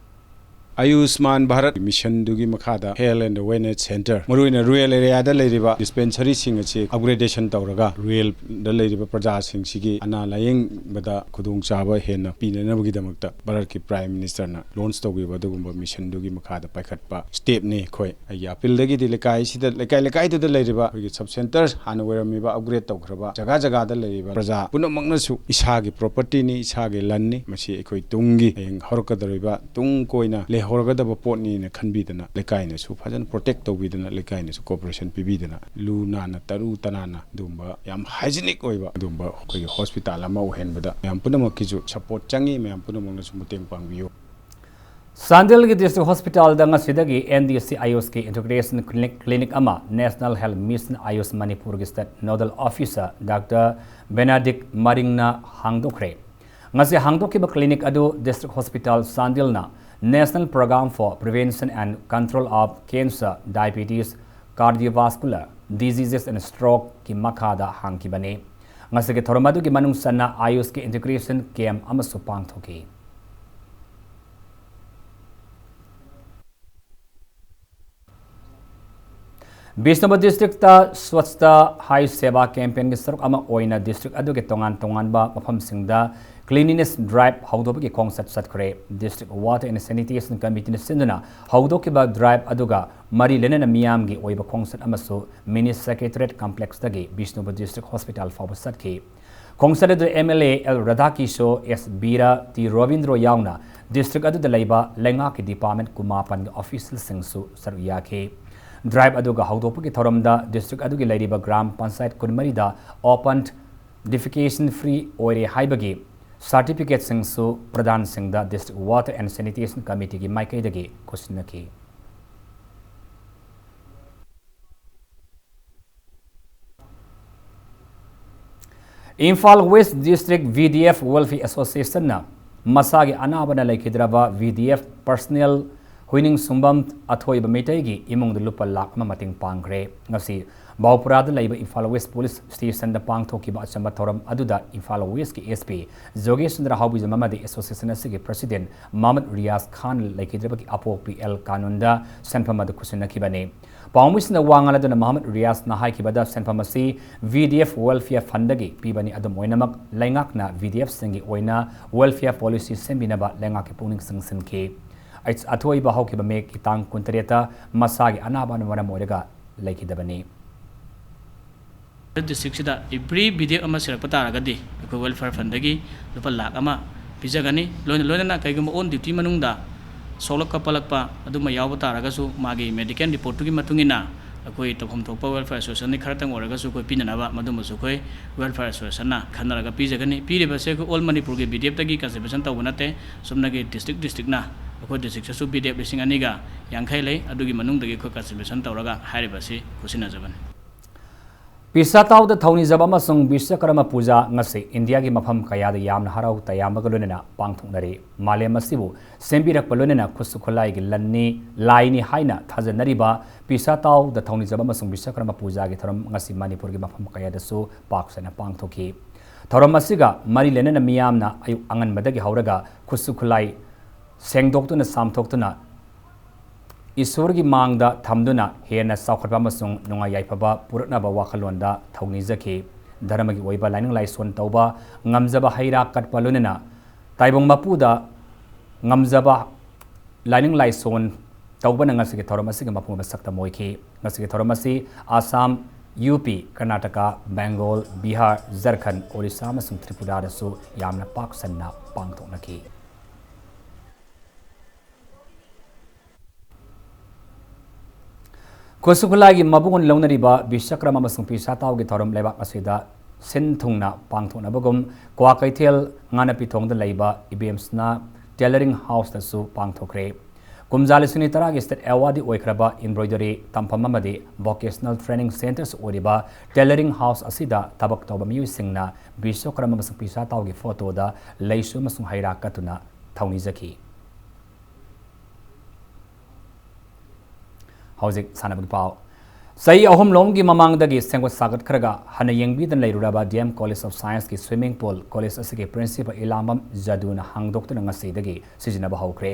ꯑꯌꯨꯁꯃꯥꯟ ꯚꯥꯔꯠ ꯃꯤꯁꯟꯗꯨꯒꯤ ꯃꯈꯥꯗ ꯍꯦꯜꯊ ꯑꯦꯟ ꯋꯦꯜꯅꯦꯁ ꯁꯦꯟꯇꯔ, ꯃꯔꯨꯑꯣꯏꯅ ꯔꯨꯔꯦꯜ ꯑꯦꯔꯤꯌꯥꯗ ꯂꯩꯔꯤꯕ ꯗꯤꯁꯄꯦꯟꯁꯔꯤꯁꯤꯡ ꯑꯁꯤ ꯑꯞꯒ꯭ꯔꯦꯗꯦꯁꯟ ꯇꯧꯔꯒ ꯔꯨꯔꯦꯜꯗ ꯂꯩꯔꯤꯕ ꯄ꯭ꯔꯖꯥꯁꯤꯡꯁꯤꯒꯤ ꯑꯅꯥ ꯂꯥꯌꯦꯡꯕꯗ ꯈꯨꯗꯣꯡꯆꯥꯕ ꯍꯦꯟꯅ ꯄꯤꯅꯅꯕꯒꯤꯗꯃꯛꯇ ꯚꯥꯔꯠꯀꯤ ꯄ꯭ꯔꯥꯏꯝ ꯃꯤꯅꯤꯁꯇꯔꯅ ꯂꯣꯟꯆ ꯇꯧꯈꯤꯕ ꯑꯗꯨꯒꯨꯝꯕ ꯃꯤꯁꯟꯗꯨꯒꯤ ꯃꯈꯥꯗ ꯄꯥꯏꯈꯠꯄ ꯁ꯭ꯇꯦꯞꯅꯤ꯫ ꯑꯩꯈꯣꯏ ꯑꯩꯒꯤ ꯑꯄꯤꯜꯗꯒꯤꯗꯤ ꯂꯩꯀꯥꯏꯁꯤꯗ, ꯂꯩꯀꯥꯏ ꯂꯩꯀꯥꯏꯗꯨꯗ ꯂꯩꯔꯤꯕ ꯑꯩꯈꯣꯏꯒꯤ ꯁꯕ ꯁꯦꯟꯇꯔ, ꯍꯥꯟꯅ ꯑꯣꯏꯔꯝꯃꯤꯕ ꯑꯞꯒ꯭ꯔꯦꯗ ꯇꯧꯈ꯭ꯔꯕ ꯖꯒꯥ ꯖꯒꯥꯗ ꯂꯩꯔꯤꯕ ꯄ꯭ꯔꯖꯥ ꯄꯨꯝꯅꯃꯛꯅꯁꯨ ꯏꯁꯥꯒꯤ ꯄ꯭ꯔꯣꯄꯔꯇꯤꯅꯤ, ꯏꯁꯥꯒꯤ ꯂꯟꯅꯤ꯫ ꯃꯁꯤ ꯑꯩꯈꯣꯏ ꯇꯨꯡꯒꯤ, ꯍꯌꯦꯡ ꯍꯧꯔꯛꯀꯗꯧꯔꯤꯕ ꯇꯨꯡ ꯀꯣꯏꯅ ꯂꯩꯍꯧ ꯍꯧꯔꯒꯗꯕ ꯄꯣꯠꯅꯤꯅ ꯈꯟꯕꯤꯗꯅ ꯂꯩꯀꯥꯏꯅꯁꯨ ꯐꯖꯅ protect ꯇꯧꯕꯤꯗꯅ, ꯂꯩꯀꯥꯏꯅꯁꯨ cooperation ꯄꯤꯕꯤꯗꯅ, ꯂꯨ ꯅꯥꯟꯅ ꯇꯔꯨ ꯇꯅꯥꯟꯅ ꯑꯗꯨꯒꯨꯝꯕ ꯌꯥꯝ hygienic ꯑꯣꯏꯕ ꯑꯗꯨꯒꯨꯝꯕ ꯑꯩꯈꯣꯏꯒꯤ hospital ꯑꯃ ꯑꯣꯏꯍꯟꯕꯗ ꯃꯌꯥꯝ ꯄꯨꯝꯅꯃꯛꯀꯤꯁꯨ support ꯆꯪꯉꯤ꯫ ꯃꯌꯥꯝ ꯄꯨꯝꯅꯃꯛꯅꯁꯨ ꯃꯇꯦꯡ ꯄꯥꯡꯕꯤꯌꯨ꯫ ꯆꯥꯟꯗꯦꯜꯒꯤ district hospitalꯗ ꯉꯁꯤꯗꯒꯤ N D C Ayushꯀꯤ integration clinic, clinic ꯑꯃ National Health Mission Ayush Manipurꯒꯤ state nodal officer Doctor Benedict ꯃꯔꯤꯡꯅ ꯍꯥꯡꯗꯣꯛꯈ꯭ꯔꯦ꯫ ꯉꯁꯤ ꯍꯥꯡꯗꯣꯛꯈꯤꯕ clinic ꯑꯗꯨ district hospital ꯆꯥꯟꯗꯦꯜꯅ National Program for Prevention and Control of Cancer, Diabetes, Cardiovascular Diseases and Strokeꯀꯤ ꯃꯈꯥꯗ ꯍꯥꯡꯈꯤꯕꯅꯤ꯫ ꯉꯁꯤꯒꯤ ꯊꯧꯔꯝ ꯑꯗꯨꯒꯤ ꯃꯅꯨꯡ ꯆꯟꯅ Ayushꯀꯤ integration camp ꯑꯃꯁꯨ ꯄꯥꯡꯊꯣꯛꯈꯤ꯫ ꯕꯤꯁꯅꯨꯄꯨꯔ districtꯇ Swachhata Hi Seva campaignꯒꯤ ꯁꯔꯨꯛ ꯑꯃ ꯑꯣꯏꯅ district ꯑꯗꯨꯒꯤ ꯇꯣꯉꯥꯟ ꯇꯣꯉꯥꯟꯕ ꯃꯐꯝꯁꯤꯡꯗ cleanliness drive ꯍꯧꯗꯣꯛꯄꯒꯤ ꯈꯣꯡꯆꯠ ꯆꯠꯈ꯭ꯔꯦ꯫ District Water and Sanitation Committeeꯅ ꯁꯤꯟꯗꯨꯅ ꯍꯧꯗꯣꯛꯈꯤꯕ drive ꯑꯗꯨꯒ ꯃꯔꯤ ꯂꯩꯅꯅ ꯃꯤꯌꯥꯝꯒꯤ ꯑꯣꯏꯕ ꯈꯣꯡꯆꯠ ꯑꯃꯁꯨ Mini Secretariat Complexꯇꯒꯤ Bishnupur district hospital ꯐꯥꯎꯕ ꯆꯠꯈꯤ꯫ ꯈꯣꯡꯆꯠ ꯑꯗꯨ M L A L Radhakishore, S Bira, T Robindro ꯌꯥꯎꯅ district ꯑꯗꯨꯗ ꯂꯩꯕ ꯂꯩꯉꯥꯛꯀꯤ department ꯀꯨꯟꯃꯥꯄꯟꯒꯤ officialꯁꯤꯡꯁꯨ ꯁꯔꯨꯛ ꯌꯥꯈꯤ꯫ Drive ꯑꯗꯨꯒ ꯍꯧꯗꯣꯛꯄꯒꯤ ꯊꯧꯔꯝꯗ district ꯑꯗꯨꯒꯤ ꯂꯩꯔꯤꯕ ꯒ꯭ꯔꯥꯝ ꯄꯟꯆꯥꯌꯠ ꯀꯨꯟꯃꯔꯤꯗ open defecation free ꯑꯣꯏꯔꯦ ꯍꯥꯏꯕꯒꯤ certificateꯁꯤꯡꯁꯨ ꯄ꯭ꯔꯙꯥꯟꯁꯤꯡꯗ District Water and Sanitation Committeeꯒꯤ ꯃꯥꯏꯀꯩꯗꯒꯤ ꯈꯨꯠꯁꯤꯟꯅꯈꯤ꯫ Imphal West District V D F Welfare Associationꯅ ꯃꯁꯥꯒꯤ ꯑꯅꯥꯕꯅ ꯂꯩꯈꯤꯗ꯭ꯔꯕ V D F personnel ꯍꯨꯏꯅꯤꯡꯁꯨꯝꯕꯝ ꯑꯊꯣꯏꯕ ꯃꯩꯇꯩꯒꯤ ꯏꯃꯨꯡꯗ ꯂꯨꯄꯥ ꯂꯥꯈ ꯑꯃ ꯃꯇꯦꯡ ꯄꯥꯡꯈ꯭ꯔꯦ꯫ ꯉꯁꯤ ꯕꯥꯎꯄꯨꯔꯥꯗ ꯂꯩꯕ Imphal West Police Stationꯗ ꯄꯥꯡꯊꯣꯛꯈꯤꯕ ꯑꯆꯝꯕ ꯊꯧꯔꯝ ꯑꯗꯨꯗ Imphal Westꯀꯤ S P ꯖꯣꯒꯦꯁ ꯆꯟꯗ꯭ꯔ ꯍꯥꯎꯕꯤꯖꯝ ꯑꯃꯗꯤ association ꯑꯁꯤꯒꯤ president ꯃꯥꯃꯠ ꯔꯤꯌꯥꯖ ꯈꯥꯟ ꯂꯩꯈꯤꯗ꯭ꯔꯕꯒꯤ ꯑꯄꯣꯛꯄꯤ ꯑꯦꯜ ꯀꯥꯅꯨꯟꯗ ꯁꯦꯟꯐꯝ ꯑꯗꯨ ꯈꯨꯠꯁꯤꯟꯅꯈꯤꯕꯅꯤ꯫ ꯄꯥꯎꯃꯤꯁꯤꯡꯅ ꯋꯥ ꯉꯥꯡꯂꯗꯨꯅ ꯃꯍꯃꯗ ꯔꯤꯌꯥꯖꯅ ꯍꯥꯏꯈꯤꯕꯗ ꯁꯦꯟꯐꯝ ꯑꯁꯤ V D F Welfare Fundꯗꯒꯤ ꯄꯤꯕꯅꯤ꯫ ꯑꯗꯨꯝ ꯑꯣꯏꯅꯃꯛ, ꯂꯩꯉꯥꯛꯅ V D Fꯁꯤꯡꯒꯤ ꯑꯣꯏꯅ welfare policy ꯁꯦꯝꯕꯤꯅꯕ ꯂꯩꯉꯥꯛꯀꯤ ꯄꯨꯛꯅꯤꯡ ꯆꯤꯡꯁꯤꯟꯈꯤ꯫ ꯑꯩꯆ ꯑꯊꯣꯏꯕ ꯍꯧꯈꯤꯕ ꯃꯦꯒꯤ ꯇꯥꯡ ꯀꯨꯟꯇꯔꯦꯠꯇ ꯃꯁꯥꯒꯤ ꯑꯅꯥꯕꯅ ꯃꯔꯝ ꯑꯣꯏꯔꯒ ꯂꯩꯈꯤꯗꯕꯅꯤ꯫ Districtꯁꯤꯗ every V D F ꯑꯃ ꯁꯤꯔꯛꯄ ꯇꯥꯔꯒꯗꯤ ꯑꯩꯈꯣꯏ welfare fundꯗꯒꯤ ꯂꯨꯄꯥ ꯂꯥꯈ ꯑꯃ ꯄꯤꯖꯒꯅꯤ꯫ ꯂꯣꯏꯅ ꯂꯣꯏꯅꯅ ꯀꯩꯒꯨꯝꯕ on duty ꯃꯅꯨꯡꯗ ꯁꯣꯛꯂꯛꯄ ꯄꯜꯂꯛꯄ ꯑꯗꯨꯝꯕ ꯌꯥꯎꯕ ꯇꯥꯔꯒꯁꯨ, ꯃꯥꯒꯤ medical reportꯇꯨꯒꯤ ꯃꯇꯨꯡ ꯏꯟꯅ ꯑꯩꯈꯣꯏ ꯇꯧꯐꯝ ꯊꯣꯛꯄ welfare associationꯗꯒꯤ ꯈꯔꯇꯪ ꯑꯣꯏꯔꯒꯁꯨ ꯑꯩꯈꯣꯏ ꯄꯤꯅꯅꯕ, ꯃꯗꯨꯃꯁꯨ ꯑꯩꯈꯣꯏ welfare associationꯅ ꯈꯟꯅꯔꯒ ꯄꯤꯖꯒꯅꯤ꯫ ꯄꯤꯔꯤꯕꯁꯦ ꯑꯩꯈꯣꯏ all ꯃꯅꯤꯄꯨꯔꯒꯤ BDFꯇꯒꯤ contribution ꯇꯧꯕ ꯅꯠꯇꯦ꯫ ꯆꯨꯝꯅꯒꯤ district districtꯅ, ꯑꯩꯈꯣꯏ districtꯁꯤꯁꯨ BDF ꯂꯤꯁꯤꯡ ꯑꯅꯤꯒ ꯌꯥꯡꯈꯩ ꯂꯩ, ꯑꯗꯨꯒꯤ ꯃꯅꯨꯡꯗꯒꯤ ꯑꯩꯈꯣꯏ contribution ꯇꯧꯔꯒ ꯍꯥꯏꯔꯤꯕꯁꯤ ꯈꯨꯠꯁꯤꯟꯅꯖꯕꯅꯤ꯫ ꯄꯤꯁꯥ ꯇꯥꯎꯗ ꯊꯧꯅꯤꯖꯕ ꯑꯃꯁꯨꯡ ꯕꯤꯁ꯭ꯋꯀꯔꯃ ꯄꯨꯖꯥ ꯉꯁꯤ ꯏꯟꯗꯤꯌꯥꯒꯤ ꯃꯐꯝ ꯀꯌꯥꯗ ꯌꯥꯝꯅ ꯍꯔꯥꯎ ꯇꯌꯥꯝꯕꯒ ꯂꯣꯏꯅꯅ ꯄꯥꯡꯊꯣꯛꯅꯔꯤ꯫ ꯃꯥꯂꯦꯝ ꯑꯁꯤꯕꯨ ꯁꯦꯝꯕꯤꯔꯛꯄ ꯂꯣꯏꯅꯅ ꯈꯨꯠꯁꯨ ꯈꯨꯠꯂꯥꯏꯒꯤ ꯂꯟꯅꯤ, ꯂꯥꯏꯅꯤ ꯍꯥꯏꯅ ꯊꯥꯖꯅꯔꯤꯕ ꯄꯤꯁꯥ ꯇꯥꯎꯗ ꯊꯧꯅꯤꯖꯕ ꯑꯃꯁꯨꯡ ꯕꯤꯁ꯭ꯋꯀꯔꯃ ꯄꯨꯖꯥꯒꯤ ꯊꯧꯔꯝ ꯉꯁꯤ ꯃꯅꯤꯄꯨꯔꯒꯤ ꯃꯐꯝ ꯀꯌꯥꯗꯁꯨ ꯄꯥꯛ ꯁꯟꯅ ꯄꯥꯡꯊꯣꯛꯈꯤ꯫ ꯊꯧꯔꯝ ꯑꯁꯤꯒ ꯃꯔꯤ ꯂꯩꯅꯅ ꯃꯤꯌꯥꯝꯅ ꯑꯌꯨꯛ ꯑꯉꯟꯕꯗꯒꯤ ꯍꯧꯔꯒ ꯈꯨꯠꯁꯨ ꯈꯨꯠꯂꯥꯏ ꯁꯦꯡꯗꯣꯛꯇꯨꯅ ꯆꯥꯝꯊꯣꯛꯇꯨꯅ ꯏꯁꯣꯔꯒꯤ ꯃꯥꯡꯗ ꯊꯝꯗꯨꯅ ꯍꯦꯟꯅ ꯆꯥꯎꯈꯠꯄ ꯑꯃꯁꯨꯡ ꯅꯨꯡꯉꯥꯏ ꯌꯥꯏꯐꯕ ꯄꯨꯔꯛꯅꯕ ꯋꯥꯈꯜꯂꯣꯟꯗ ꯊꯧꯅꯤꯖꯈꯤ꯫ ꯙꯔꯃꯒꯤ ꯑꯣꯏꯕ ꯂꯥꯏꯅꯤꯡ ꯂꯥꯏꯁꯣꯟ ꯇꯧꯕ ꯉꯝꯖꯕ ꯍꯩꯔꯥ ꯀꯠꯄ ꯂꯣꯏꯅꯅ ꯇꯥꯏꯕꯪ ꯃꯄꯨꯗ ꯉꯝꯖꯕ ꯂꯥꯏꯅꯤꯡ ꯂꯥꯏꯁꯣꯟ ꯇꯧꯕꯅ ꯉꯁꯤꯒꯤ ꯊꯧꯔꯝ ꯑꯁꯤꯒꯤ ꯃꯄꯨꯡ ꯑꯣꯏꯕ ꯁꯛꯇꯝ ꯑꯣꯏꯈꯤ꯫ ꯉꯁꯤꯒꯤ ꯊꯧꯔꯝ ꯑꯁꯤ ꯑꯁꯥꯝ, ꯌꯨ ꯄꯤ, ꯀꯔꯅꯥꯇꯀꯥ, ꯕꯦꯡꯒꯣꯜ, ꯕꯤꯍꯥꯔ, ꯖꯔꯈꯟ, ꯑꯣꯔꯤꯁꯥ ꯑꯃꯁꯨꯡ ꯇ꯭ꯔꯤꯄꯨꯔꯥꯗꯁꯨ ꯌꯥꯝꯅ ꯄꯥꯛ ꯁꯟꯅ ꯄꯥꯡꯊꯣꯛꯅꯈꯤ꯫ ꯈꯨꯠꯁꯨ ꯈꯨꯠꯂꯥꯏꯒꯤ ꯃꯕꯨꯡ ꯂꯧꯅꯔꯤꯕ ꯕꯤꯁ꯭ꯋꯀꯔꯃ ꯑꯃꯁꯨꯡ ꯄꯤꯁꯥ ꯇꯥꯎꯒꯤ ꯊꯧꯔꯝ ꯂꯩꯕꯥꯛ ꯑꯁꯤꯗ ꯁꯤꯟ ꯊꯨꯡꯅ ꯄꯥꯡꯊꯣꯛꯅꯕꯒꯨꯝ ꯀ꯭ꯋꯥꯀꯩꯊꯦꯜ ꯉꯥꯅꯄꯤꯊꯣꯡꯗ ꯂꯩꯕ ꯏꯕꯦꯝꯁꯅꯥ tailoring houseꯇꯁꯨ ꯄꯥꯡꯊꯣꯛꯈ꯭ꯔꯦ꯫ ꯀꯨꯝꯖꯥ ꯂꯤꯁꯤꯡ ꯑꯅꯤ ꯇꯔꯥꯒꯤ state awardee ꯑꯣꯏꯈ꯭ꯔꯕ embroidery ꯇꯝꯐꯝ ꯑꯃꯗꯤ vocational training centreꯁꯨ ꯑꯣꯏꯔꯤꯕ tailoring house ꯑꯁꯤꯗ ꯊꯕꯛ ꯇꯧꯕ ꯃꯤꯑꯣꯏꯁꯤꯡꯅ ꯕꯤꯁ꯭ꯋꯀꯔꯃ ꯑꯃꯁꯨꯡ ꯄꯤꯁꯥ ꯇꯥꯎꯒꯤ ꯐꯣꯇꯣꯗ ꯂꯩꯁꯨ ꯑꯃꯁꯨꯡ ꯍꯩꯔꯥ ꯀꯠꯇꯨꯅ ꯊꯧꯅꯤꯖꯈꯤ꯫ ꯍꯧꯖꯤꯛ ꯁꯥꯟꯅꯕꯒꯤ ꯄꯥꯎ꯫ ꯆꯍꯤ ꯑꯍꯨꯝ ꯂꯣꯝꯒꯤ ꯃꯃꯥꯡꯗꯒꯤ ꯁꯦꯝꯒꯠ ꯁꯥꯒꯠꯈ꯭ꯔꯒ ꯍꯟꯅ ꯌꯦꯡꯕꯤꯗꯅ ꯂꯩꯔꯨꯔꯕ D M College of Scienceꯀꯤ swimming pool college ꯑꯁꯤꯒꯤ principal ꯏꯂꯥꯝꯕꯝ ꯖꯗꯨꯅ ꯍꯥꯡꯗꯣꯛꯇꯨꯅ ꯉꯁꯤꯗꯒꯤ ꯁꯤꯖꯤꯟꯅꯕ ꯍꯧꯈ꯭ꯔꯦ꯫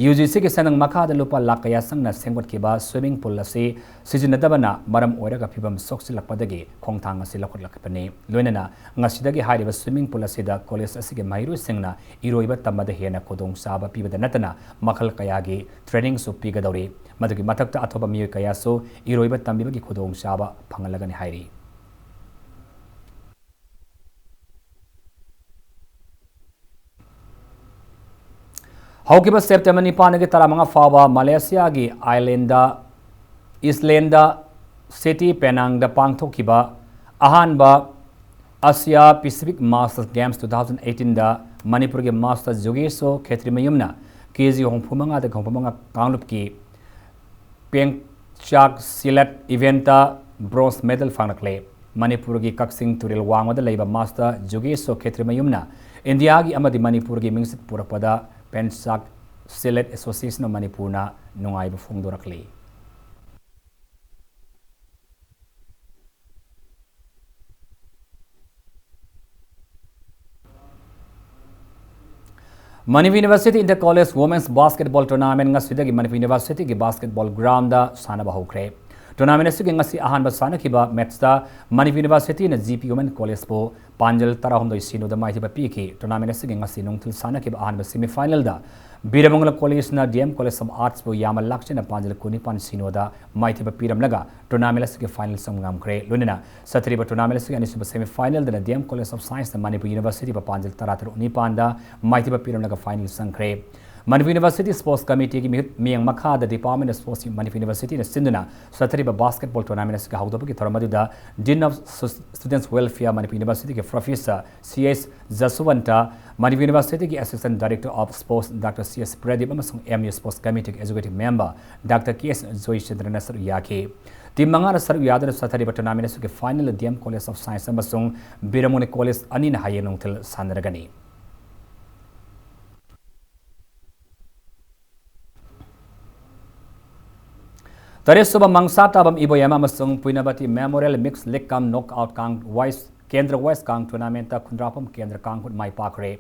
UGCꯒꯤ ꯁꯦꯟꯗꯪ ꯃꯈꯥꯗ ꯂꯨꯄꯥ ꯂꯥꯈ ꯀꯌꯥ ꯆꯪꯅ ꯁꯦꯝꯒꯠꯈꯤꯕ swimming pool ꯑꯁꯤ ꯁꯤꯖꯤꯟꯅꯗꯕꯅ ꯃꯔꯝ ꯑꯣꯏꯔꯒ ꯐꯤꯕꯝ ꯁꯣꯛꯆꯤꯜꯂꯛꯄꯗꯒꯤ ꯈꯣꯡꯊꯥꯡ ꯑꯁꯤ ꯂꯧꯈꯠꯂꯛꯄꯅꯤ꯫ ꯂꯣꯏꯅꯅ ꯉꯁꯤꯗꯒꯤ ꯍꯥꯏꯔꯤꯕ swimming pool ꯑꯁꯤꯗ college ꯑꯁꯤꯒꯤ ꯃꯍꯩꯔꯣꯏꯁꯤꯡꯅ ꯏꯔꯣꯏꯕ ꯇꯝꯕꯗ ꯍꯦꯟꯅ ꯈꯨꯗꯣꯡꯆꯥꯕ ꯄꯤꯕꯗ ꯅꯠꯇꯅ ꯃꯈꯜ ꯀꯌꯥꯒꯤ trainingꯁꯨ ꯄꯤꯒꯗꯧꯔꯤ꯫ ꯃꯗꯨꯒꯤ ꯃꯊꯛꯇ ꯑꯇꯣꯞꯄ ꯃꯤꯑꯣꯏ ꯀꯌꯥꯁꯨ ꯏꯔꯣꯏꯕ ꯇꯝꯕꯤꯕꯒꯤ ꯈꯨꯗꯣꯡꯆꯥꯕ ꯐꯪꯍꯜꯂꯒꯅꯤ ꯍꯥꯏꯔꯤ꯫ ꯍꯧꯈꯤꯕ ꯁꯦꯞꯇꯦꯝꯕꯔ ꯅꯤꯄꯥꯟꯗꯒꯤ ꯇꯔꯥꯃꯉꯥ ꯐꯥꯎꯕ ꯃꯂꯦꯁꯤꯌꯥꯒꯤ ꯑꯥꯏꯂꯦꯟꯗ, ꯏꯁꯂꯦꯟꯗ, ꯁꯤꯇꯤ ꯄꯦꯅꯥꯡꯗ ꯄꯥꯡꯊꯣꯛꯈꯤꯕ ꯑꯍꯥꯟꯕ Asia Pacific masters games two thousand eighteen ꯗ ꯃꯅꯤꯄꯨꯔꯒꯤ ꯃꯥꯁꯇꯔ ꯖꯨꯒꯦꯁꯣ ꯈꯦꯇ꯭ꯔꯤꯃꯌꯨꯝꯅ ꯀꯦ ꯖꯤ ꯍꯨꯝꯐꯨ ꯃꯉꯥꯗꯒꯤ ꯍꯨꯝꯐꯨ ꯃꯉꯥ ꯀꯥꯡꯂꯨꯞꯀꯤ ꯄꯦꯟꯆꯥꯛ ꯁꯤꯂꯦꯠ ꯏꯚꯦꯟꯠꯇ ꯕ꯭ꯔꯣꯟꯖ ꯃꯦꯗꯜ ꯐꯪꯂꯛꯂꯦ꯫ ꯃꯅꯤꯄꯨꯔꯒꯤ ꯀꯛꯆꯤꯡ ꯇꯨꯔꯦꯜ ꯋꯥꯡꯃꯗ ꯂꯩꯕ ꯃꯥꯁꯇꯔ ꯖꯨꯒꯦꯁꯣ ꯈꯦꯇ꯭ꯔꯤꯃꯌꯨꯝꯅ ꯏꯟꯗꯤꯌꯥꯒꯤ ꯑꯃꯗꯤ ꯃꯅꯤꯄꯨꯔꯒꯤ ꯃꯤꯡꯆꯠ ꯄꯨꯔꯛꯄꯗ ꯄꯦꯟꯆꯥꯛ ꯁꯤꯂꯦꯠ ꯑꯦꯁꯣꯁꯤꯌꯦꯁꯟ ꯑꯣꯐ ꯃꯅꯤꯄꯨꯔꯅ ꯅꯨꯡꯉꯥꯏꯕ ꯐꯣꯡꯗꯣꯔꯛꯂꯤ꯫ Manipur university inter college women's basketball tournament ꯉꯁꯤꯗꯒꯤ ꯃꯅꯤꯄꯨꯔ ꯌꯨꯅꯤꯚꯔꯁꯤꯇꯤꯒꯤ ꯕꯥꯁꯀꯦꯠꯕꯣꯜ ꯒ꯭ꯔꯥꯎꯟꯗ ꯁꯥꯟꯅꯕ ꯍꯧꯈ꯭ꯔꯦ꯫ ꯇꯣꯔꯅꯥꯃꯦꯟ ꯑꯁꯤꯒꯤ ꯉꯁꯤ ꯑꯍꯥꯟꯕ ꯁꯥꯟꯅꯈꯤꯕ ꯃꯦꯠꯁꯇ ꯃꯅꯤꯄꯨꯔ ꯌꯨꯅꯤꯚꯔꯁꯤꯇꯤꯅ ꯖꯤ ꯄꯤ ꯋꯨꯃꯦꯟ ꯀꯣꯂꯦꯖꯄꯨ ꯄꯥꯟꯖꯜ ꯇꯔꯥꯍꯨꯝꯗꯣꯏ ꯁꯤꯅꯣꯗ ꯃꯥꯏꯊꯤꯕ ꯄꯤꯈꯤ꯫ ꯇꯣꯔꯅꯥꯃꯦꯟ ꯑꯁꯤꯒꯤ ꯉꯁꯤ ꯅꯨꯡꯊꯤꯜ ꯁꯥꯟꯅꯈꯤꯕ ꯑꯍꯥꯟꯕ ꯁꯦꯃꯤꯐꯥꯏꯅꯦꯜꯗ ꯕꯤꯔꯃꯪꯒꯣꯂꯥ ꯀꯣꯂꯦꯖꯅ ꯗꯤ ꯑꯦꯝ ꯀꯣꯂꯦꯖ ꯑꯣꯐ ꯑꯥꯔꯠꯁꯄꯨ ꯌꯥꯝꯅ ꯂꯥꯛꯆꯅ ꯄꯥꯟꯖꯜ ꯀꯨꯟꯅꯤꯄꯥꯟ ꯁꯤꯅꯣꯗ ꯃꯥꯏꯊꯤꯕ ꯄꯤꯔꯝꯂꯒ ꯇꯣꯔꯅꯥꯃꯦꯟ ꯑꯁꯤꯒꯤ ꯐꯥꯏꯅꯦꯜ ꯆꯪꯕ ꯉꯝꯈ꯭ꯔꯦ꯫ ꯂꯣꯏꯅꯅ ꯁꯥꯊꯤꯔꯤꯕ ꯇꯣꯔꯅꯥꯃꯦꯟ ꯑꯁꯤꯒꯤ ꯑꯅꯤꯁꯨꯕ ꯁꯦꯃꯤꯐꯥꯏꯅꯦꯜꯗꯅ ꯗꯤ ꯑꯦꯝ ꯀꯣꯂꯦꯖ ꯑꯣꯐ ꯁꯥꯏꯟꯁꯅ ꯃꯅꯤꯄꯨꯔ ꯌꯨꯅꯤꯚꯔꯁꯤꯇꯤꯕꯨ ꯄꯥꯟꯖꯜ ꯇꯔꯥꯇꯔꯨꯛ ꯅꯤꯄꯥꯟꯗ ꯃꯥꯏꯊꯤꯕ ꯄꯤꯔꯝꯂꯒ ꯐꯥꯏꯅꯦꯜ ꯆꯪꯈ꯭ꯔꯦ꯫ ꯃꯅꯤꯄꯨꯔ ꯌꯨꯅꯤꯚꯔꯁꯤꯇꯤ ꯁ꯭ꯄꯣꯔꯠꯁ ꯀꯃꯤꯇꯤꯒꯤ ꯃꯤꯍꯨꯠ ꯃꯤꯠꯌꯦꯡ ꯃꯈꯥꯗ ꯗꯤꯄꯥꯔꯠꯃꯦꯟ ꯑꯣꯐ ꯁ꯭ꯄꯣꯔꯠꯁ ꯃꯅꯤꯄꯨꯔ ꯌꯨꯅꯤꯚꯔꯁꯤꯇꯤꯅ ꯁꯤꯟꯗꯨꯅ ꯆꯠꯊꯔꯤꯕ ꯕꯥꯁꯀꯦꯠꯕꯣꯜ ꯇꯣꯔꯅꯥꯃꯦꯟ ꯑꯁꯤꯒꯤ ꯍꯧꯗꯣꯛꯄꯒꯤ ꯊꯧꯔꯝ ꯑꯗꯨꯗ dean of students welfare Manipur ꯌꯨꯅꯤꯚꯔꯁꯤꯇꯤꯒꯤ professor C S Jaswant, Manipur ꯌꯨꯅꯤꯚꯔꯁꯤꯇꯤꯒꯤ assistant director of sports doctor C S Pradip ꯑꯃꯁꯨꯡ ꯑꯦꯝ ꯌꯨ ꯁ꯭ꯄꯣꯔꯠꯁ ꯀꯃꯤꯇꯤꯒꯤ executive member doctor K S ꯖꯣꯏꯆꯟꯗ꯭ꯔꯅ ꯁꯔꯨꯛ ꯌꯥꯈꯤ꯫ ꯇꯤꯝ ꯃꯉꯥꯅ ꯁꯔꯨꯛ ꯌꯥꯗꯨꯅ ꯆꯠꯊꯔꯤꯕ ꯇꯣꯔꯅꯥꯃꯦꯟ ꯑꯁꯤꯒꯤ ꯐꯥꯏꯅꯦꯜꯗ ꯗꯤ ꯑꯦꯝ ꯀꯣꯂꯦꯖ ꯑꯣꯐ ꯁꯥꯏꯟꯁ ꯑꯃꯁꯨꯡ ꯕꯤꯔꯃꯨꯅꯤ ꯀꯣꯂꯦꯖ ꯑꯅꯤꯅ ꯍꯌꯦꯡ ꯅꯨꯡꯊꯤꯜ ꯁꯥꯟꯅꯔꯒꯅꯤ꯫ ꯇꯔꯦꯠꯁꯨꯕ ꯃꯪꯁꯥ ꯇꯥꯕꯝ ꯏꯕꯣꯌꯥꯝ ꯑꯃꯁꯨꯡ ꯄꯨꯏꯅꯕꯇꯤ ꯃꯦꯃꯣꯔꯤꯌꯦꯜ ꯃꯤꯛꯁ ꯂꯤꯛ ꯀꯝ ꯅꯣꯛ ꯑꯥꯎꯠ ꯀꯥꯡ ꯋꯥꯏꯁ ꯀꯦꯟꯗ꯭ꯔ ꯋꯥꯏꯁ ꯀꯥꯡ ꯇꯣꯔꯅꯥꯃꯦꯟꯠꯇ ꯈꯨꯟꯗ꯭ꯔꯥꯛꯄꯝ ꯀꯦꯟꯗ꯭ꯔ ꯀꯥꯡꯈꯨꯠ ꯃꯥꯏ ꯄꯥꯛꯈ꯭ꯔꯦ꯫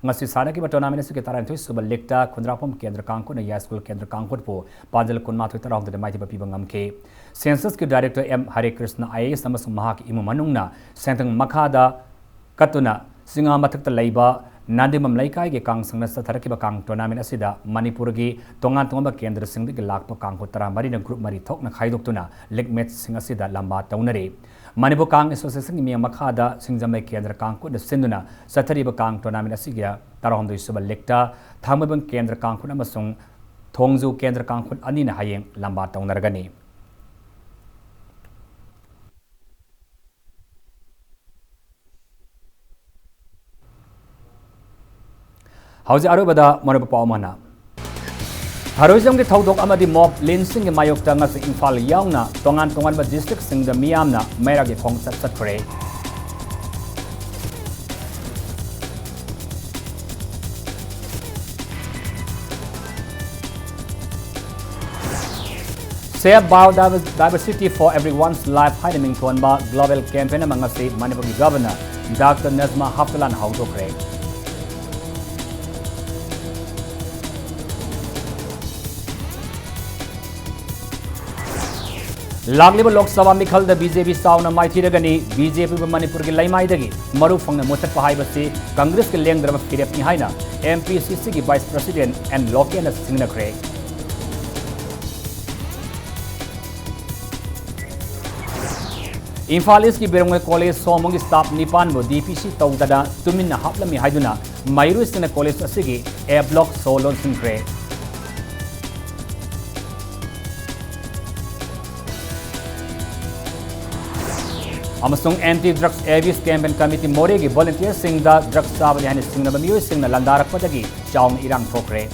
ꯉꯁꯤ ꯁꯥꯟꯅꯈꯤꯕ ꯇꯣꯔꯅꯥꯃꯦꯟꯠ ꯑꯁꯤꯒꯤ ꯇꯔꯥꯅꯤꯊꯣꯏ ꯁꯨꯕ ꯂꯤꯛꯇ ꯈꯨꯟꯗ꯭ꯔꯥꯛꯄꯝ ꯀꯦꯟꯗ꯭ꯔ ꯀꯥꯡꯈꯨꯠꯅ ꯌꯥꯏꯁ꯭ꯀꯨꯜ ꯀꯦꯟꯗ꯭ꯔ ꯀꯥꯡꯈꯨꯠꯄꯨ ꯄꯥꯟꯖꯜ ꯀꯨꯟꯃꯥꯊꯣꯏ ꯇꯔꯥꯍꯨꯝꯗꯣꯏꯗ ꯃꯥꯏꯊꯤꯕ ꯄꯤꯕ ꯉꯝꯈꯤ꯫ ꯁꯦꯟꯁꯁꯀꯤ ꯗꯥꯏꯔꯦꯛꯇꯔ ꯑꯦꯝ ꯍꯔꯦ ꯀ꯭ꯔꯤꯁꯅ ꯑꯥꯏ ꯑꯦ ꯑꯦꯁ ꯑꯃꯁꯨꯡ ꯃꯍꯥꯛꯀꯤ ꯏꯃꯨꯡ ꯃꯅꯨꯡꯅ ꯁꯦꯟꯊꯪ ꯃꯈꯥꯗ ꯀꯠꯇꯨꯅ ꯆꯤꯡꯉꯥ ꯃꯊꯛꯇ ꯂꯩꯕ ꯅꯥꯟꯗꯤꯃꯝ ꯂꯩꯀꯥꯏꯒꯤ ꯀꯥꯡ ꯁꯪꯅ ꯆꯠꯊꯔꯛꯈꯤꯕ ꯀꯥꯡ ꯇꯣꯔꯅꯥꯃꯦꯟ ꯑꯁꯤꯗ ꯃꯅꯤꯄꯨꯔꯒꯤ ꯇꯣꯉꯥꯟ ꯇꯣꯉꯥꯟꯕ ꯀꯦꯟꯗ꯭ꯔꯁꯤꯡꯗꯒꯤ ꯂꯥꯛꯄ ꯀꯥꯡꯕꯨ ꯇꯔꯥꯃꯔꯤꯅ ꯒ꯭ꯔꯨꯞ ꯃꯔꯤ ꯊꯣꯛꯅ ꯈꯥꯏꯗꯣꯛꯇꯨꯅ ꯂꯤꯛ ꯃꯦꯠꯆꯁꯤꯡ ꯑꯁꯤꯗ ꯂꯝꯕꯥ ꯇꯧꯅꯔꯤ꯫ ꯃꯅꯤꯄꯨꯔ ꯀꯥꯡ ꯑꯦꯁꯣꯁꯤꯌꯦꯁꯟꯒꯤ ꯃꯤꯠꯌꯦꯡ ꯃꯈꯥꯗ ꯁꯤꯡꯖꯃꯩ ꯀꯦꯟꯗ꯭ꯔ ꯀꯥꯡꯈꯨꯠꯅ ꯁꯤꯟꯗꯨꯅ ꯆꯠꯊꯔꯤꯕ ꯀꯥꯡ ꯇꯣꯔꯅꯥꯃꯦꯟ ꯑꯁꯤꯒꯤ ꯇꯔꯥꯍꯨꯝꯗꯣꯏ ꯁꯨꯕ ꯂꯤꯒꯇ ꯊꯥꯡꯃꯩꯕꯟ ꯀꯦꯟꯗ꯭ꯔ ꯀꯥꯡꯈꯨꯜ ꯑꯃꯁꯨꯡ ꯊꯣꯡꯖꯨ ꯀꯦꯟꯗ꯭ꯔ ꯀꯥꯡꯈꯨꯜ ꯑꯅꯤꯅ ꯍꯌꯦꯡ ꯂꯝꯕꯥ ꯇꯧꯅꯔꯒꯅꯤ꯫ ꯍꯧꯖꯤꯛ ꯑꯔꯣꯏꯕꯗ ꯃꯔꯨꯑꯣꯏꯕ ꯄꯥꯎ ꯑꯃꯅ, ꯊꯔꯣꯔꯤꯖꯝꯒꯤ ꯊꯧꯗꯣꯛ ꯑꯃꯗꯤ ꯃꯣꯕ ꯂꯤꯟꯁꯤꯡꯒꯤ ꯃꯥꯌꯣꯛꯇ ꯉꯁꯤ ꯏꯝꯐꯥꯜ ꯌꯥꯎꯅ ꯇꯣꯉꯥꯟ ꯇꯣꯉꯥꯟꯕ ꯗꯤꯁꯇ꯭ꯔꯤꯛꯁꯤꯡꯗ ꯃꯤꯌꯥꯝꯅ ꯃꯩꯔꯥꯒꯤ ꯈꯣꯡꯆꯠ ꯆꯠꯈ꯭ꯔꯦ꯫ Save Biodiversity for Everyone's Life ꯍꯥꯏꯅ ꯃꯤꯡꯊꯣꯟꯕ global campaign ꯑꯃ ꯉꯁꯤ ꯃꯅꯤꯄꯨꯔꯒꯤ Governor Doctor Najma Heptullahꯅ ꯍꯧꯗꯣꯛꯈ꯭ꯔꯦ꯫ ꯂꯥꯛꯂꯤꯕ ꯂꯣꯛ ꯁꯚꯥ ꯃꯤꯈꯜꯗ ꯕꯤ ꯖꯦ ꯄꯤ ꯆꯥꯎꯅ ꯃꯥꯏꯊꯤꯔꯒꯅꯤ꯫ ꯕꯤ ꯖꯦ ꯄꯤꯕꯨ ꯃꯅꯤꯄꯨꯔꯒꯤ ꯂꯩꯃꯥꯏꯗꯒꯤ ꯃꯔꯨ ꯐꯪꯅ ꯃꯨꯊꯠꯄ ꯍꯥꯏꯕꯁꯤ ꯀꯪꯒ꯭ꯔꯦꯁꯀꯤ ꯂꯦꯡꯗ꯭ꯔꯕ ꯐꯤꯔꯦꯞꯅꯤ ꯍꯥꯏꯅ ꯑꯦꯝ ꯄꯤ ꯁꯤ ꯁꯤꯒꯤ Vice President ꯑꯦꯟ ꯂꯣꯀꯦꯟꯅ ꯁꯤꯡꯅꯈ꯭ꯔꯦ꯫ ꯏꯝꯐꯥꯜ ꯏꯁꯀꯤ ꯕꯤꯔꯝꯒꯣꯏ ꯀꯣꯂꯦꯖ ꯁꯣꯃꯣꯡꯒꯤ staff ꯅꯤꯄꯥꯟꯕꯨ ꯗꯤ ꯄꯤ ꯁꯤ ꯇꯧꯗꯅ ꯇꯨꯃꯤꯟꯅ ꯍꯥꯞꯂꯝꯃꯤ ꯍꯥꯏꯗꯨꯅ ꯃꯍꯩꯔꯣꯏꯁꯤꯡꯅ ꯀꯣꯂꯦꯖ ꯑꯁꯤꯒꯤ A block ꯁꯣ ꯂꯣꯟꯁꯤꯟꯈ꯭ꯔꯦ꯫ ꯑꯃꯁꯨꯡ Anti Drugs Awareness Campaign Committee ꯃꯣꯔꯦꯒꯤ volunteerꯁꯤꯡꯗ drug ꯆꯥꯕꯅꯤ ꯍꯥꯏꯅ ꯆꯤꯡꯅꯕ ꯃꯤꯑꯣꯏꯁꯤꯡꯅ ꯂꯥꯟꯗꯥꯔꯛꯄꯗꯒꯤ ꯆꯥꯎꯅ ꯏꯔꯥꯡ ꯊꯣꯛꯈ꯭ꯔꯦ꯫